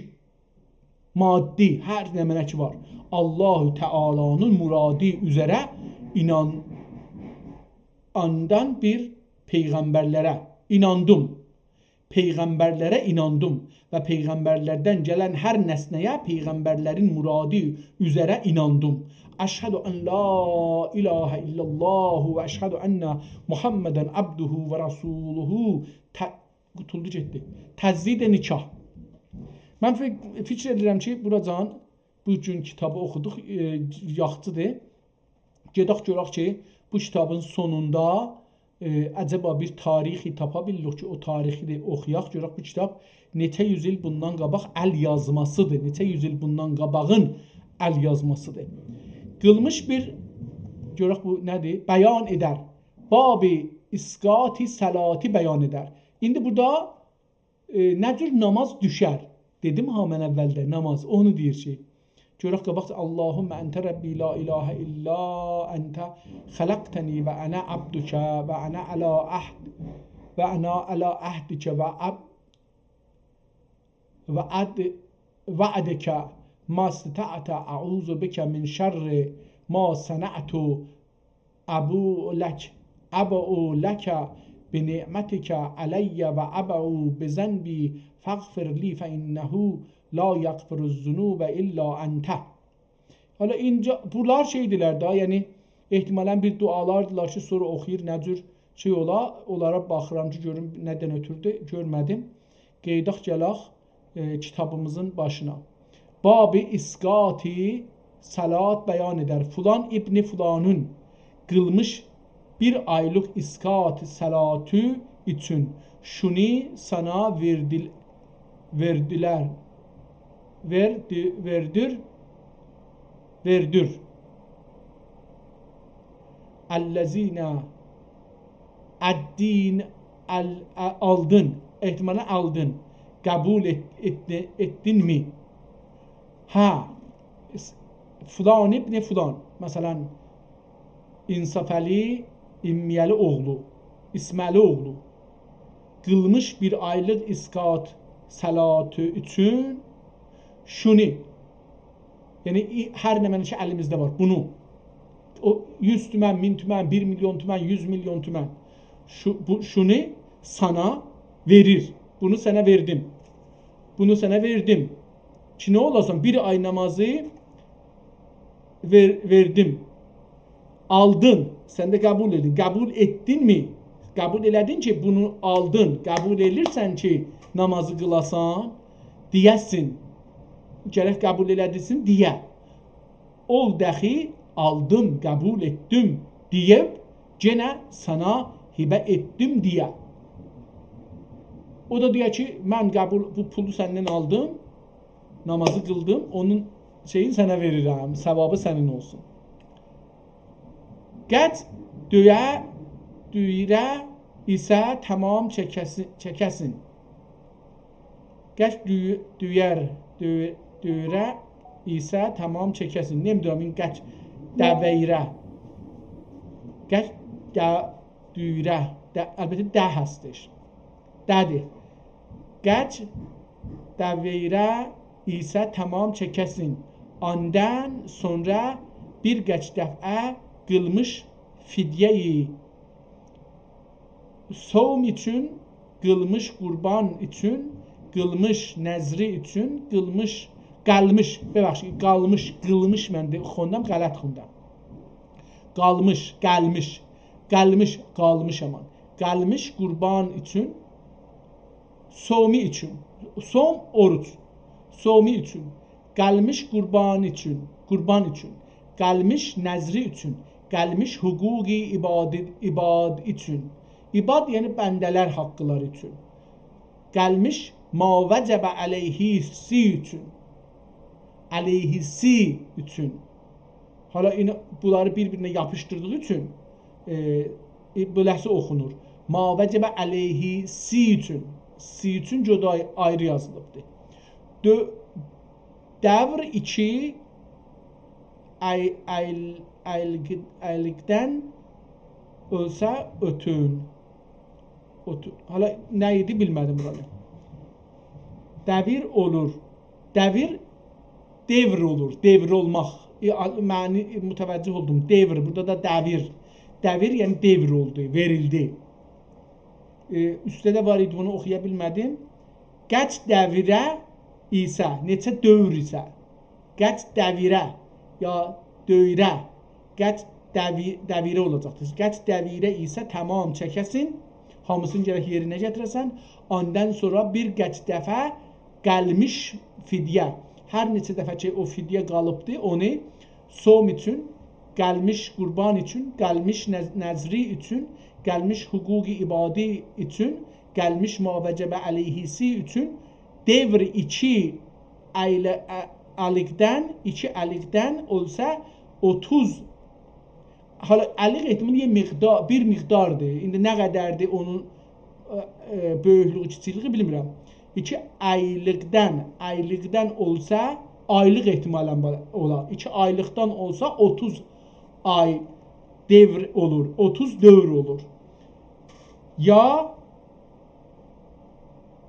مادی، هر نمنه کی وار. الله تعالی‌نین مرادی اوزره اینان-، آندان بیر پیغمبرلره ایناندیم. پیغمبرلره ایناندیم و پیغمبرلردن گلن هر نسنه‌یه پیغمبرلرین مرادی اوزره ایناندیم. اشهد ان لا اله الا الله و اشهد ان محمدا عبده و رسوله. ت-، قوتولدو گئتدی. تجدید نکاح. من فی-، فیکیر ائدیرم کی، بوراجان بو گون کیتابی اوخودوق، ائ، یاخشیدیر. گئدک گؤرک کی، بو کیتابین سونوندا، ائ، عجبا بیر تاریخی تاپا بیلیریک کی، او تاریخی ده اوخویاق، گؤرک بو کیتاب نئچه یوز ایل بوندان قاباق ال یازماسیدیر، نئچه یوز ایل بوندان قاباغین ال یازماسیدیر. قیلمیش بیر، گؤرک بو نه‌دیر؟ بیان ائدر. باب اسقاط صلاتی بیان ائدر. ایندی بورادا، ائ، نه جور نماز دوشر؟ دئدیم ها من اولده، نماز، اونو دئییر کی، گؤرک قاباق، اللهم انت ربی لا اله الا انت خلقتنی و انا عبدک و انا علی عهد، و انا علی عهدک و عب-، و عد-، وعدک ما استطعت، اعوذ بک من شر ما صنعت، ابوء لک، ابوء لک بنعمتک علی و ابوء بذنبی فاغفر لی فانه لا یغفر الذنوب الا انت. حالا اینجا، بونلار شئیدیلر دا، یعنی احتمالاً بیر دعالاردیلار کی، سونرا اوخویور، نه جور شئی اولا، اونلارا باخیرام کی، گؤروم نه‌دن اؤتوردو، گؤرمه‌دیم. قئییداق گلک، ائ، کیتابیمیزین باشینا. باب اسقاط صلاة بیان ائدر. فلان ابن فلانین قیلمیش بیر آیلیق اسقاط صلاتی اوچون شونی سانا وئردیل-، وئردیلر. وئردی-، وئردیر، وئردیر. الذین الدین ال-، ا-، آلدین، احتمالاً آلدین. قبول ائت-، ائتدی-، ائتدین‌می؟ هه، س-، فلان ابن فلان، مثلاً، انصافعلی، اممیه‌لی اوغلو، اسمعلی اوغلو، قیلمیش بیر آیلیق اسقاط صلات اوچون شونو، یعنی ای-، هر نمنه کی الیمیزده وار، بونو، او یوز تومن، مین تومن، بیر میلیون تومن، یوز میلیون تومن، شو، بو، شونو سانا وئریر. بونو سنه وئردیم. بونو سنه وئردیم. کی نه اولاسان، بیر آی نامازی وئر، وئردیم. آلدین. سن ده قبول ائدین. قبول ائتدین‌می؟ قبول ائله‌دین کی بونو آلدین. قبول ائلیرسن کی نامازی قیلاسان، دئیه‌سین. گرک قبول ائله‌دیسین، دئیه. اول دخی آلدیم، قبول ائتدیم دئییب، یئنه سانا هبه ائتدیم دئیه. او دا دئیه کی من قبول، بو پولو سندن آلدیم، نامازی قیلدیم، اونون شئیین سنه وئریرم، ثوابی سنین اولسون. قد دویه، دویره ایسه تمام چکه‌سی، چکه‌سین. قد دوی، دویر، دوی، دویره ایسه تمام چکه‌سین. نمی‌دونم این قد دویره. قد ده، دویره. ده، البته ده هستش. ده‌دیر. قد دویره ایسه تمام چکه‌سین. آندان سونرا بیر قد دفعه قیلمیش فدیه‌یی صوم اوچون، قیلمیش قوربان اوچون، قیلمیش نذری اوچون، قیلمیش، قلمیش، ببخشید، قالمیش، قیلمیش من ده خوندم، غلط خوندم. قالمیش، قلمیش، قلمیش، قالمیش امان. قلمیش قوربان اوچون، صومی اوچون، صوم، اوروج، صومی اوچون، قلمیش قوربان اوچون، قوربان اوچون، قلمیش نذری اوچون، قلمیش حقوق عباد، عباد اوچون. عباد یعنی بنده‌لر حاقلاری اوچون. قلمیش ما وجب علیهی سی اوچون. علیهی سی اوچون. حالا اینا، بونلاری بیر-بیرینه یاپیشدیردیغی اوچون، ائ، ائ، بئله‌سی اوخونور. ما وجب علیهی سی اوچون. سی اوچون جدا آیری یازیلیبدیر. دؤ، دور ایکی، ای، ایل، ایلق، ایلقدن اؤلسه اوتون. اوتو، حالا نه ایدی بیلمه‌دیم بورانی. دویر اولور. دویر، دور اولور، دور اولماق. ائ، آ، معنی، ائ، متوجه اولدوم. دور، بورادا دا دویر. دویر، یعنی دور اولدو، وئریلدی. ائ، اوسته ده وار ایدی، اونو اوخویا بیلمه‌دیم. قد دویره ایسه، نئچه دؤور ایسه. قد دویره، یا دؤیره، قد دوی، دویره اولاجاقدیر. قد دویره ایسه تمام چکه‌سین، هامیسینی گرک یئرینه گتیره‌سن. آندان سونرا بیر قد دفعه قلمیش فدیه. هر نئچه دفعه کی او فدیه قالیبدی، اونو صوم اوچون، قلمیش قوربان اوچون، قلمیش نذ، نذری اوچون، قلمیش حقوق عبادی اوچون، قلمیش ما وجب علیهی سی اوچون، دور ایکی ایل، ا، ایلقدن، ایکی ایلقدن اولسا اوتوز. حالا ایلق احتمال یه مقدار، بیر مقداردیر. ایندی نه قدردیر اونون، ائ، ائ، بؤیوکلویو، کیچیکلیگی بیلمیرم. ایکی ایلقدن، ایلقدن اولسا، آیلیق احتمالاً با، اولا. ایکی آیلیقدان اولسا اوتوز آی دور اولور، اوتوز دور اولور. یا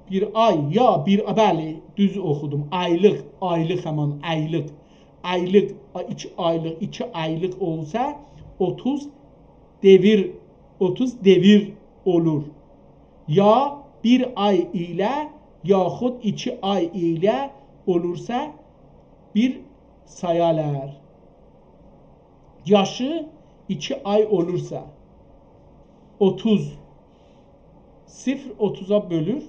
بیر آی، یا بیر، بلی، دوز اوخودوم. آیلیق، آیلیق همان، آیلیق. آیلیق، آ، ایکی آیلیق، ایکی آیلیق اولسا، اوتوز دور، اوتوز دور اولور. یا بیر آی ایله، یاخود ایکی آی ایله اولورسا، بیر سایالار. یاشی ایکی آی اولورسا، اوتوز، صفر اوتوزا بؤلور،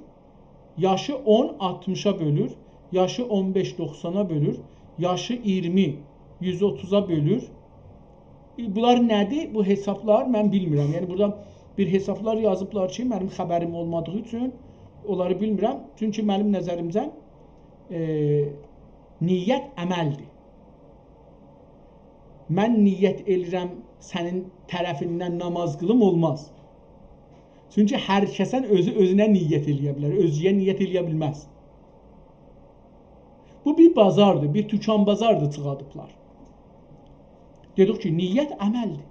یاشی اون آلتمیشا بؤلور، یاشی اون بئش دوخسانا بؤلور، یاشی اییرمی یوز اوتوزا بؤلور. ائ، بونلار نه‌دیر؟ بو حسابلار من بیلمیرم. یعنی بورادا بیر حسابلار یازیبلار کی، منیم خبریم اولمادیغی اوچون اونلاری بیلمیرم. چونکی منیم نظریمجه، ائ، نیت عملدیر. من نیت ائلیرم، سنین طرفیندن ناماز قیلیم، اولماز. چونکی هر کسن اؤزو اؤزونه نیت ائلیه بیلر، اؤزگه‌یه نیت ائلیه بیلمز. بو بیر بازاردیر، بیر توکان بازاردیر چیخادیبلار. دئدیک کی، نیت عملدیر.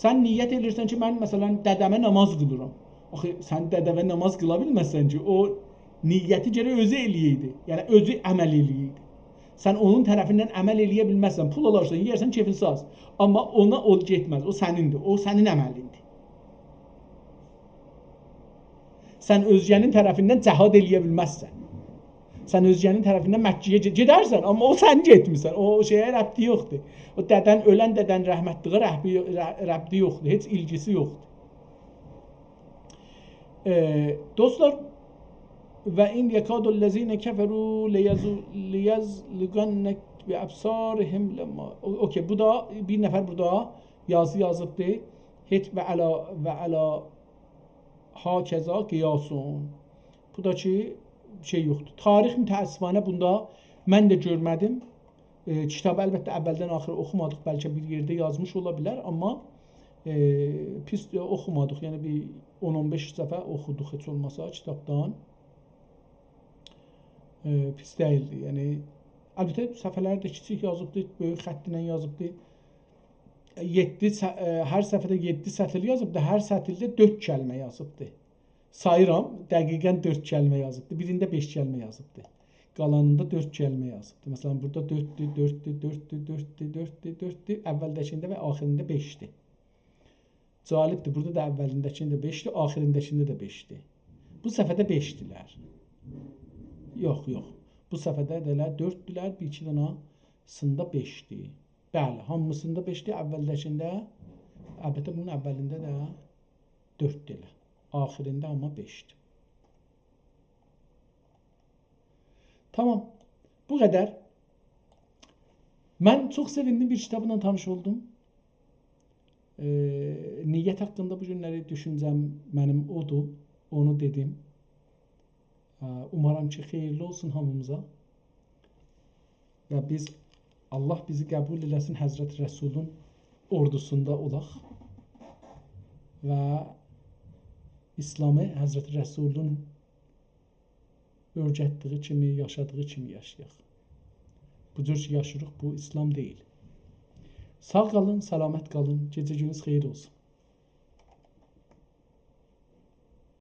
سن نیت ائلیرسن کی، من، مثلا، دده‌مه ناماز قیلیرام. آخی، سن دده‌وه ناماز قیلا بیلمزسن کی، او نیتی گرک اؤزو ائله‌یه‌یدی. یعنی اؤزو عمل ائله‌یه‌یدی. سن اونون طرفیندن عمل ائله‌یه بیلمزسن. پول آلارسان، یئیرسن، کئفین ساز. آمما اونا او گئتمز. او سنین‌دیر. او سنین عملین‌دیر. سن اؤزگه‌نین طرفیندن جهاد ائله‌یه بیلمزسن. سن اؤزگه‌نین طرفیندن مکه‌یه گئ-، گئدرسن، آمما او سن گئتمیرسن. او، او شئیه ربطی یوخدور. او ددن، اؤلن ددن رحمتلیگه رحبی-، ر-، ربطی یوخدور. هئچ ایلگیسی یوخدور. ائ، دوستلار، «و ان یکاد الذین کفروا لیزو-، لیزلقونک بأبصارهم لما»، او-، اوکی، بو دا بیر نفر بورادا یازی یازیبدی. هئچ «و علی، و علی هکذا قیاس». بو دا کی، شئی یوخدور. تاریخ متأسفانه بوندا من ده گؤرمه‌دیم. ائ، کیتابی البته اولدن آخیرا اوخومادیق، بلکه بیر یئرده یازمیش اولا بیلر، آمما، ائ، پیس، ائ، اوخومادیق. یعنی بیر اون اون بئش صفحه اوخودوق هئچ اولماسا کیتابدان. ائ، پیس دئییلدی. یعنی، البته صفحه‌لری ده کیچیک یازیبدی، بؤیوک خط ایله یازیبدی. یئددی ص-، ائ، هر صفحه‌ده یئددی سطیل یازیبدی، هر سطیلده دؤرد کلمه یازیبدی. ساییرام، دقیقاً دؤرد کلمه یازیبدی. بیرینده بئش کلمه یازیبدی. قالانیندا دؤرد کلمه یازیبدی. مثلا، بورادا دؤرددور، دؤرددور، دؤرددور، دؤرددور، دؤرددور، دؤرددور. اولده‌کینده و آخیریندا بئشدیر. جالبدیر، بورادا دا اولینده‌کینده بئشدیر، آخیرینده‌کینده ده بئشدیر. بو صفحه‌ده بئشدیلر. یوخ، یوخ. بو صفحه‌ده ده ائله دؤرددولر، بیر ایکی دنه‌سینده بئشدیر. بلی، هامیسیندا بئشدیر، اولده‌کینده، البته بونون اولینده ده دؤرددور ائله. آخیرینده آمما بئشدیر. تامام. بو قدر. من چوخ سئویندیم، بیر کیتابلا تانیش اولدوم. ائ، نیت حاقیندا بو گونلری دوشونجه‌م منیم اودور. اونو دئدیم. ائ، اومارام کی، خئییرلی اولسون هامیمیزا. و بیز، الله بیزی قبول ائله‌سین، حضرت رسولون اوردوسوندا اولاق. و ایسلامی حضرت رسولون اؤیرتدیگی کیمی، یاشادیغی کیمی یاشایاق. بو جور کی یاشیریق، بو ایسلام دئییل. ساغ قالین، سلامت قالین. گئجه گونونوز خئییر اولسون.